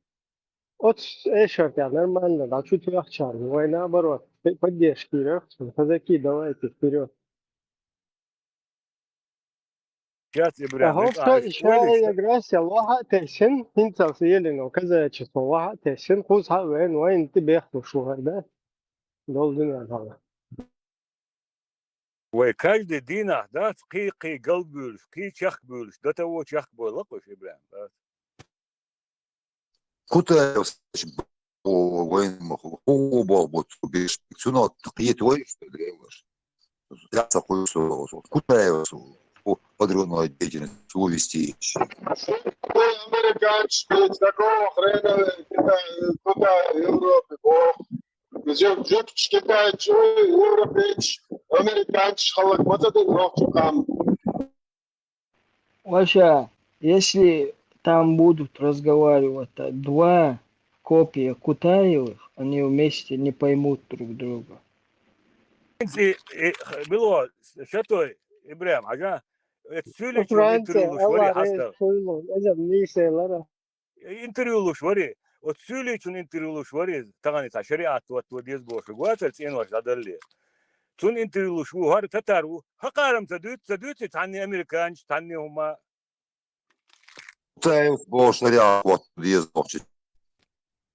Вот эшарта нормально, да, чуть легче, война, наоборот, п-, поддержки, да, казаки, давайте вперед. Яц, Ибрахим, ХӀокху ша, ша эграсия лохьа а тесина, хӀинцалц елина казачество лохьа а тесина, кхуза хьа а веана, вайна тӀе бехлуш ву хӀара, да? Долу дуьнен хьала. Вай каждый дийнахь дац, кхий-кхий галбуьйлуш, кхий чехкабуьйлуш, до того чехкабойла кхуьш, Ибрахим, дац. Кутаев вайн хӀу боху бу цу беш, цунах кхета вай, что ли, Эваш? Я ца кхуьйсу, Кутаев, подрывной деятельность вести. Американцы, какого хрена Китай, Китай, Европе, бо? Жук-, жук-, Китай, чу, Европе, Американцы, халак, вот это нохчу там. Ваша, если там будут разговаривать, а, два копия Кутаевых, они вместе не поймут друг друга. И, и, било, шатой, Ибрахим, хьажа, это Сюличу интервью луш вари хьаста. Интервью луш вари. Оцу Сюличун интервью луш вари, тахана цхьа шариат ватто деза бохург вацара цӀенош дӀадалле. Цунна интервью луш ву, хӀара татар ву. Хьакхарам ца дуьйцу, ца дуьйцу, цхьанне американча, цхьанне хӀума. Цаев боху шариат ватто деза бохучу.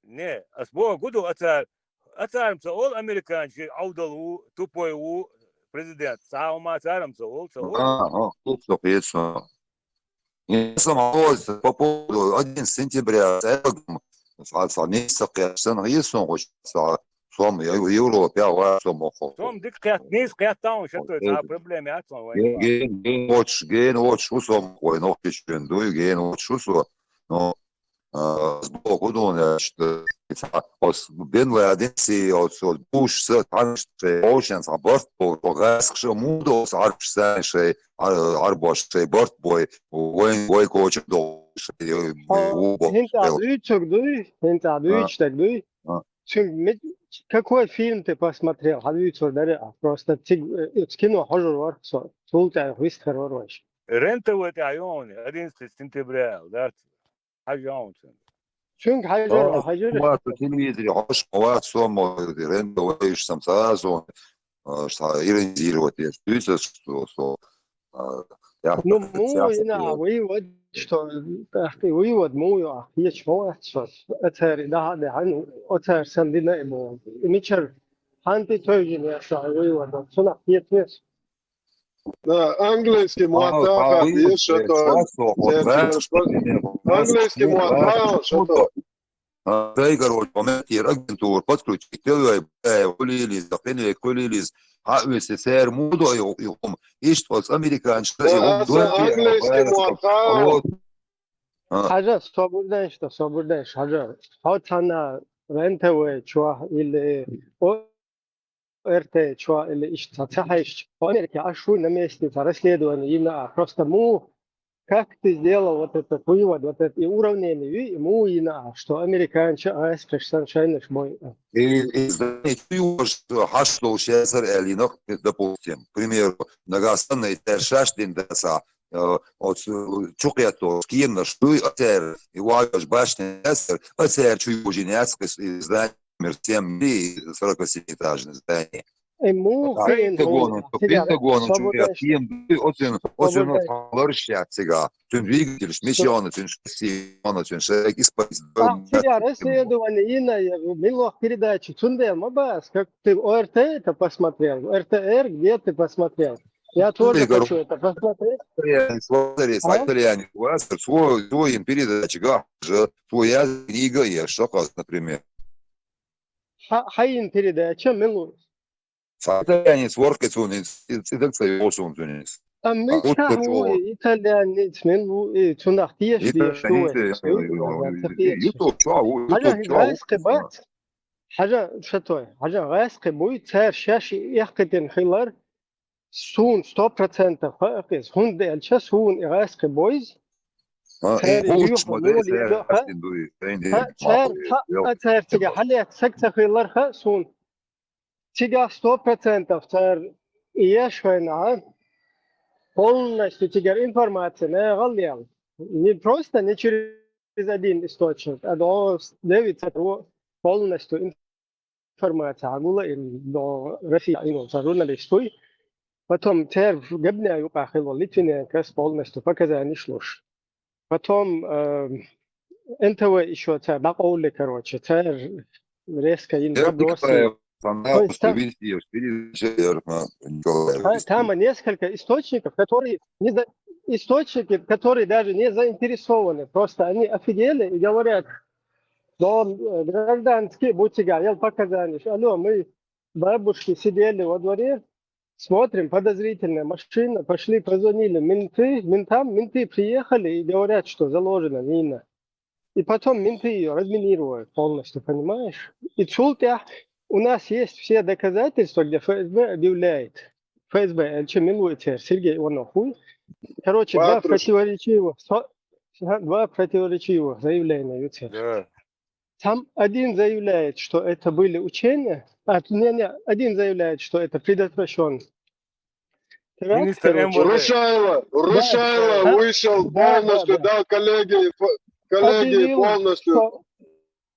Не, ас боху, гу ду ацара, ацара ца олу американча Ӏовдал ву, тупой ву, президент. Цхьа хӀума цара ца олу, ца олу. А, а, тут что, конечно. Я сам по поводу одиннадцатого сентября, цхьа, цхьа месяц кхетта, сан хьийза сон гӀуш, цхьа, сом Ев-, Европе а вац сом охьо. Сом дика кхетта, нийса кхетта, он шатой цхьа проблема яц он вайн. Ген, ген, ген, воцуш, ген, воцуш, хӀу сом вай нохчичун дуй, ген, воцуш, хӀу со. Но, а, сбоку дон, я что, цхьа, ос Бен Ладен си, ос, ос Буш, са, тхьанаш, шей, оушен, цхьа, барт, бо, гасх, ша, мудо, ос, Ӏарбаш, сайн, шей, Ӏар-, Ӏарбош, шей, барт, бой, вайн, вай, коча, до, шей, хӀинца дуьйцург дуй, хӀинца дуьйцуш дерг дуй. А. Цуьнга ме-, какой фильм ты посмотрел? Хьан вуьйцур дара а? Просто циг-, э, оцу кино хьожур вара со. Цул тӀаьхьа вистхир вара вайша. Рен ТВ тӀехь йогӀуни, одиннадцатое сентября, дац? Хьажа йогӀун цуьнга. Цуьнга хьажур, а, хьажур. Вац телевизоре, хьожуш ма вац, со мо, Рен ТВ йиш сам сазон. а, что иронизировать, я, что это, что, что, а, я Ну, так муй сейчас йина это вывод, что, ах, вывод муй, ах, ечмо, что оцер, да, да, ну, оцер сандина ему. Мичер, ханти тойжин я ша вывод, цунах ечмес. Да, английский А, муатаха, а, еш это это, что, вот, да, английский муатаха, что это. Дай, короче, момент, агентур, подключить, телевизор, э, кулилиз, да, пенек, кулилиз, а, СССР, мудо, и, и, ум, и что, с американцев, и, ум, Английский муатаха. Вот. А, Хажа, собурдайш, что собурдайш, хажа. Хо цана РЕН-ТВ чуа или ОРТ чуа или ишта цахайш. Америка, а шу на месте, за расследование, именно, а просто му, как ты сделал вот этот вывод, вот это и уравнение, и му именно, что американцы, а, совершенно мой. И, и знаете, чего, что хаш сейчас элинок, допустим, к примеру, нагасан и тершаш дин даса, э, от, э, чукьято, скинна, что и отер, и вагаш башня, отер, отер чуюжинецкий, и здание номер семь, и сорок восемь этажное здание. И му, А, Пентагон, он, Пентагон, он, чуя, кем, очень, очень, Свободный. Вот ларща, цыга. Тюн двигатель, смещённый, тюн шасси, он, тюн шаг, использовал. А, тебя расследование, Инна, я, милох передачи, Цундел, Мабас, как ты ОРТ это посмотрел, РТР, где ты посмотрел? Я тоже Игорь. Хочу это посмотреть. Итальянец, вот, смотри, А? Итальянец, у вас свой, свой им передачи, га, же, твоя книга, я, что, например. Ха-, Хаин передача, милу. Итальянец, воркет, он, и, и, и так, и он, он, А мы вот что, ты чего? Итальянец, милу, и цунах тиеш, И тиеш, то, и то, и то, чё, и то, чё, Хажа, гайс кебат. Хажа, шатой. Хажа, гайс кебуй, цар шаш, эх, китин хилар. Сун, сто процентов, ха, кис. Хун делча, сун, и гайс кебуйз. А, Цар и уж юх, модель, ну, цар, да, ха? астин дуй, энди, Ха, цар, махуй, ха, ёп. а цар тига, халек, сак, сак, хилар, ха, сун. Тига сто процентов цар, и еш, а? Полностью тига информация, не, галиял. Не просто, не через один источник, а до девять, полностью информация, а гула им до России, а, ну, за журналистуй. Потом цар гебня юка хило, Литвиненкос полностью показания шлуш. Потом, э, НТВ ещё цар бакъоули, короче, цар резко ин Я забросил. Николаев, там, То есть там- Висьев, Висьев, Николаев. А, там несколько источников, которые не за-, источники, которые даже не заинтересованы. Просто они офигели и говорят, да, э, гражданские, будьте га, я показания. Алло, мы бабушки сидели во дворе, смотрим, подозрительная машина, пошли, позвонили менты, ментам, менты приехали и говорят, что заложена мина. И потом менты её разминируют полностью, понимаешь? И цултя у нас есть все доказательства, где ФСБ объявляет. ФСБ, э, чем милуется, Сергей Иванов. Короче, два Патрушев. противоречивых, со-, два противоречивых заявления, Юцер. Да. Там один заявляет, что это были учения, а, не, не, один заявляет, что это предотвращён теракт, Министр короче. МВД. Рушайло, Рушайло да, вышел да, полностью, да, да. Да, коллеги, ф- коллеги, Объявил, полностью. Что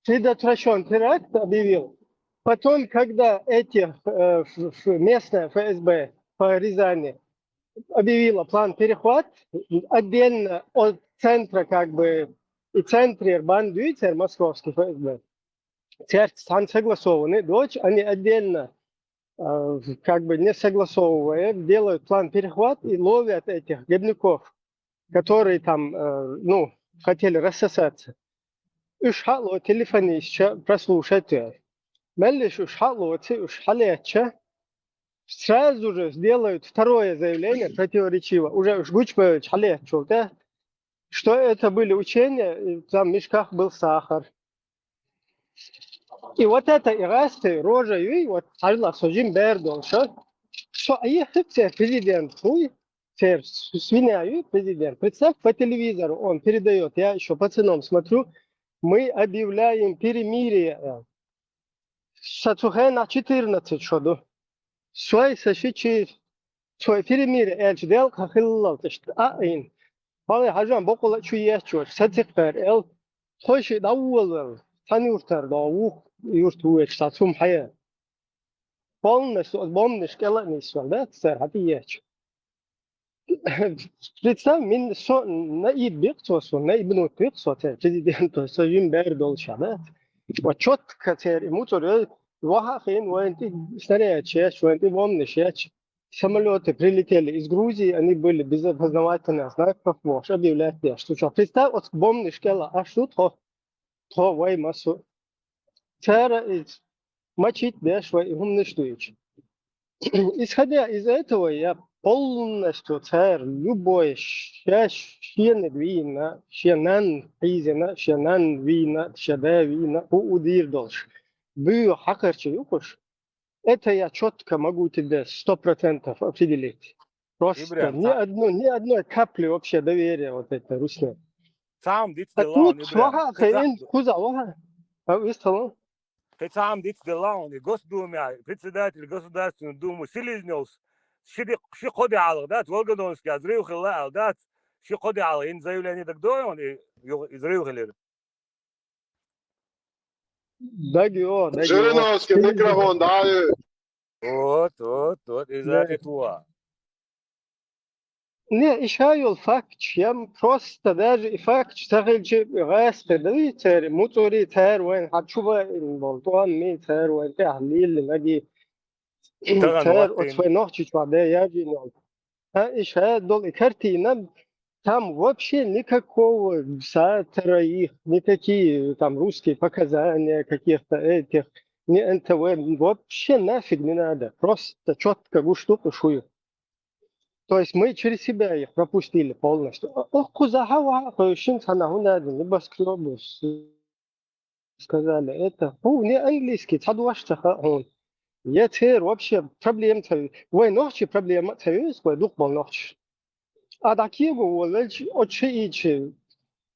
предотвращён теракт, объявил. Потом, когда эти, э, ф-, ф-, местное ФСБ по Рязани объявила план перехват, отдельно от центра, как бы, и центре бандуйтер московский ФСБ. Церт, там согласованы, дочь, они отдельно, э, как бы не согласовывая, делают план перехват и ловят этих гебнюков, которые там, э, ну, хотели рассосаться. Уж хало телефоны ещё прослушать. Меллиш уж хало, ци уж халеча. Сразу же сделают второе заявление противоречиво. Уже уж Гучбевич халеча, да? Что это были учения, и там в мешках был сахар. И вот это и расты рожа юй, вот хажла сожим бердолша. Что а если все президент хуй, все свиняю президент. Представь, по телевизору он передает, я еще пацаном смотрю, мы объявляем перемирие. Сацухена четырнадцать шоду. Сой сашичи, сой перемирие, эльч дел хахиллал тешт. А ин. Хали хажан бокула чу еш чу, сацикпер эл. Хойши давулал. Тан юртар да, ух, юрт уэч, сацум хая. полностью оцу бомбанаш кӀел а нисвелла, да, цара хьан тӀеетташ. Представь, мин со наиб бекъ цо, со наибнут бекъ со, церан президенто, со жима бер долуш, да? Вот чётко церан и муцур, э, ваха а хиъна, вайна тӀе снарядаш етташ, вайна тӀе бомбанаш етташ, самолёты прилетели из Грузии, они были без опознавательных знаков, бохуш, объявлять деш. Цу чохь, представь, оцу бомбанаш кӀел а, аш ду тхо, тхо вай массо а. Цара и мачийта деш вай и хӀуманаш дуьйцу. Исходя из этого, я полностью цара любой шаьш шениг вийна, шен нанна хьийзина, шен нанна вийна, шен да вийна, хӀу у дийр долуш. Буьйху хьакхарчий ю кхуш. Это я чётко могу тебе сто процентов определить. Просто Ибрахим, ни ца- одно, ни одной капли вообще доверия вот это русне. Цхьа хӀума дицделла А вон, тут Ибрахим. Ваха, Кхин ца- хин, кхуза ваха. А, вистхала? Кхин цхьа хӀума дицделла вон, и Госдуме председатель Государственной Думы Селезнёвс ши ди-, ши-кхо де хьалха дац, Волгодонский взрыв хилла аьлла дац, ши-кхо де хьалха йина заявление дагадогӀий хьуна, и, ю-, и взрыв хилира. Дагайо, дагайо. Жириновский микрофон, да, ю. Вот, вот, вот, из-за Да. этого. Не, и ша йолу факташ, я просто даже и факташ ца хилча, гӀаскхи ду церан, муцури цара вайн хьан чу ваийна болу, тӀом ми цара вайн тӀехь лийла наги. Тахана Цара ваттийна. Оцу вайн нохчичохь де яжийна йолу. А, и ша долу и картина, там вообще никакого сатара их, никакие там русские показания каких-то этих, ни Н Т В, вообще нафиг не надо. Просто чётко гуш ду кху шу ю. То есть мы через себя их пропустили полностью. О, кхузахьа ваха, хӀуьшин цхьана хӀун ада, небоскрёбы с-, сказали, это, хӀу, не английский, цхьа дош ца хаьа хьуна. Я церан вообще проблема ца ю. Вай нохчий проблема ца ю, вай дукха болу нохчий. А дӀакего волавелча, оцу шиитчи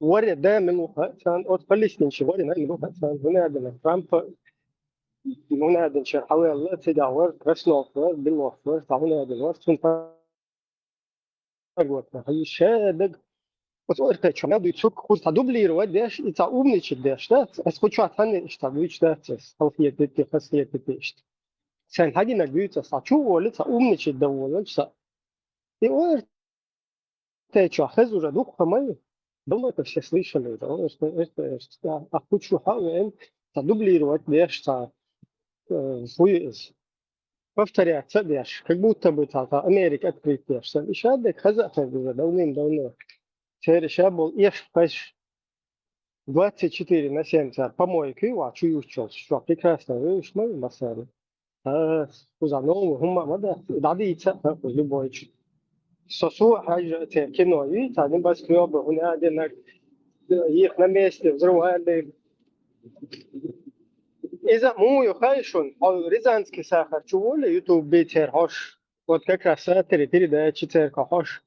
варе да мила ву хаьа царна, оцу палестинчи варе да мила ву хаьа царна. ХӀун ада, Трампа, хӀун ада, чара хьаваьлла, цигахь вара, Краснов вара, Белов вара, цхьа хӀун ада вара, цунна пагота. Хьан ша даг, оцу орта чу мел дуьйцург, кхуза цхьа дублировать деш, и цхьа умничать деш, да? Ас кху чохь цхьанне иштта дуьйцуш дац ас, хьалхетити, хасхетити иштта. Сайн хьагинарг дуьйцу ас, цхьа чу а волий, цхьа умничать дан волалча цхьа. И орта чохь хеза уже дукха ма ю. Думаю, это все слышали уже. О, это, это, это, а, а кху чу хьа а веана, цхьа дублировать деш, цхьа, э, фу ю иза. Повторяться а деш, как будто бы цхьа, цхьа Америка открыть деш санна. И ша дерг хаза а хеза уже давным-давно. Церан ша болу эшпаш двадцать четыре на семь цара помойка ю, ваха чу юьйцуш йолуш. Чохь прекрасно вевзаш ма ю массарна. А, кхуза новый хӀумма а ма дац, дӀадийца а, любой чу. Со, со хьаьжжа церан кино ю, цхьа небоскрёбы, хӀун а динарг, их на месте взрывали. Иза муха ю хаьа шуна, хьо Рязанский сахар чу волий, YouTube бийцера хьош. Вот как раз сатаре передача церан хьош.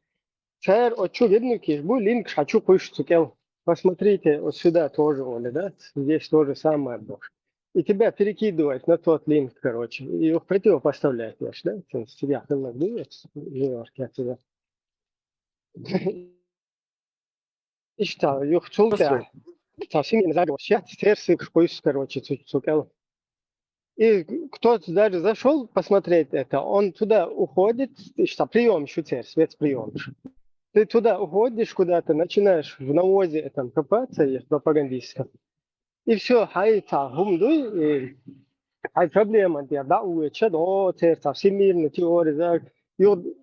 Цара оцу чу гиднуькиш бу, линкаш хьан чу кхуьйсу цу кӀел. Посмотрите, вот сюда тоже, Оля, да? Здесь то же самое было. И тебя перекидывает на тот линк, короче. И их противопоставляет, я ж, да? Цуьнан стигахь хилларг ду, Нью-Йорке цигахь. Иштта, юха цул тӀаьхьа. Цхьа семейный заговор, шесть церан сыкаш кхуьйсу, короче, цу, цу кӀел. И кто-то даже зашёл посмотреть это, он туда уходит, иштта приёмаш ю церан, спецприёмаш. Ты туда уходишь куда-то, начинаешь в навозе этом копаться, их пропагандистском. И всё, хьайн цхьа хӀума дуй, и хьайн проблема тӀера дӀа а воьдуш, о, церан цхьа всемирная теория, да, ю-,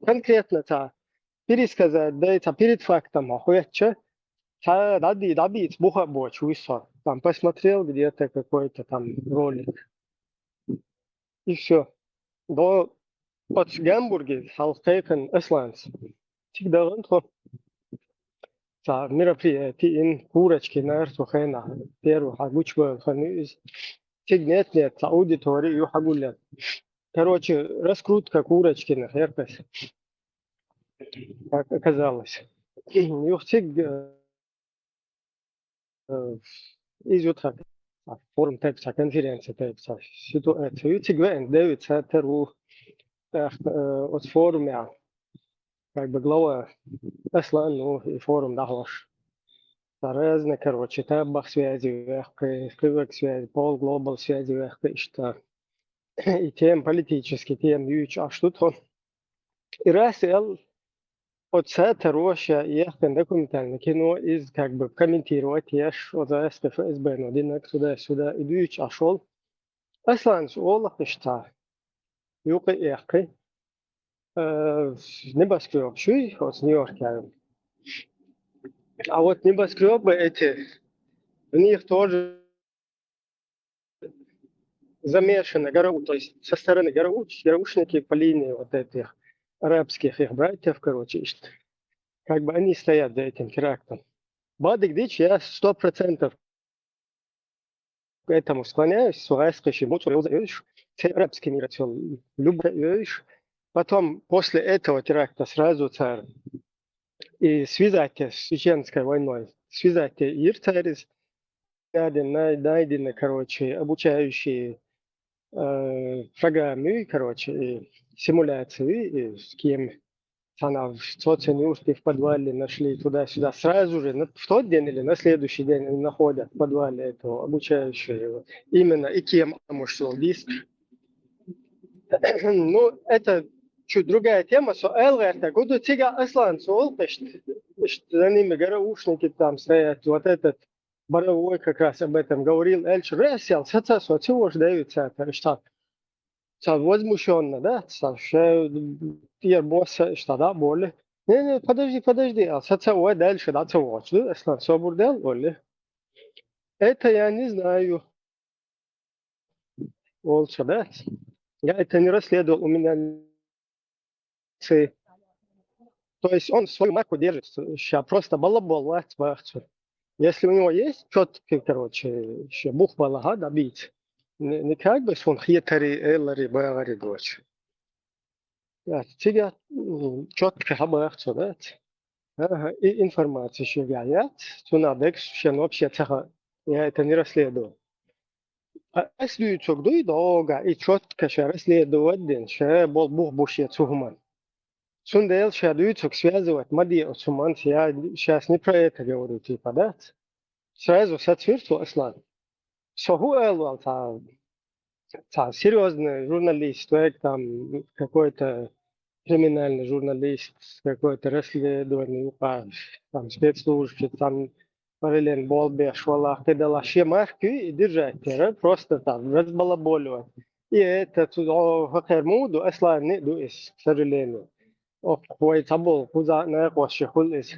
конкретно цхьа пересказать дай, цхьа перед фактом хьо хоьттуш, цхьа дӀади-, дӀабийца буха а боцуш вуьсу хьо. Там посмотрел где-то какой-то там ролик. И всё. До, оцу Гамбурге хьалха кхайкхина Асланца. Цига дахана тхо. Цхьа мероприятие йина, курочки йинера цу хенахь. Первый хьан гучубевлла хан ю иза. Цига нет-нет, цхьа аудитори ю хьагулъян. Короче, раскрутка Курочкина хьекхалц. Как оказалось. Юха цига, э, иза ю тхан, а, форум тайпа цхьа, конференция тайпа цхьа, ситуация ю. Цига веана девица тера ву, тӀаккха, э, оцу форумехь, как бы, глава Аслан, ну, и форум дӀахьош. Цхьа разные, короче, таббах связи ваьккхи, кхидӀа связи, Пол Глобал связи ваьккхи, иштта. и тема, политический тема юьйцуш Ӏаш ду тхо. И раз аьлла, оцу цхьаьна таро ша яьккхина документальное кино, иза как бы комментировать еш, оцу ГӀаскхи ФСБ-но динарг туда-сюда, и дуьйцуш Ӏаш волу. Асланас олу иштта, юкъа а эккхи, э, небоскрёбаш юй оцу Нью-Йорке. А вот небоскрёбы эти, в них тоже замешаны ГРУ, то есть со стороны ГРУ, ГРУшники по линии вот этих арабских их братьев, короче, ишт-, как бы они стоят за этим терактом. Бадик дича, я сто процентов к этому склоняюсь, со ГӀаскхи ши муцур йовза йовзаш, цхьа арабский мир отсюда, любой йовзаш. Потом, после этого теракта сразу цар и связать с чеченской войной, связать йира цар иза, найдены, най-, найдены, короче, обучающие, э, программы, короче, и симуляции, и с кем цхьана цо цхьана юртахь в подвале нашли туда-сюда. Сразу же, на, в тот день или на следующий день они находят в подвале этого обучающего. Именно и кем, а может, он диск. Ну, это чуть другая тема, со эл ГРТ. Гуду цига Аслан, со олкъешт, за ними ГРУшники там стоят, вот этот Боровой как раз об этом говорил, аьлча, Расел, саца со, ца вож дайвица, так что ца возмущённо, да, ца ше тӀера босса иштта дӀа а болу. Не, не, подожди, подожди, а саца вай дальше дӀа ца воцу, Аслан, собур дел, олли. Это я не знаю. Олча, да? Я это не расследовал, у меня ци. То есть он свою марку держит, ща просто балабол вац бахцу. Если у него есть чёткий, короче, ещё бух балаха добить, не, не как бы сон хетари, элари, багари, короче. Да, цига, м, чётко хабахцу, да? Ага, и информация ещё я, я, цуна декс, ща вообще цаха, я это не расследовал. А ас дуьйцург дуй догӀа, и чётко ша расследовать дина, ша бол бух буш я цу хӀуман. Цундела ша дуьйцург связывать ма де оцу хӀуманца, я щас не про это говорю, типа, да? Сразу сацвирцу Аслан. Со хӀу аьлла вал цхьа, цхьа серьёзный журналист, век там какой-то криминальный журналист, какое-то расследование юкъа, там спецслужбы, там параллельно болбеш вала, кхидала шен марки и держать тера, просто там разбалаболивать. И это, цу, о, хӀокхер муха ду, Асланни а ду иза, к сожалению. Ох, вай цхьаболу кхуза а накъост ши хуьлу иза.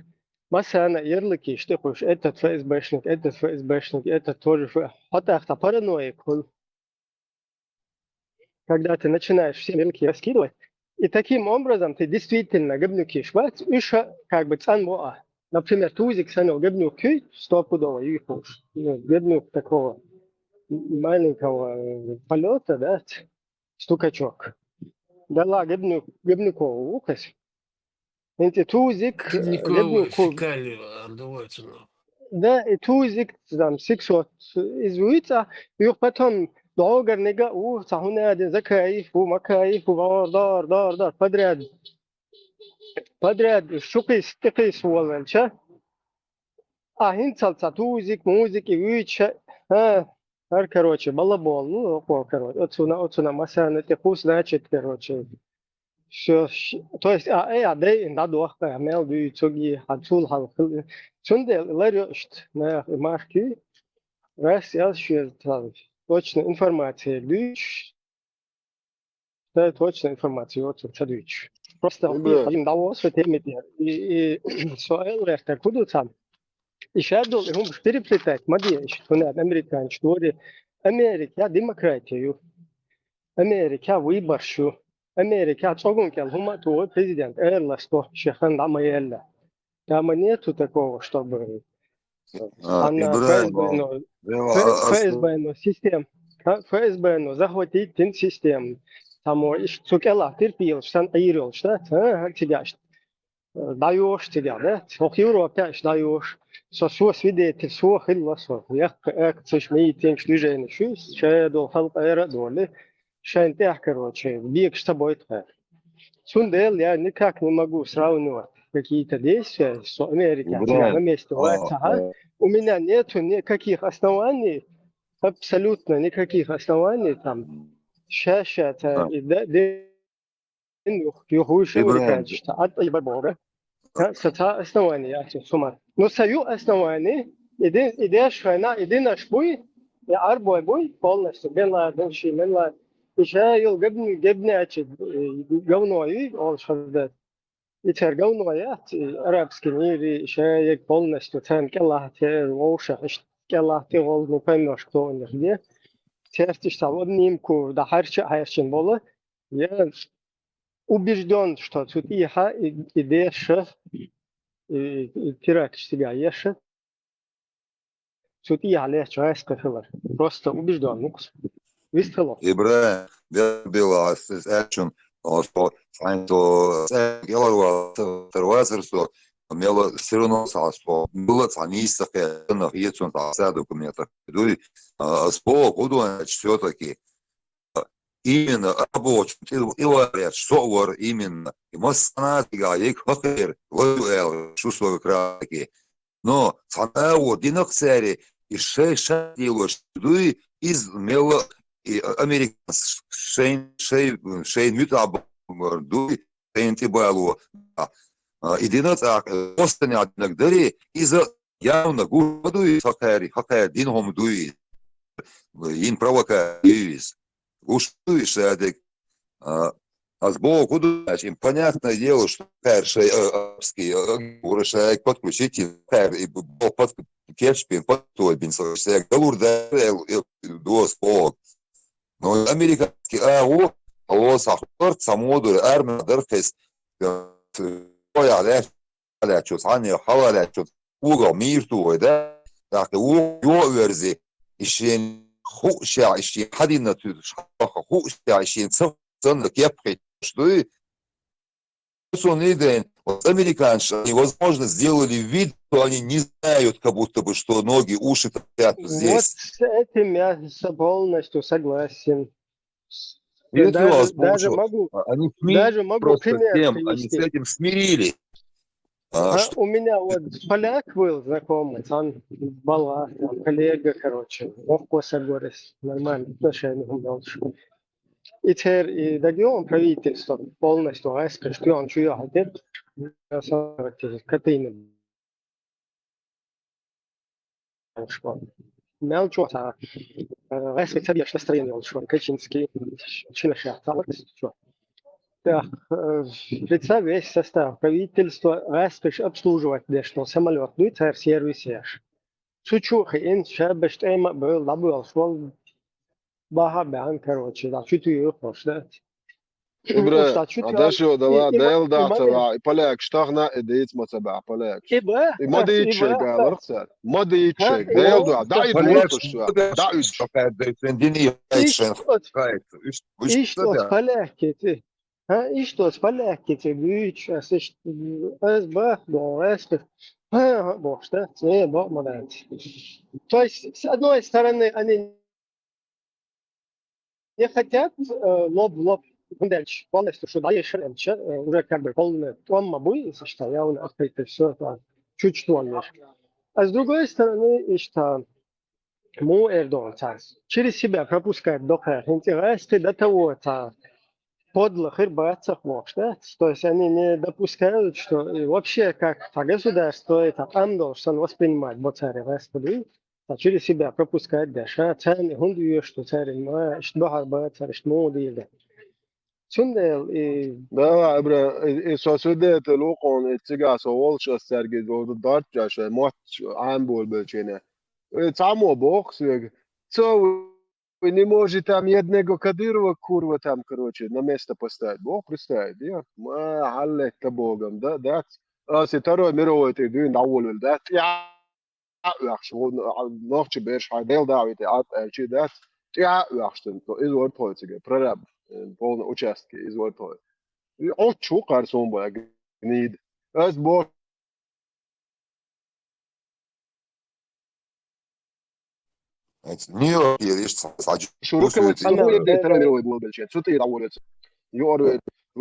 Массарна а ярлыкаш тӀе кхуьуш, этот ФСБшник, этот ФСБшник, этот тоже ФСБ. ХӀотӀах цхьа параноик хуьлу. Когда ты начинаешь всем ярлыки раскидывать, и таким образом ты действительно гыбнукиш бац, уьш а как бы цӀанво а. Например, Тузик санна гыбнук куьй, стопудово юй кхуш. Ну, гыбнук такого маленького, э, полёта, да, стукачок. Дала гыбнук, гыбнуко ву кхуьш. ХӀинца Тузик, э, Николай гыбнук ку- фекалию отдувается, но. Да, и Тузик, там, сиксот, из вуьйца, юх потом догар нега у, цхьа хӀуна дин Закаев ву, Макаев ву, дар, дар, дар, дар, подряд. Подряд, шукхис, тӀекхис волалча. А хӀинцал цхьа Тузик, Музик и вуьйча, а, хӀар, короче, балабол, ну, около, короче, оцуна, оцуна массарна тӀе кху, значит, короче, всё, щ-, то есть, а, э, а, дай, да, дохка, мел дуьйцуги, хьан цул хьалха. Цундела ларъё иштта, нах, и марки, раз, я шуьга цхьа точно информация дуьйцуш, дай точно информация, вот, ца дуьйцуш. Просто Ибра. Хьан дӀавоз со теме тӀе. И, и, со эл гӀертар, кху ду цхьа. И шадол, и хӀумаш переплетать ма де, иштта, хӀунда американчу дори. Америка демократия ю. Америка выбораш ю. Америка цӀогун кӀел хӀума а туху президент, эрлас до, шехан дӀа ма елла. Там нету такого, чтобы А, она Ибрагим, ФСБ, но, вела, Ф-, а, а, ФСБ, но система, а, ФСБ, но захватить тин систему. Там, о, иш-, цу кӀела терпелаш, сан Ӏийр йолуш, да? А, а, цига аш. ДӀайош цига, да? Хох Европа аш дӀайош. Со, со свидетель, со хилла со. Яккха акцеш, митингаш, движенеш ю, шадол халкъ эра а доли. Шайн тӀехь, короче, бегаш ца бойту хьа. Цундела я никак не могу сравнивать какие-то действия, что Америка Ибрагим, всегда на месте а, вац, ага. А. У меня нету никаких оснований, абсолютно никаких оснований там Ша-ша ца и да-, дин юх-, юха вуйша Ибрагим. Американцаш ца атта и бар боху. Ца, ца, ца основание яц цу мара. Ну, ца ю основание, и дин, и деш хана, и динаш буй, и арбой буй, полностью, Бен Ладен, ши Бен Ладен. И ша йол гебни, гебни ачи, э, говно ю, он шхазда. И цар говно яц, и арабский мир, и ша яг полностью царна кӀелахьте, вовшах, иш кӀелахьте, гӀолла, ну, поймёшь, кто у них где. Церт иш ца в обнимку, да харча, харчин бола. Я убеждён, что цу тӀехьа и, и деша, и, и теракт цига еша. Цу тӀехьа лаьтташ гӀаскхи хилар. Просто убеждён ву-кх со. Вистхила. Ибрагим, дел била ас, ас аьлчун, о, со, сайн со, сайн геларвала, тар вацар со, мела всё равно са со, мела цхьа нийса кхе, нах ецун са, са документах дуй, а, ас боху, хӀун ду аьлча, всё-таки. Именно рабочий, и, и варяд, со вар именно. И массанхьа цига ек хакер, ваю эл, шу со как раз таки. Но цхьана агӀо динах цаьре, и шай ша делош дуй, из мела, и американс шайн, шай, шайн муьтӀахь бахар дуй, шайн тӀебало. А, и дина цӀаккха, останя динаг дари, иза явно гуш ма дуй, хакари, хакари дин хӀума дуй. Ин провокация юй из. Гуш дуй шадик. А, аз боху, ду, значит, им понятное дело, что хакари шай, а, арабский, а, а, ура шай подключить, хакари, и бо-, под-, кечпин, подтойбин, со, шай, галур да, э, э, дос, бог. Но американский агӀо, а, лос, а, хурт, самодур, армия, дархес, э, я, леш, лечус, хьанна хьала лечус, угӀал мийр ту вай, да? ТӀаккха угӀал йо верзи, и шен ху ша, и шен хьадина ту, ху ша, и шен ца-, цанна кепхи дуй. Сон иден, вот американцы, они, возможно, сделали вид, что они не знают, как будто бы, что ноги, уши торчат Вот здесь. С этим я с-, полностью согласен. Я Нет, даже, невозможно. Даже могу, А, они смирились даже могу просто пример тем, они с привести. Этим смирились. А, А, что у меня вот поляк был знакомый, он была, там, коллега, короче, ох, коса горес, нормально, отношения у нас. И цер, и дагион правительство полностью, а, скажет, что он чуя хотел, Катыны. Мел чё-то, э, гӀаьске ца беш настроение волчу ван, Качинский, чина шех ца варгас чё. Так, э, представь, весь состав правительства гӀаьскеш обслуживать деш, но самолёт дуй, цар сервис еш. Цу чу хиин, шабаш тӀема а бевлла, дӀабоьлхуш вал, баха а баьхна, короче, да, чу туьйхуш, да? Ибра, а дашо дала, Дел дац ца ваха, и полякаш тахана, и дийца ма ца баьхьа полякаш. И ба, и ма дийца шайга, аларх цара. Ма дийца шайга, Дел дуьхьа, да и дийца шайга, да уьдуш. Ишта оц полякица. Ха, ишта оц полякица буьйцуш, ас ишта, ас бах, бо, ас бах. Ха, ха, бо, шта? Не, бо, ма дац. То есть, с одной стороны, они не хотят, э, лоб в лоб, хӀунда аьлча полностью шу дӀаешар аьлча, э, уже как бы полная тӀом ма буй, если что, явно открыто всё, там, чуть что лишь. А с другой стороны, ишта, му эр ду царна, через себя пропускать доккха, хӀинца гӀаьсти до того царна подло хир бацах бохуш, да? То есть они не допускают, что, э, вообще как-то государство это къам долуш санна воспринимать бо цара гӀаьсти дуй. Ца через себя пропускать деш, а? Царна хӀунда оьшу царна, ма, ишта бахьар бацара, ишта муха дийр ду. Цундела и Да, Ибра, и, и со свидетель ву хьуна, и цига со волуш ас цаьрга дорт а шайн мотт Ӏамболабелчийна. И цхьаммо боху соьга: «Цо вы не можете там едного Кадырова, курва, там, короче, на место поставить». Боху, представить, я? Ма, хьаллетта богам, да, дац? Ас и Второй мировой тӀе дуьйна дӀаволавелла, дац? ТӀаьхьа а оьхуш, вон, а, нохчи берш хьайн Дела дӀа а витий, Ӏад аьлчий дац, тӀаьхьа а оьхуш дан, иза вара тхо цига, прораб, э, полный участке, иза вара тхо. И Ӏуч ву кхара суна бага, гнида. Ас бо Нью-Йорк, еш ца, ца, Шурка, слушайте, ца, ну, Второй мировой валбелча, цу тӀе дӀаволавелла. Юар ве-,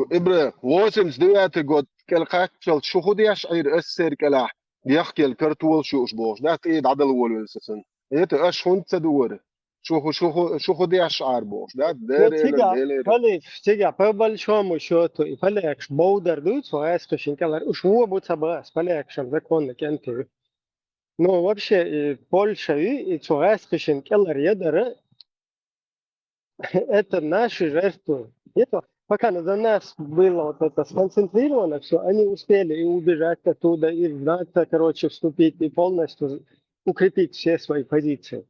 Ибра, восемьдесят девятый год, кӀел кхаччалц шу хӀун деш Ӏийра СССР кӀелахь? Яхкел картол шуьш бохуш, да, тӀе дӀадала волавелла сан. Это аш хӀунда ца дуара? Шу хӀу, шу хӀу, шу хӀу деш Ӏар бохуш, да? Ну, Деррила, цигахь, делира. Поле-, цигахь, по большому счёту, и полякаш бовдар дуй, цо гӀаьскхишин кӀелара, уж вон бу ца бахас, полякашан законна кӀентий. Ну, вообще, и Польша, и, и цо гӀаьскхишин кӀелара ядара, это наши жертвы. Это пока на, за нас было вот это сконцентрировано все, они успели и убежать оттуда, и в НАТО, короче, вступить, и полностью укрепить все свои позиции.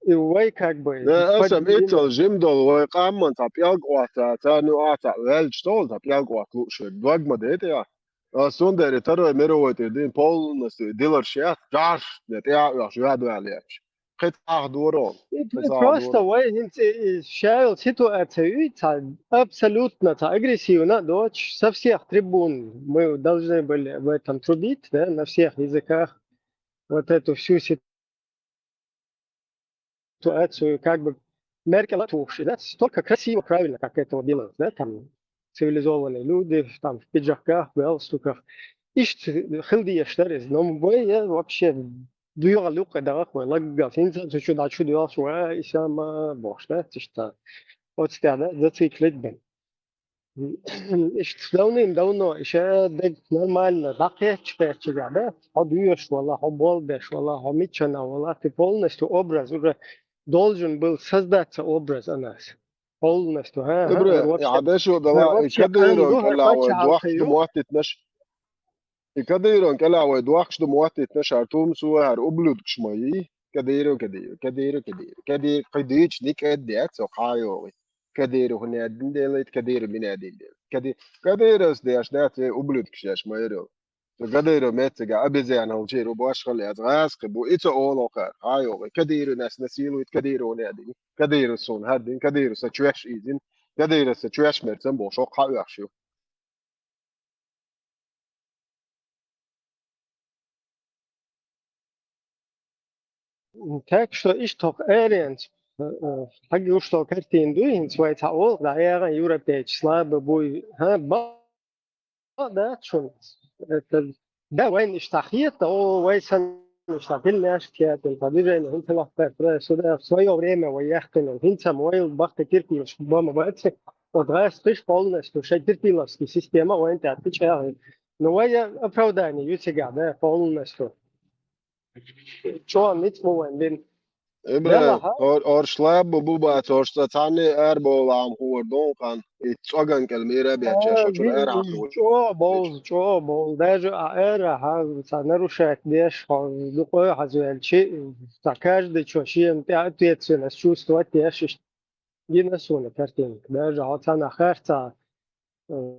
И вай как бы... Да, под- асам иццал жим долу вай къамман цхьа пӀелг Ӏоттаца, ну, а цхьа ваьлча тоху цхьа пӀелг Ӏотталу шуьга. Догма дайтӀа я. А, сундери второй мировой тӀе дин полностью дилар шех, жаш, де тӀе а оьхуш, вад ваьлла яхаш. Кхин цхьа дора. И Кхин цхьа просто дора. Вай хӀинца и шайл ситуация ю, ца абсолютно ца агрессивно, дочь со всех трибун мы должны были в этом трубить, да, на всех языках. Вот эту всю ситуацию, как бы, Меркель тухши, да, столько красиво, правильно, как этого делают, да, там, цивилизованные люди, там, в пиджаках, в галстуках. Ишт хилдиеш дарез, но вай я вообще дуьгӀал юккъе дагӀах вай лаггал. ХӀинца цу чу дӀа чу дуьгӀалш вай, и сама бохуш, да, тишта. Оцтя, да, зациклить бен. Иштта давным-давно, иша дег нормально, дӀакхечча-кхечча, да? Хьо доьшуш вала, хьо болбеш вала, хьо мичана вала, ты полностью образ уже должен был создаться образ о нас. Полностью, ха, ха, Ибра, уже вообще, я дешу уже дала, и вообще Кадырон ан духа кӀелавой паччахьалкхе дохкаш ду ю. моттитнаш. И Кадырон кӀелавой дохкаш ду моттитнаш, ар тумсу, ар ублюдкаш ма йий. Кадыру, Кадыру, Кадыру, Кадыру. Кадыр, кхидич, никъ эддец, со кхайогӀи. Кадыру хӀунедин делайт, Кадыру минедин делайт. Кадыр, Кадырас деш, да, те ублюдкаш деш ма яру. Со Кадыру меттига обезьяна хӀалчийру башхал яц, гӀаскхи бу, и ца оло кхар, кхайогӀи. Кадыру нас насилует, Кадыру хӀунедин. Кадыру сон хӀаддин, Кадыру са чвеш изин. Кадыру са чвеш мерцан бо, шо кхаоьхш ю. Так что иштта хӀокху эренца, э, э, хьагуш долу картина дуй, хӀинца вай цхьа олу, да, эгӀан европейчу слабо буй, ха, ба-, да, чун. Это, да, вайн иштта хета, о, вай сан иштта хилнеш кхетин, по движению, хӀинца лахтар, сюда в своё время вай яхкина, хӀинца вай бахта кирпилаш, бама баци, вот гӀаскхиш полностью, шай кирпиловский система, вайн тӀаьхьа чӀагӀи. Ну, вай я оправдание ю цигахь, да, полностью. Чо ницкъ бу вайн бин. Ибра, Дела, ха? ор-, орш лаб бу бу бац, орш ца цхьанне ар бовла ам хӀор дон хан. И цӀоган кӀел мира беча, А, шо чур ви-, ар ахлу. чо бовз, чо бовз. Даже а эра, ха, ца нарушать деш, хо, дукъой хьазвелчи, ца каждый чо шен тӀе ответственность чувствовать деш, иш гина суна картинка. Даже хьо ца нахар ца, э,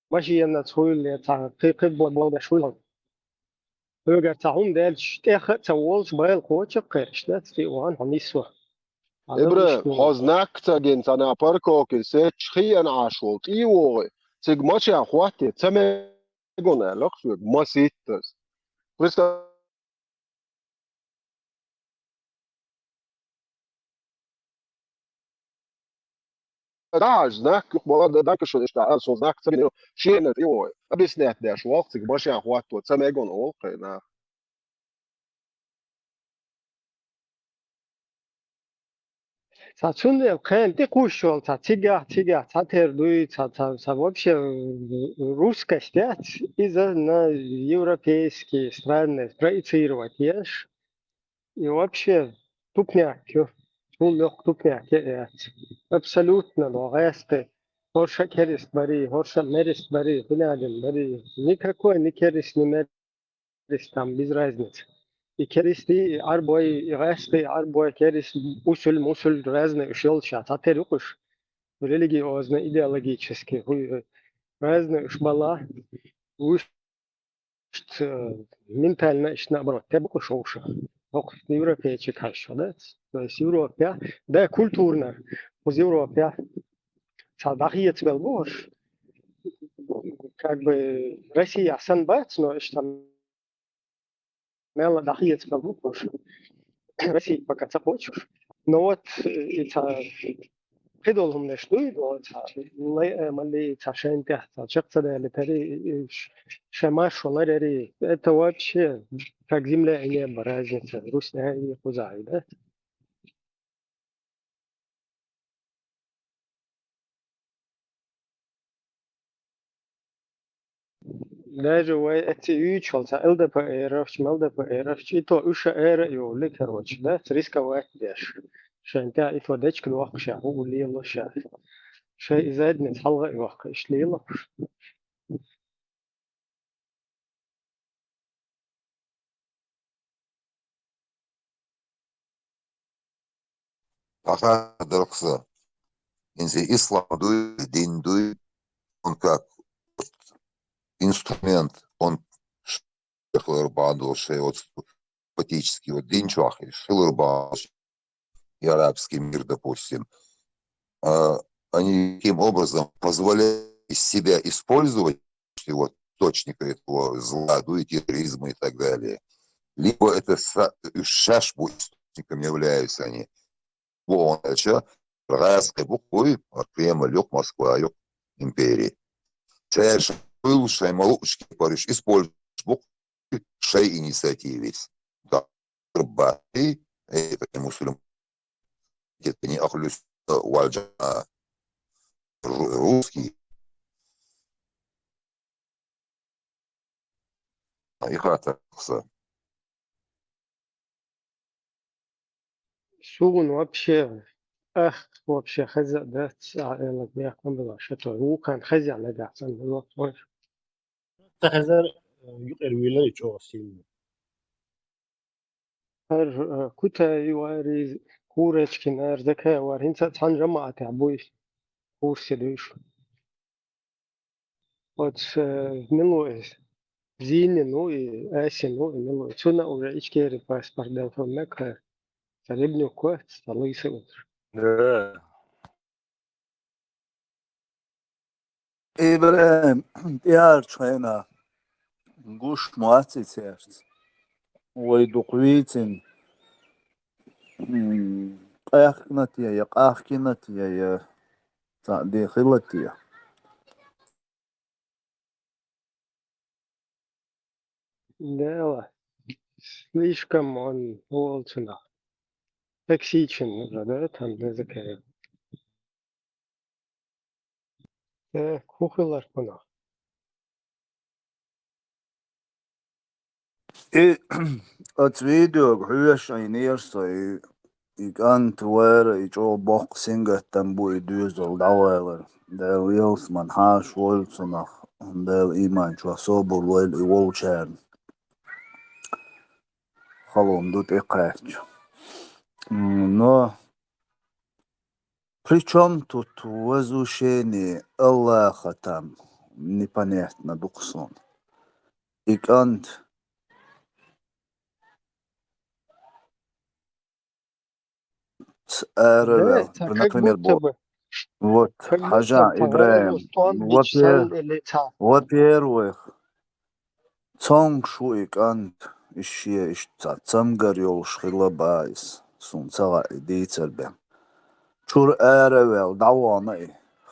машинаца хуьлле, ца кхи-, кхи бо-, болдеш хуьлу. Хьоьгара ца хӀума делча, тӀех а ца волуш, байла кхоча а кхераш, да, цкъа ван хьо нисва. Хьан Ибра, дагуш ду. хьо знак ца гин, ца на парковке сетч хиен Ӏаш волу, тӀе вогӀи. Цига мача хӀотте, ца мегон аьлла, хьоьга, ма ситтаз. Христа Даш, знак, юха бала, да, дака шо, иштта, а, со знак ца гина, шена тӀе вогӀи. Объяснять деш воккху, цига машен хӀотто, ца мегон олу кхайна. Ца цундела кхайна тӀе кхуш йолу, ца цигахь, цигахь, ца тера дуй, ца, ца, ца вообще русскость яц, иза на европейские страны проецировать еш. И вообще тупняк ю. Цул легӀа тупняк я яц. Абсолютно, но гӀаьсти. ХӀорша керист барий, хӀорша мерист барий, хӀунадин барий. Никакой ни керист, ни мерист, там без разницы. И керисти, и Ӏарбой, и гӀаьсти, и Ӏарбой, керист, усуль, мусуль, разные уж йолча, цхьа тера ю кхуш. Религиозно, идеологически, хуй, разные уж бала. Уж Ишт, э, ментально ишт наоборот, те бу кху шовша. ХӀокху европейчик хьаьжча, да? То есть Европе, да, культурно, из Европе. Ца дахьеца бел бу хӀорш. Как бы Россия сан бац, но ишта мелла дахьеца бел бу хӀорш. Россия пока ца кхочуш. Но вот, э, и ца Кхидолу хӀуманаш дуй, боху, цхьа лай-, э, малли, цхьа шайн тӀехь, цхьа чекх ца далийтари, и, и, ш-, шайн маршо ларъяри. Это вообще как земля и небо разница, русняи и кхузахьи, да? Даже вай эци уьйчул ца ЛДПРовч, МЛДПРовч, и то уьш а эра а йолли, короче, да, рисковать деш. Шайн тя и то дечка дохкуш а, хӀу лело ша. Шай и задница хьалха а йохка, иш лело. Ахар дархса. Инзи ислам дуй, дин дуй, он как инструмент, он ш-, хилар бандул шей вот политический, вот дин чуахи, шилар бандул и арабский мир, допустим. А, они таким образом позволяют себя использовать, вот, источника этого зла, дуй, терроризма и так далее. Либо это са-, шашбу источником являются они. Бу он ача, Рагъаскъи букъуй, Кремль юкъ, Москва юкъ, империя. Шаьр шуй, шай малу учки париш используешь букъуй, шай инициативис. Да, рыбаты, это не мусульмане, это не ахлюс, вальджа, ру-, русский. И хатарса. Сугун вообще, ах, вообще хаза да, ца элак бяхман была, что то вулкан хаза нагахсан было. Та хазар, э, юкъер вилер чо сильно. Ар, э, Кутай вари, Курочкин ар, Закай вар, хинца цхан жамаат буй, курсе душ. Вот, э, милуй, Зини, ну и Аси, ну и милуй. Цуна уже ичкери паспорт дал фон мекха. Царибню кот, столицы вот. Да. Ибрагим, пиар чайна, гуш муаци церц. Вай дукъвицин, м, къяхкнат я, я къахкинат я, я цаъди хилат я. Дела. Слишком он волчина. Токсичен уже, да, там на языке. Э, кухылар куна. И оц видеог хьоьшуш айнера со, и, и кӀант вара, и чӀогӀа боккха сингаттам бу, и доьзал дӀавалар. Дала ялсман хьаша войла цунах, Дала иман чохь собар лойла и волчарна. Халон ду тӀекхаьчча. М, но При чём тут возвышение Аллаха там? Непонятно ду-кх суна. И кӀант ц-, ара вел, например, бо-, вот, хьажа, Ибрагим, во-пер-, во-первых, Цомгуш ву и кӀант, и шен иштта цамгар йолуш хилла баха иза, суна ца хаьа и дийцар бен. Чуьра ара а ваьлла, дӀавахана и,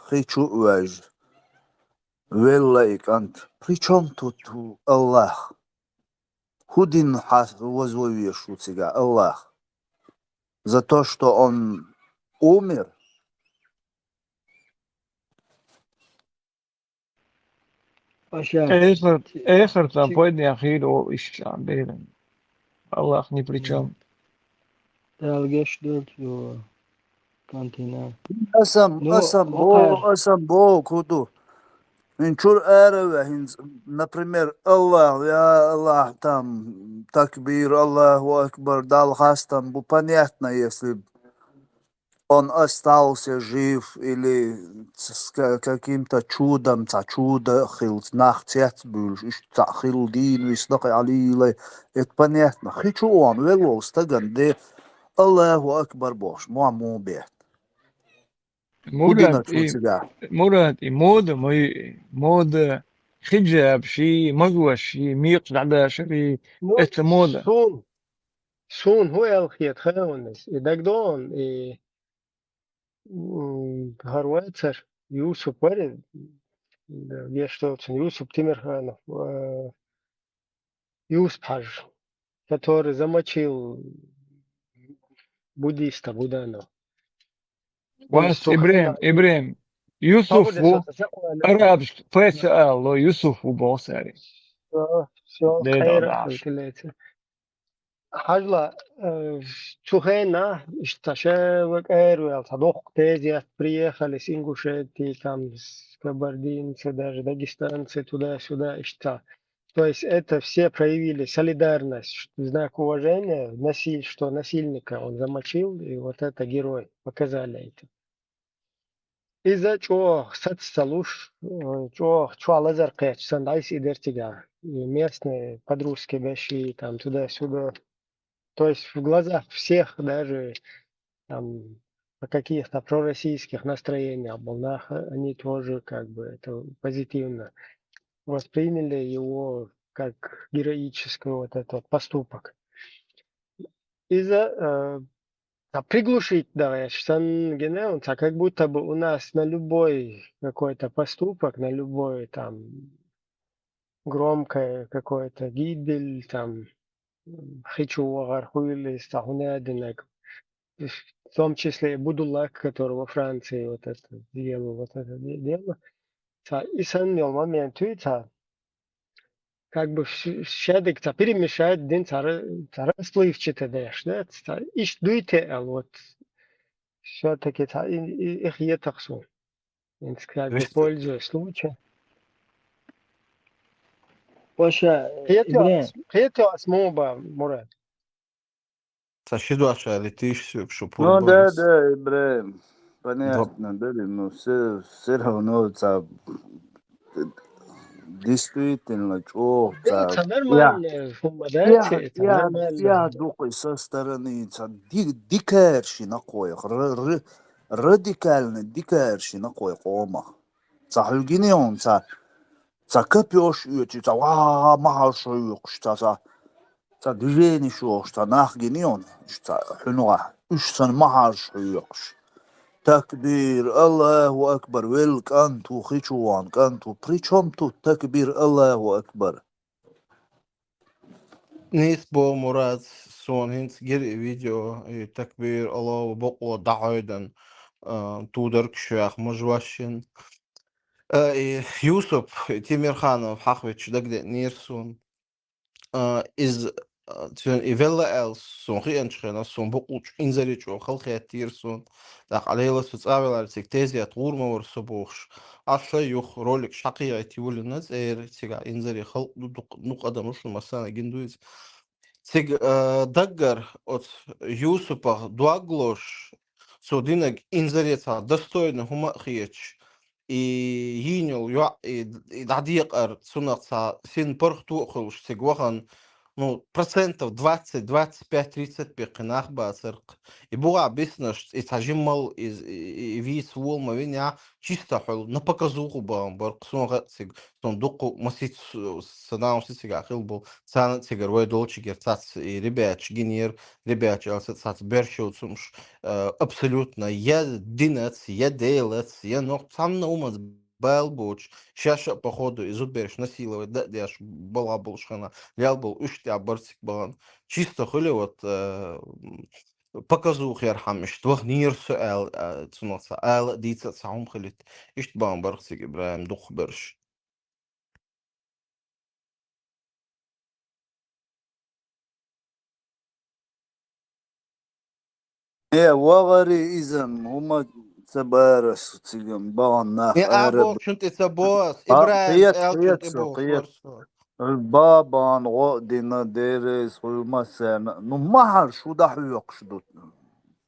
хи чу а воьжна, велла и кӀант. При чём тут Аллах? ХӀун дина хьан вазван везаш ву цигахь Аллах? За то, что он умер? Аша. Эхарт, эхартан пайдехь хийла ву иштта Делан. Аллах ни при чём. Дала гечдойла цо, кӀантана. Аса-м, ну, аса-м боху, аса-м боху, хӀун ду? ХӀинца чуьра ара а ваьлла, хӀинца, например, Аллах, я Аллах, там, такбир, Аллаху акбар, Далла хастам бу, понятно, если он остался жив или ц-, с ка-, каким-то чудом, цхьа чудо хилла, нах цецбуьйлуш, иштта цхьаъ хилла, дийна висна кхин Ӏалийлай, это понятно. Хи чу а вахана велла волу стагана де Аллаху акбар бохуш, ма муха бетта? Мурад, и, Мурад, и мода ма ю и, мода, хиджаб ши, магош ши, мекъаш дӀадашар и, ну, это мода. Сун, сун хӀун аьлла хета ханонас, и дагадогӀун, и М, хӀара вацара, Юсуп вара, м, вешан долчун Юсуп Тимирханов, э, Юсуп-Хьажа, который замочил буддиста Буданова. Вас, Ибрем, Ибрем, Юсуф ву, арабаш пеца ало, Юсуф ву боху цара. Всё, всё, дела хӀара даш. Хьажал, э, цу хенахь, иштта ша векъер вел, цхьа доккха тезет, приехали с Ингушетии, там, с кабардинцы, даже дагестанцы, туда-сюда, иштта. То есть это все проявили солидарность, ш-, знак уважения, насиль-, что насильника он замочил, и вот это герой, показали это. Иза чӀогӀа саца ца луш, э, чӀогӀа чохь лазар кхетча санна дӀасаидира цигахь. И местные подростки беши, там, туда-сюда. То есть в глазах всех, даже там на каких-то пророссийских настроениях был нах, они тоже как бы это позитивно восприняли его как героический вот этот вот поступок. Иза, э, цхьа приглушить дагӀеш санна гина, цхьа как будто бы у нас на любой какой-то поступок, на любой там громкое какое-то гибель, там, м, хи чу вахар хуьлу иза цхьа хӀунадинарг, в том числе и Будулак, который во Франции вот это сделал, вот это де-, дело. Цхьа и санна йолу момент ю цхьа, как бы ш-, шадерг цхьа перемешать дина, цхьа ра-, цхьа расплывчато деш, да, цхьа иштта дуй те аьлла, вот, всё-таки цхьа и, и, и хетах суна. ХӀинца как бы пользуясь случаем. Ваша, кхетош, Ибрахим. Кхетош ас муха бан, Мурад? Сан ши дош а летиш соьга шу пурба. Ну да, да, Ибрахим. Понятно, да, ну, всё, всё равно ца-, действительно, чӀогӀа ца-, ца нормально, хӀума, да, я, ца, ца я, нормально. Я дукха со стороны ца ди-, дикаьршина кхойх, р-, р-, радикально дикаьршина кхой къомах. Ца хьуьлгина йон, ца, ца капёш оьцу, ца ва-, ва-, ва-, махьал шо йоккхуш, ца, ца, ца движение шохуш, ца нах гина йон, ца хьуьнагахь, уьш сан махьал шо йоккхуш. Такбир, Аллаху акбар, вел кӀант ву, хи чу ван кӀант ву. При чём тут такбир, Аллаху акбар? Нийса боху, Мурад, суна хӀинца гира и видео, и такбир, Аллаху бакъо дӀахьойдан, а, тударг шоьх мажвашин. А, и Юсуп Тимирханов хьахвича дагадеънера суна. А, иза, а, цуьнан и велла аьлла, суна хиъначу хенахь, суна бакъулчу инзаре чӀогӀа халахеттера суна. ТӀаккха Ӏалейла со цӀа велара цига тезет гӀур ма вара со бохуш. Аса юха ролик шхьакхийгӀийта йолийна цӀера, цигахь инзаре халкъ ду, дукха, дукха адам луш ду, массарна гина ду иза. Цига, а, даггара оцу Юсупах дог лозуш, цо динарг инзаре цхьа достойно хӀума а хеташ, и йийна йолу йоӀ, и, и дӀадекъар, цунах цхьа син паргӀато а хуьлуш цига вахана, ну, процентов двадцать, двадцать пять, тридцать пеккхи нах бацара-кх. И бугӀа биснарш, и цхьа жиммал, и, и, и, и вийца вола ма винехь, чисто хьуьлла, на показуху бахана бара-кх, суна хаьа цига, суна дуккха масийтта с-, сан нана сицигахь хилла болу, царна а цигара вай долчигара цац и ребяташ гинера, ребяташ аьлла, сан цац берш йоцу хӀумаш, э, абсолютно я динаца, я Делаца, я нох-, цхьанна хӀуманца бала боцуш, шаьш а, походу, и зудбераш насиловать дан а деш, балха болуш хенахь, лел болу уьш тӀехь бара цига бахана. Чисто хуьлу вот, э, м, показуха ярхьама иштта ваханера со аьлла, а, цунах цхьа ала а, дийца а цхьа хӀума хилийта. Иштта бахана бара-кх цига ИбрахӀим дукхахберш. Э, вахари иза-м хӀума ца бара со цигахь бахана нах. Э, а ара бохучун тӀе ца боху ас, а, ИбрахӀим кхета, аьллачун кхета тӀе со, боху кхета со. Бабан гӀо а дина, дерриг хуьлу массарна. Ну, махьал шу дӀахьоькхуш ду?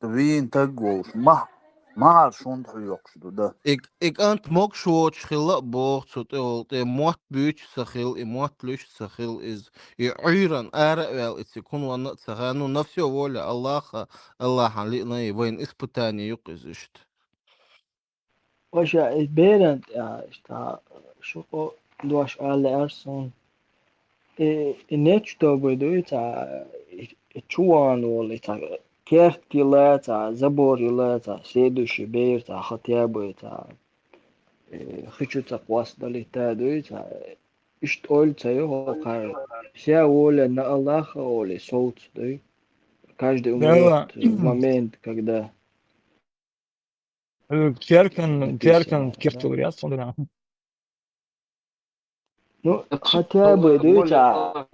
Вийна таг волуш, ма-, махьал шунна хьоькхуш ду, да. И, и кӀант могуш воцуш хилла а боху цу тӀе волу тӀе, мотт буьйцуш ца хилла, и мотт луьйш ца хилла иза. И Ӏуьйранна ара а ваьлла и цига, хӀунда ванна а ца хаьа. Ну, на всё воля Аллаха, Аллахьан лиъна и вайна испытание ю-кх иза иштта. Ваша, и беран тӀехь, иштта, шуьга дош ала лаьара суна. И, и нечто буй дуй, цхьа, и, и чу ван волу, и цхьа керт йила, цхьа забор йила, цхьа следующий бер, цхьа хотя бы, цхьа, э, хи чу цхьа кхоссадалийта дуй, цхьа, иштта ойла ца йо хӀокхара. Вся воля на Аллаха олий совца дуй. Каждый умрёт в момент, когда. Э, Теркан, Теркан кертур яц, да. Ну, хотя бы, да,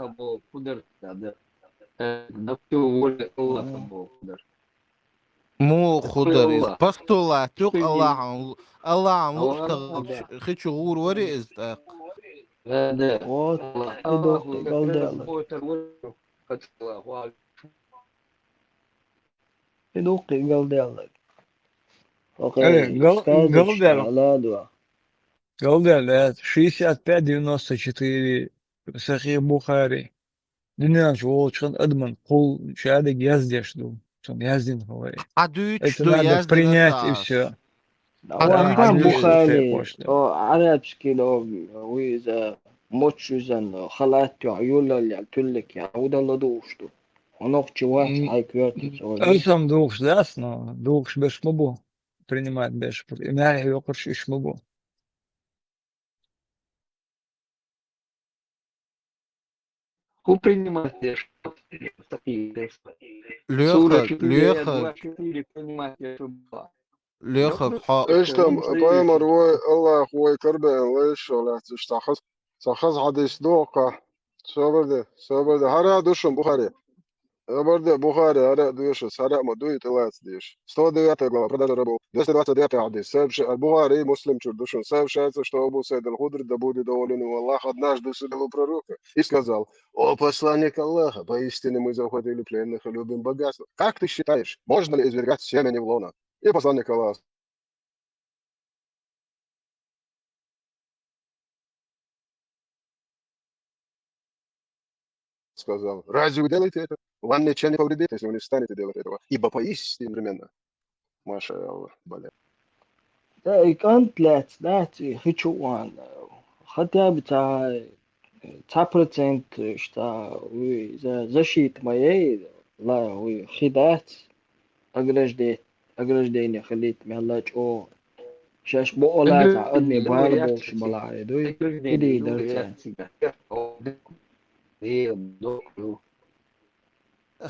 Муха дар из? Постулат ю Аллахьан, Аллахьан луъу тахалча хи чу гӀур варий из тӀаккха? Вот, и дукха галдаьлар. И дукха галдаьлар. Э, гал-, галдаьлар. Галдаьлар, да. Шестьдесят пять девяносто четыре, Сахих Бухари. Дуьнен чу волчу хана адаман кхул шадерг яздеш ду. Цунна яздина хилла. Хьан дуьйцуш ду, надо принять и всё. Ван Бухари, о, арабский, о, вуй иза, мочу изан, халат йо, юллал я, тюллик я, удалла дууш ду. Хьо нохчи вац, хьай коьртаца. Аса-м духуш дац, но духуш берш ма бу, принимать берш. И маьрхьа йоккхуш уьш ма бу. Ху принимать деш, Леха, Леха, Леха, хьо. Иштта, пайхамар вай, Аллах вай карбаьнна лайш шо лаьцна, иштта хаз, ца хаз хьадис дохка. Собар де, собар де. ХӀара а ду шун Бухари. Собар де, Бухари, хӀара а ду шун, хӀара а ма дуй, тӀелаца деш. Сто девятая глава, продажа рабов. Двести двадцать девятый хьадис. Сообща-, Бухари, Муслим чур ду шун. Сообщается, что Абу Саид аль-Худри, да будет доволен им Аллах, однажды усыновил пророка и сказал: «О посланник Аллаха, поистине мы захватили пленных и любим богатство. Как ты считаешь, можно ли извергать семя не в лоно?» И посланник Аллаха сказал: «Разве вы делаете это? Вам ничем не повредит, если вы не станете делать этого. Ибо поистине временно». Маша Аллах, бля. Да, и кӀант лаьцна дац, и хи чу ван. Хотя бы цхьа, цхьа процент, иштта, вуй, за-, защита ма яй, ла, вуй, хи дац, огражде-, ограждение хилийта мелла чӀогӀа. Шаьш бо ола цхьа адми бала болуш балахье дуй, и дий дар царна.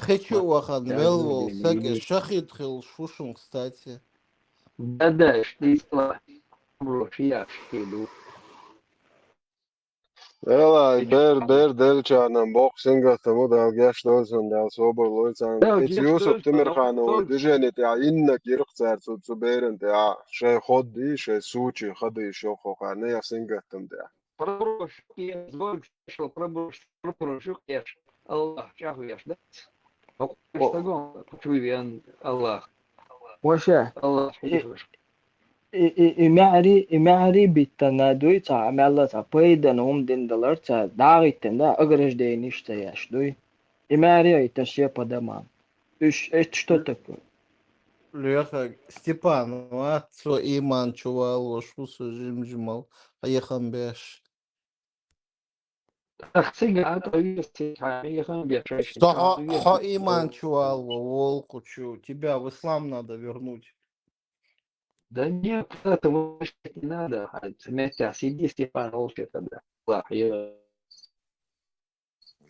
Хи чу а вахана велла волу саг шахид хилла шу шун, кстати. Да-да, ши слова. Бро, ши яхаш ду. Эла, бер, бер делчарна боккха сингаттам бу, Дала гечдойла цунна, Дала собар лойла царна. Иштта Юсуп Тимирхановн движени тӀехь иннаг йира-кх цара цу, цу беран тӀехь, шайн ходий, шайн сучий хадийш йоххо кхарна, я сингаттам тӀехь. Пробуешь, пробуешь, пробуешь, Аллах чӀагӀвеш дац. Хьо кху стагон кху чу вен Аллах. Ваша, Аллах, и, и, и, и маьӀри, и маьӀри биттана дуй, цхьа мелла цхьа пайдана хӀума дина далар, цхьа дагӀиттина, да, ограждениш ца еш дуй. И маьӀри а иттан шен падама. Уьш эцаш тотакку. Леха, Степан, вац цо иман чу валош ву со жим-жимал, хьехам беш. Ах, цига а тӀе вирас цига хьан хьехам беш, Со хьо, хьо иман чу валво, волу кху чу. Тебя в ислам надо вернуть. Да нет, это вообще не надо. А, цементя, сиди, Степан, волча тогда. Ла, я.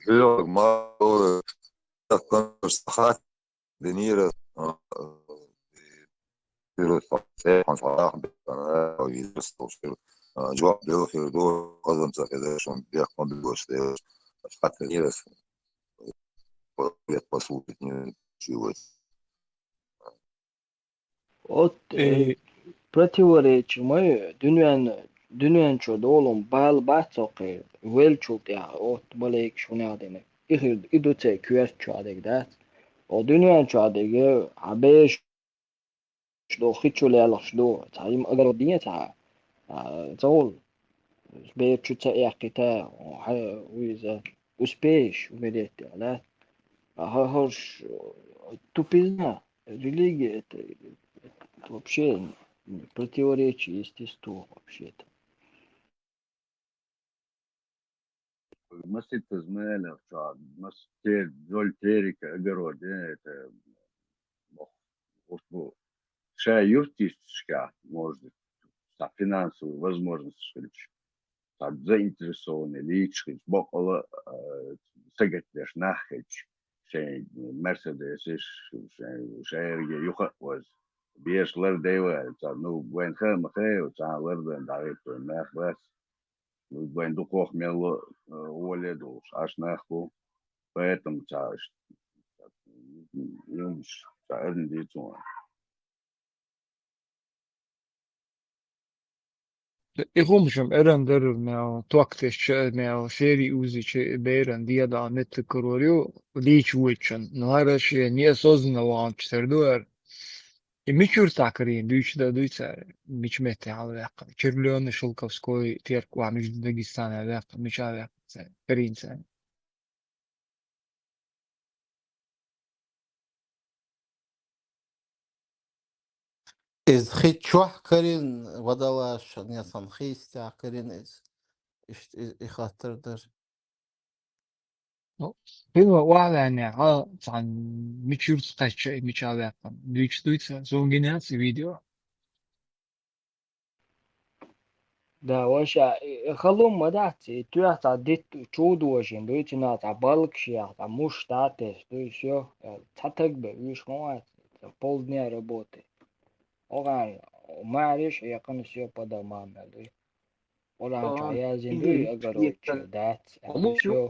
Жёг, мало, сахат, динира, а, а, пирус, сехан, сахат, а, вирус, а, жёг, бил, хирду, хазам, сахат, шон, бех, он, бил, что, сахат, динира, послушать, не, чего. От, э, противоречи ма ю, дуьнен, дуьнен чу долун бала бац цо кхин, веллачул тӀаьхьа, от, малайкаш хӀунах дина. И хир, и ду цай коьрта чохь дерг дац. О, дуьнен чохь дерг, хьан беш ду, хи чу лелхаш ду, цхьа йима огород дин цхьа, а, ца волу, бер чу ца эккхита, хьан, вуй иза, успеешь умереть, да? А хӀа-, хӀорш, тупизна. Религия это, это вообще противоречие естеству вообще-то. Масийтта змелех чохь, мас тер-, золь терика, огороде, это, мох, вот, ну, ша юртишка, может, са финансовый возможность хилча. Цхьа заинтересованный лийча хилча, бакъала, а, сагатдеш нах хилча, шайн Мерседесаш, шайн, шайерге юха а ваза. беша лардайвара царна. Ну, вайн хаа ма хаа, царна лардойн дӀагӀерта вайн нах бац. Ну, вайн дукхох мелла, э, гӀоле долуш, Ӏаш нах бу. Поэтому ца аш, юмш, ца арна дийцун. И хӀума шуна эран дарур мел, ток тесча мел, шери узича беран диадал меттиг карор ю, лийча вуйчун. Ну, хӀара шен неосознанно ваханча тера ду ара. И мичуьра цхьа карийна дуьйцу дан дуй цара, мича метте хьалаваьккхина. Червлённый, Шелковской, Терк, ва, между Дагестана ваьккхина, мича ваьккхина цара, карийна цара. Иза хи чохь карина, водолазша, не сан хи истехь карина иза. Иштта и, и хаттар дара. Ну, хин ва охьаваьннехь, хьан цхьана мичуьрца кхаьчча, и мича ваьккхина? Дуьйцуш дуй ца? Суна гина яц и видео. Да, ваша, и, и халон ма дац, и тоьхна цхьа дитт чу дожийна дуй, цуьнан цхьа балгаш яха, цхьа муш дӀа а тесна дуй, всё, цхьа таг бен, уьш ма вац, цхьа полдня работы. Оха маьриш хьекхина, всё, по домам мел дуй. Къуръан чохь яздина ду, и огород чу дац, аьлла, всё.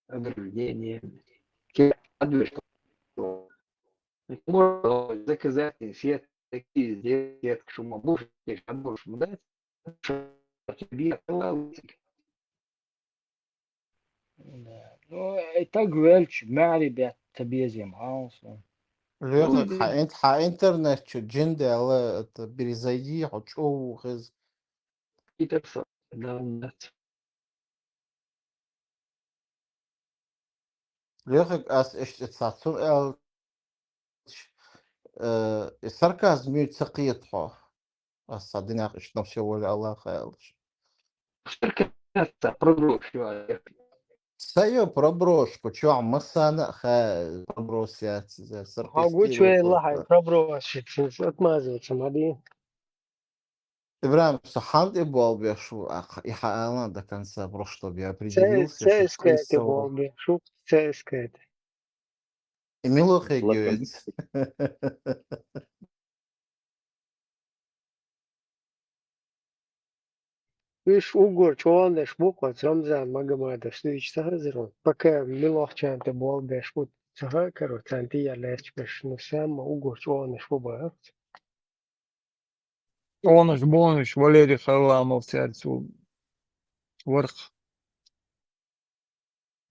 Ограждение. Ке адвеш. Можно заказать сетки, сделать сетку, что мы будем, а будешь дац. Да. Ну, и так велч, маьри бет, ца безем, хьан сон. Лехак, хьан ин-, хьан интернет чу джин даьлла, это, перезайди, хьо чӀогӀа ву хеза. Питер Сардаун дац. Лехак, ас иштта цхьа цунна аьлла, э, и сарказм ю ца кхета хьо. Ас цхьа динах иштта, на всё воля Аллаха аьллаш. Сарказм, проброш ю. Ца ю проброшку, чохь массарна а хаьа, проброс яц иза, сарказм. Хьо гучувелла хьайн проброс шица, отмазываться ма дий. Ибрахим, со хьан тӀе болх беш ву, а, и хьан алан до конца, просто чтобы я определился, что ты со-, болх беш ву, ЦСКА тӀе. И мила хир ю иза? Уьш уггар чӀогӀанаш бу, кху Рамзан Магомадовс дуьйцу ца хезара. Пока милохчарна тӀе болх беш бу, ца хаьа, короче, царна тӀе яьлла лаьтташ беш, ну, самый уггар чӀогӀанаш бу боху. Онаш, бонаш, Валерий Харламов цаьрца ву варх.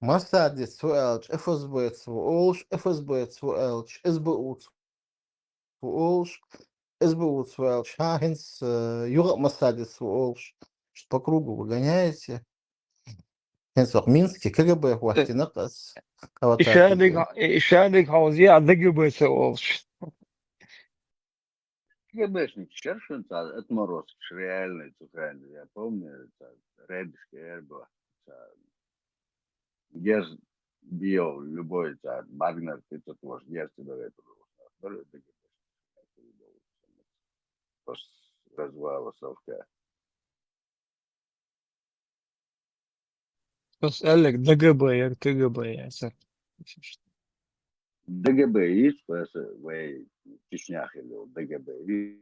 Моссадец ву аьлча, ФСБ-ца ву олуш, ФСБ-ца ву аьлча, СБУ-ца ву олуш, СБУ-ца ву аьлча, хьан хӀинца, э, юха а моссадец ву олуш, что по кругу вы гоняете? ХӀинца ваха Минске КГБ хӀоттина ас. Ишадиг, ишадиг хьовзий, а ДГБ ца олуш. КГБшник шершин цхьа отморозкаш реальный цу хенахь, я помню, цхьа рейдашка эр бу, цхьа герз био любой цхьа магнар ты тут можешь герз тебе это. После развала Совка. Ас аьлларг ДГБ яра, КГБ яра, сар. ДГБ йиш, вай Чечня хилла йолу ДГБ йиш.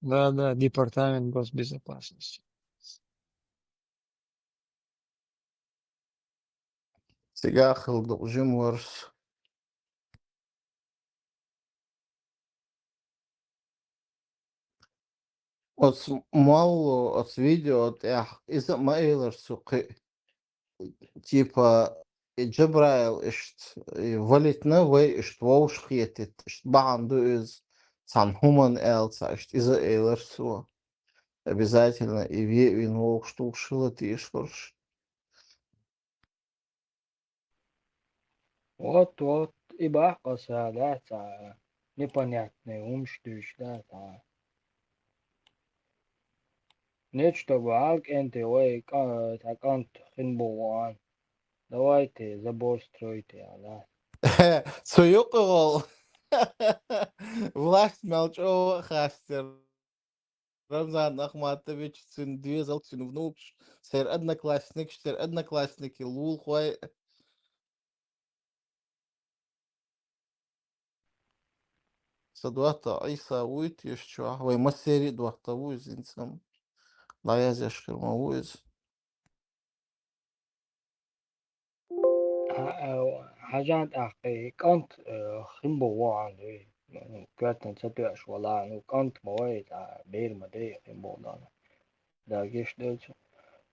Да, да, департамент госбезопасности. Цигахь хила ду жима варс. Оцу молло, оцу видео тӀехь иза а ма элира цу кхин а, типа, и Джабраил иштта, и валитна вай иштта вовшахкхетийта, иштта бахьана ду иза, цхьана хӀуманна аьлла цхьа иштта, иза а элира цо. Обязательно и ве а вина вовшахтухуш хила тешаш. Вот, вот, и баккъаса, да, цхьа непонятный хӀумаш дуьйцуш, да, цхьа. Нет, чтобы хьал кӀентий вай кӀа-, цхьа кӀант хин бу ван. Давайте забор стройте, а, да. Цу юкъа гӀол. Власть мел чӀогӀа а хастира. Рамзан Ахматович, цуьнан доьзал, цуьнан внукаш, церан одноклассникаш, церан одноклассники лулахой. ца доатта Ӏийса вуй те чохь, вай массерий а доатта ву иза, хӀинца-м дӀаязъеш хир ма ву иза. Хьа-, а, хьажан тӀаккха и кӀант, э, хин бу вахана дуй. Ну, коьртана ца тоьаш вала, ну, кӀант ма вай, цхьа бер ма дай, хин бу дана. Да, геш дай цу.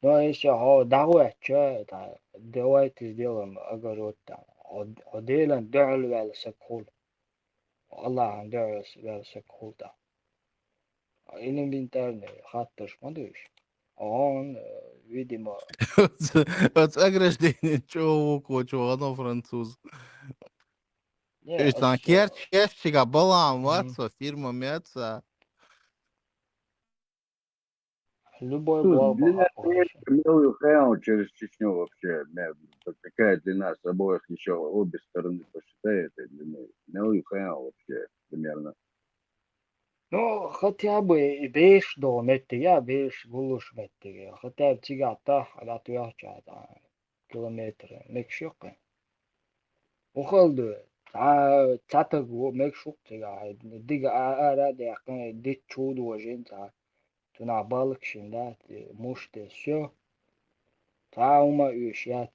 Но если хьо дӀахӀоьттича, та, давайте сделаем огород там. Хьо, хьо Делан дуьхьал ваьлла саг хуьлу. Аллахьан дуьхьал ваьлла саг хуьлу тӀаккха. Элементарный хаттарш ма ду уьш. Он, э, видимо, Оцу, оцу ограждение чӀогӀа вукхо чу вахана француз. Не, Уьш цхьана оцу, керт кеччигахь балаам вац Мгм. со, фирма меца. Любой Тут блог длина бахьа проекта мел ю хьаьвна через Чечню вообще. Ме-, какая длина с обоих ещё обе стороны посчитай, это длины. Мел ю хьаьвна вообще примерно. Ну, хотя бы и беш догӀу меттиг, я беш гуллуш меттиг. Хотя бы цигахь таххьа дӀатоьхча, километр мегаш ю-кх. Ухал ду, цхьа, цхьа таг ву, мегаш ву-кх цигахь, дига а-, ара а даьккхина, диц чу а дожийна цхьа. Цунах балка шина дац, муш де, всё. Цхьа а хӀума оьшуш яц.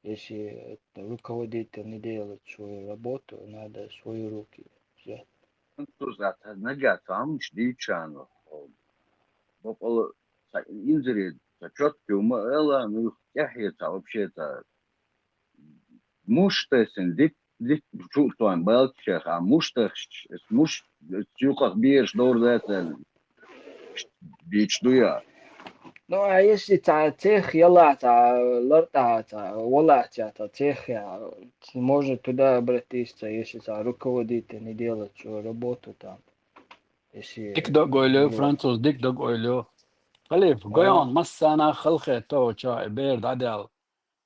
Если руководитель не делает свою работу, надо свои руки взять. Француз а ца нагахь ца хӀумаш дийцчарна, бакъала ца инзаре ца чоткий хӀума ала, ну, юха тӀаьхье ца вообще ца муш тесна, дит, дит чу тойна балкашех, а муш тахча, эс муш, эс юкъах бераш дора дац аьлла, дийцаш ду я. Ну, а если цхьа цех яла, цхьа лартӀа, цхьа вала, цхьа цех я, можно туда обратиться, если цхьа руководитель не делает свою работу там. Если Дика дог ойлу, не француз, дика дог ойлу. Халиф, Да. гойон массана халхе тохуча, бер дадел.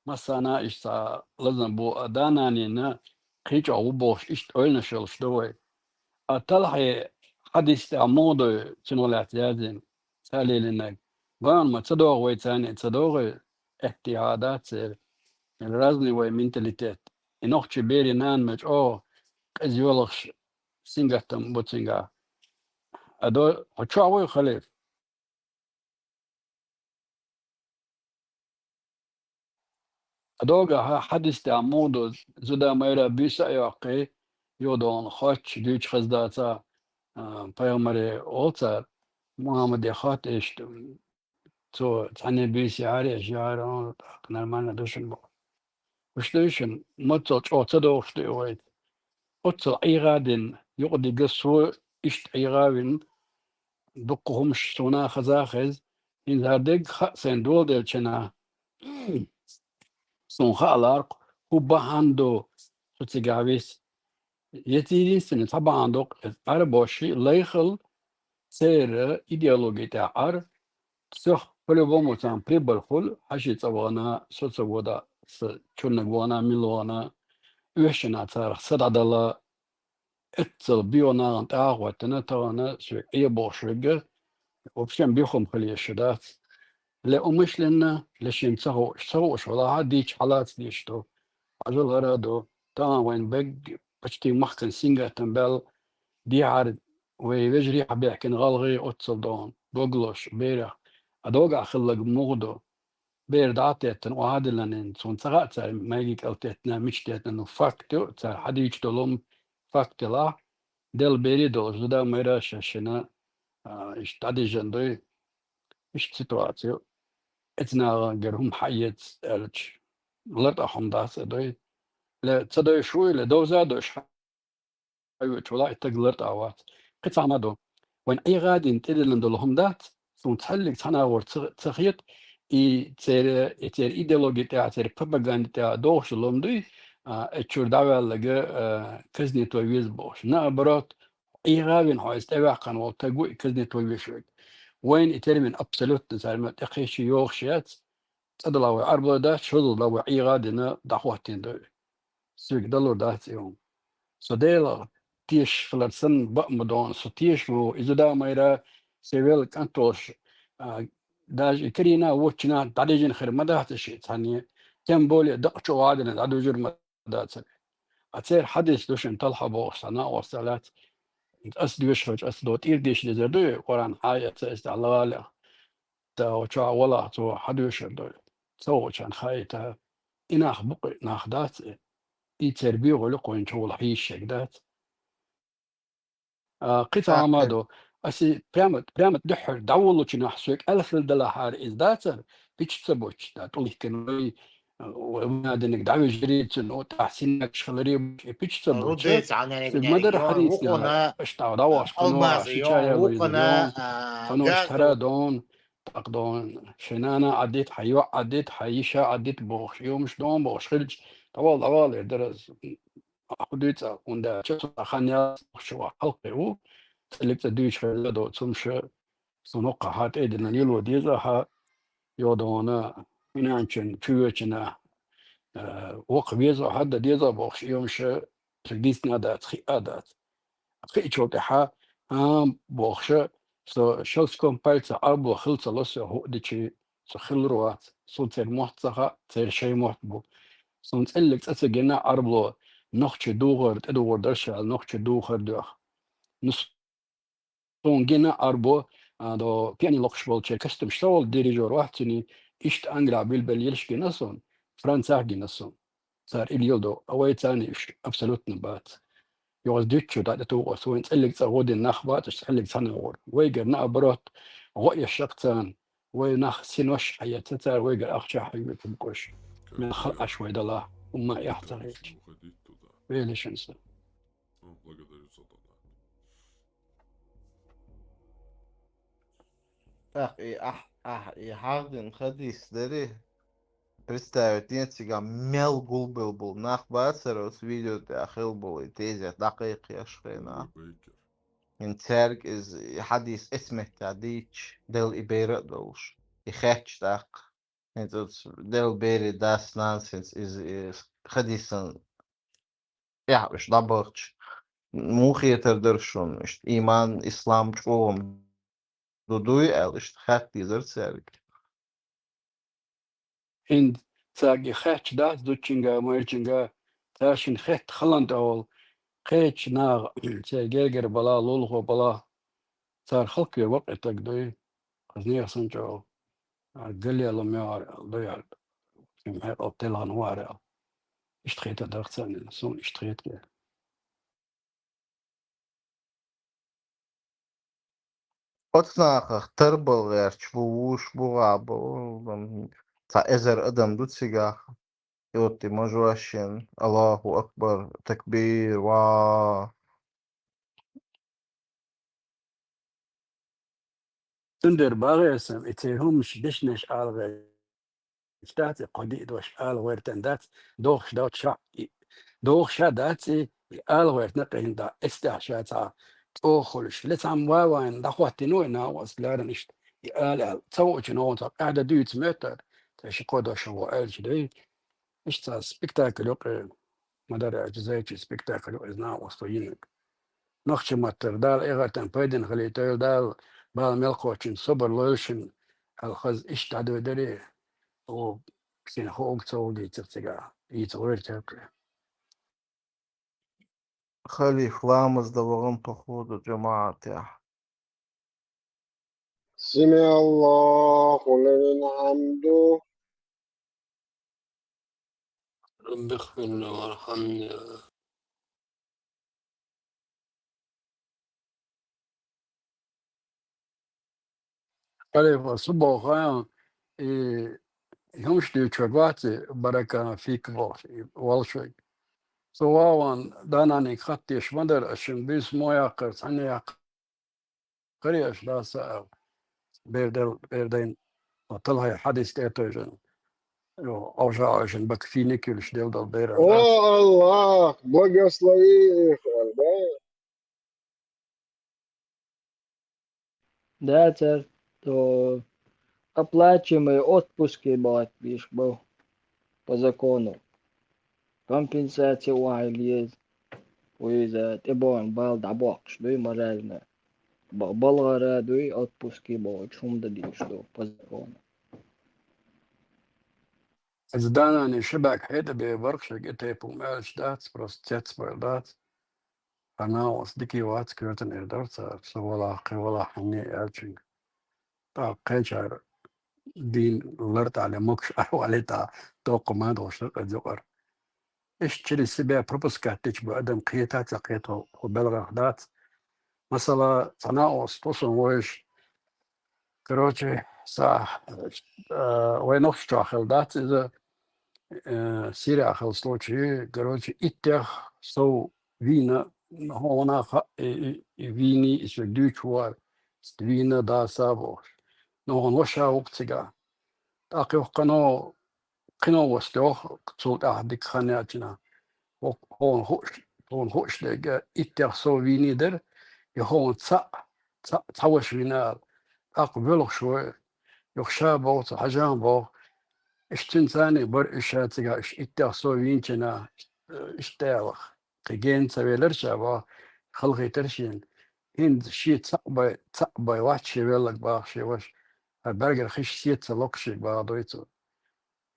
Массана иштта лазам бу а, да-нанина кхин чӀогӀа ву бохуш, иштта ойланаш йолуш ду вай. А талхье хьадис тӀехь муха ду, цунах лаьцна яздина, ца лелийнарг. Гойн ма ца догӀу вай, царна ца догӀу, эттехьа дац церан. Разный вай менталитет. И нохчий берийн нана ма чӀогӀа къиза йолахаш, сингаттам бу цуьнгахь. Адо, хьо чохь вуй, Халиф? Адогахь хьадис тӀехь муха ду, зуда майра буьйса а йоккхий, юха догӀун хоттуш дуьйцуш хаза дац, а, пайхамаре олу цара, Мухаммаде хотту иштта, цо цхьаьна буьйса яхьара, яхьара, тӀаккха нормально ду шуна боху. Уьш ду шуна, маццал чӀогӀа ца догӀуш ду и вайца. Оццал Ӏийгъа дина, юкъа дигга со иштта Ӏийгъа вина, дуккха хӀумаш суна а хаза а хеза, хӀинца хӀара дерг хаьа сайна доладелча хенахь, суна хаалахь, хӀун бахьана ду со цигахь виса. Единственный цхьа бахьана ду-кх, иза Ӏарбоший лайхал церан идеологи тӀехь Ӏар, цох по-любому царна прибыль хуьлу, хьаьший цӀа вахана, со ца вода, сан чуннаг вахана, мила вахана, оьшшина царах са дӀадала, эццал био нахана тӀе а хӀоттина, тахана соьга Ӏе бохуш верг, вообще бихум хила езаш дац. Ле умышленно, ле шен ца хууш, ца хууш валахь а, дийча хьалаца дийш ду. Хьажал хӀара а ду. Тахана вайн бегг почти махкан сингаттам баьлла, дехьара вай вежарий хьабаьхкина гӀалгӀай оццал догӀун, гоглош, берех, а догахь хилларг муха ду. Бер дӀа а теттина, охьа а диллина, цунна ца хаьа цара майги кӀел теттина, мича теттина, ну, факт ю, цара хьадийча долу факт делахь, делла берий долуш, зуда майра шаьшшина, а, иштта дӀадижина дуй, иштта ситуаци ю. Эцу нахана гара хӀума хьаэца аьлча, лартӀа хӀума дац а дуй. Ле ца дойш вуй, ле довза а дойш хьан хьаоьцуш вала, и таг лартӀа вац. Кхин цхьа хӀума ду. Вайн Ӏийгъа дина тӀедиллина долу хӀума дац, суна цхьаьллиг цхьа нагӀор ца, ца хета, и церан, и церан идеологи тӀехь, церан пропаганди тӀехь догӀуш долу хӀума дуй, а, эцу чуьра дӀаваьлларг, а, казнить вай веза бохуш. Наоборот, Ӏийгъа вина хьо иза тӀеваьккхина волу таг ву и казнить вай веш верг. Вайна и термин абсолютно цара тӀекхечий йогӀуш яц, цӀа дала вай Ӏарбой дац, шозза дала вай Ӏийгъа дина дӀахӀоттийна ду. Соьга далур дац и хӀума. Со Делах тешаш хилар санна баа ма догӀу, со тешаш ма ву. Иза да майра, се велла кӀант волуш, а, даже и карийна а, воччина а дӀадижина хир ма дац и шиъ цхьанне, тем более дакъа чу вадина дӀадужур ма дацара. А церан хьадис ду шуна талхьа бохуш, цхьа накъосталла яц. Ас доьшуш хилча, ас до тӀера дийша дезар ду, Къуръан хьа а яц, ас дӀа лагӀа а леха. Та вача валахь цо хьадоьшур ду. Ца волчарна хаийта, и нах букъа нах дац, и цербий гӀоле кхоьнча гӀолла хьийшаг дац. А, кхин цхьа хӀама ду, аси прямо, прямо дуьххьара дӀаволлучу нах соьга аьлла далахьара иза дацар, пича ца бучу, да, тӀулихкина вай, а, вай надиниг дӀавижири цуьнан, о, тӀаьхьа синнакаш хилари бучу, и пича ца бучу. Соьга ма дара хьарийсина, аша тӀаккха дӀавахаш кхано, шича яла иза дон, кханош тара дон, тӀаккха дон, шайн нана Ӏаддита, хьан йоӀ Ӏаддита, хьан йиша Ӏаддита бохуш, и хӀумаш дон бохуш хилча, дӀавала, дӀавала, эр дара. Ахьа дуьйцу, хӀунда аьлча со хан яц, ахча ваха хьалкхе ву, цӀилиг цӀа дуьйцу хеза доцу хӀума ша, сан хӀокхахьа тӀедина лело деза хьа, йодона, хӀинанчун, чувечина, э, вокха веза хьа, да деза бохуш, и хӀума ша, цига дийцина а дац, хиъа а дац. Кхиъчул тӀаьхьа, а, бохуша, со шелчком пальца Ӏарбо хила ца ло со хӀуъа дичи, со хилар вац, суна церан мотт ца хаьа, церан шайн мотт бу. Суна цӀиллиг цӀа ца гина Ӏарбло, нохчий духар, тӀедухар дара ша аьлла, нохчий духар доьху. Ну, суна гина Ӏарбо, а, до пени локхуш болчеран костюмаш ца волу дирижёр вац цуьнан, иштта Англехь билбелла елаш гина суна, Францехь гина суна. Цара и леладо, а вай царна уьш абсолютно бац. Йоза дуьтчу дӀа тӀе туху ас, вайн цӀиллиг цӀа гӀо дина нах бац, аш цӀиллиг цхьаьна гӀур. Вайгара наоборот, гӀо еш шаьш царна, вай нах синош хьаэца цара, вайгара ахча хьаюьйцу букъаш. Мел хала Ӏаш вай далахь, хӀумма эхь ца хилча. Велишан сан. ТӀаккха и ахь, ахь, и хьахдина хадис дари, представить ден цигахь мел гулбелла болу нах бацара оцу видео тӀехь хилла болу и тезет дӀакхайкхеш хенахь. ХӀинца цаьрга иза и хьадис эцметтехь дийцча, Делла и бер а долуш, и хетташ тӀаккха. ХӀинца оцу Делла берийн дас-нанас хӀинца иза, и хадисан тӀехь уьш дӀабахча, муха хетар дара шуна, иштта иман, ислам чӀогӀа ду дуй аьлла, иштта хатта дезара цаьрга. ХӀинца цаьрга и хетташ дац зудчуьнга, майрачуьнга, цара шина хетта халанта а волу, кхечу наха, церан гергара балахь, лулахо балахь, цара халкъе вакъа и таг дуй, хаза нехан санна чӀогӀа, ара галле ло моьхьар аьлла, дуй ара, шен хьекъал телхана вахара аьлла. Иштта хетар дара царна, суна иштта хетар. Оцу нахах тарбала гӀерташ бу, вуш бу, гӀа бу, цхьа эзар адам ду цигахь. И оттий мажошин, Аллаху акбар, такбир, ва. Цундела багӀе сан, и церан хӀуманаш дешнаш ала гӀерташ дац, и кхо-диъ дош ала гӀертан дац, дохуш дац ша, и, дохуш ша дац, и, и ала гӀертан къина да, эцдехь ша цхьа чӀогӀа хуьлуш. Ле цхьамма ван-ван дӀахӀоттийна вай нагӀа ас леррина иштта, и ала аьлла. Ца воучу ногӀу цхьа къаьхьа дан дуьйцу моьттара, цхьа ши-кхо дош ву аьлча дай. Иштта цхьа спектакль ю кхин, ма-дарра аьлча, зайчий спектакль ю иза нагӀа ас тхо йинарг. Нохчийн маттара Дала эхартан пайдана хилийтойла, Дала бала мел кхоччун собар лойла шуна, аьлла хаза иштта дӀадоьдура, о, шена хууг ца хууг йийцира цигахь, йийца гӀойра тӀаккха. Халиф, ламаз дан вахана, походу, жамаӀатехь. سمع الله لمن حمده. رب اغفر له وارحمه. Халифа, со боху, и хӀумаш дуьйцург вац и, барака фик бохуш, и волуш верг. Со ван-ван да-нанега хатта деш ма дара, ас шуна буьйса мо яккхара, цхьанна яккхара. Кхаре аша даса а, бердел, бердайн, талхай хьадис тӀе а тойжина. Йо, Ӏовжа Ӏойшина бака фийник юлуш дел дол бер а О, дац. Аллах, благослови их, да? Дацар, то оплачиваемый отпуски бахьат бийш бу по закону. Компенсация вахьа леза. Вуй иза тӀебоан бал дӀабоккхуш дуй морально. Ба-, балгӀара дуй отпуски бохучу хӀума дан дийш ду по закону. Иза данани шабаьг хьетӀа бе барх шайга и тайпа хӀума аьлча дац, просто цецбар дац. Цхьа накъост дика вац, коьртан эр дар цар, со валахь, кхин валахь хьанне аьлчунга. ТӀаккха кхечар дийна лар тӀа ле, могуш Ӏар вале тӀа, доккха ма долуш дар къа юкъара. Иштта через себя пропускать дечу бу адам кхета а ца кхета хӀу белгӀах дац. Масала, цхьа накъост тхо сон вайша, короче, са, э, вай нохча чохь хилла дац иза, э, Сирия хилла случай, короче, иттех сов вийна, хьуна хаьа, и, и, и вийний, и соьга дуьйцуш вара, вийна даса а бохуш. Но хьуна ваша ву-кх цигахь. ТӀаккха юха кхано, кхино васт йоху, цул тӀаьхьа дика хан яьлчина. Хьо-, хьуна хууш, хьуна хууш дерг, иттех сов вийний дара, и хьуна цхьаъ, цхьаъ, цхьа ваша вийна ала. ТӀаккха воьлхуш ву, юха ша боху, цу хьажа боху. Иштта цуьнан царна бара уьш ша цигахь, уьш иттех сов вийначина, иштта аьлла. Кхин гена ца велира ша боху, халахийтира шена. ХӀинца шен цхьаъ бай, цхьаъ бай вац шен велларг боху шен ваша. Хьан бергара хиш сета ца локху шега боху дуьйцу.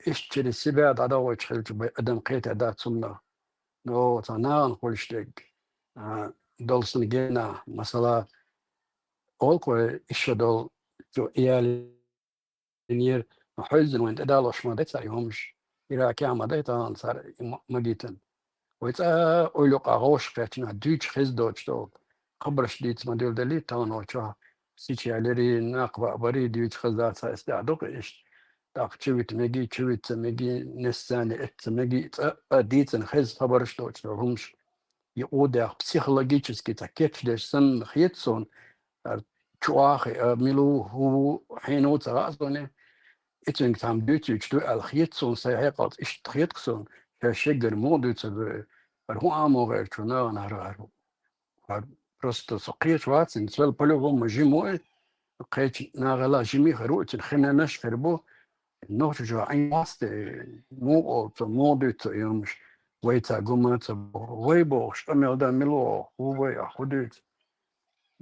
Иштта через себя дӀадохуьйтуш хилча бай адам кхета дац цунна. Но цхьа нахана хуьлуш дерг, а, долу сан гена, масала, олу-кх вай, иштта долу, цу иялинера, но хьуьйззина вайн тӀедалош ма дай цара и хӀумаш, Иракехь ма дай тахана цара и ма-, магийтина. Вай цкъа ойла юкъа гӀовш кхеччина, дуьйцуш хеза доцуш долу хабарш дийца ма-дилла далий, тахана вай чохь сича ялирий, накха баа барий, дуьйцуш хеза дац, хьан эс тӀехь ду-кх иштта. ТӀаккха чу вита мегий, чу вита ца мегий, несцани эцца ца мегий, цкъа а дийцина хеза хабарш доцуш долу хӀумаш. И къу дехь психологически цхьа кечдеш санна хета суна, ара чу ахи, а, мила ву, хӀун ву, хьенан ву ца хаьа суна. И цуьнга цхьамма дуьйцуьйтуш ду аьлла хета суна, сайн хьекъалца иштта хета-кх суна, ша шеггара муха дуьйцур ду, ара хӀун а муха гӀертачу нахана хӀара, хӀара, хӀара просто со кхеташ вац, цуьнан цӀе по-любому жима ву и, кхечу нахала жимий хир ву, цуьнан хинанаш хир бу, нохча чохь Ӏин вац те, муха олу цо, муха дуьйцу цо и хӀумаш, вай ца гума ца боху, вай бохуш, къамел дан мила воху, хӀун вай, а хӀун дуьйцу?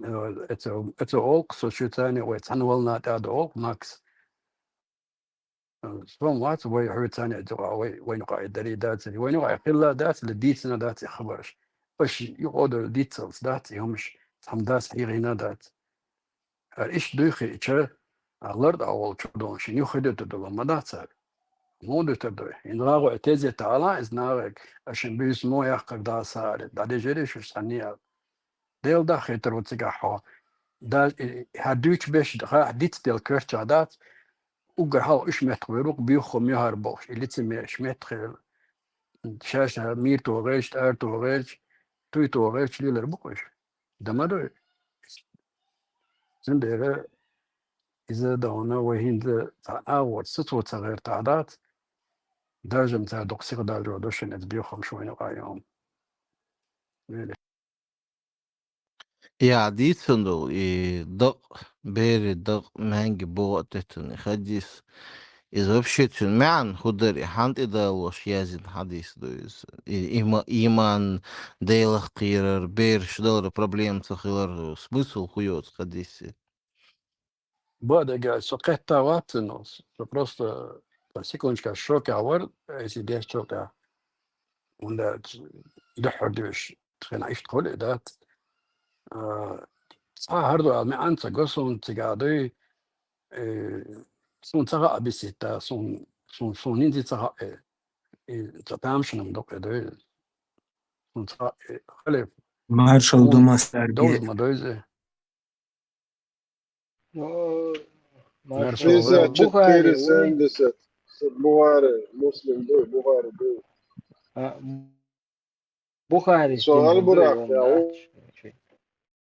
Э, эцо, эцо олу-кх со шуьца, вай цхьана вална тӀе а ду олу-кх Макс. Э, со ма вац, вай хьоьца а, вай, вайна юкъахь и дарий дацарий, вайна юкъахь и хилла дацарий, дийцина дац и хабарш. Аша юкъа а долу диццалц дац и хӀумаш, цхьамма дас хьийгӀина дац. Ара иштта дуй хиъча, а, лар тӀехь волчу дона шен юххе дуьтур долу ма дац цара. Муха дуьтур ду? И нагӀо и тезета ала, иза нагӀега, аша шен буьйса муха яккхар даса ари, дӀадежарий шу цхьанне а? Делан даха хетар ву цигахь хьо. Даже и, хьан дуьйцу беш хьан дицделла коьртачохь дац, уггар хьалха уьш меттах вер ву-кх, буьйххо муьхьар бохуш, и лицемераш меттах хилла. Ша-ша мийр тохийча, тӀара тохийча, туй тохийча лелар бу-кх уьш. Дан ма ду. Цундела иза дан вай хӀинца цхьа агӀор сацо ца гӀертахь дац, даржам цара дукха сиха даржо ду шуна, иза бехамаш вайна юкъа йогӀу. Я, дийцина долу и дакъа, берийн дакъа, маьнги богӀу а теттина и хадис. Иза вообще цуьнан маьӀна хӀун дара, и хьанна тӀедалош яздина хьадис ду иза? И, има-, иман, Делах кхерар, бераш далар, проблема ца хилар, смысл хӀун йоцу хадисе? Бадага, со кхетта вац цуьнан, со просто по секундочка шокехь вара, если деш чокъехь. ХӀунда аьлча дуьххьара дуьйш, тхина иштта хуьлу и дац. А, цхьа хӀара ду аьлла, маьӀна ца го суна цигахь дуй, э, суна ца хаьа биситта, суна, суна, суна хӀинца ца хаьа, э, и ца тамашана ма ду-кх и дуй. Суна ца хаьа, э, халиф. Маршал суна Думас Сергей. Довза ма довза. О, Маршо, Маршо. Бухари, четыре семьдесят. Бухари, Муслим ду, Бухари ду. А, Бухари. Со хьалбурах, я,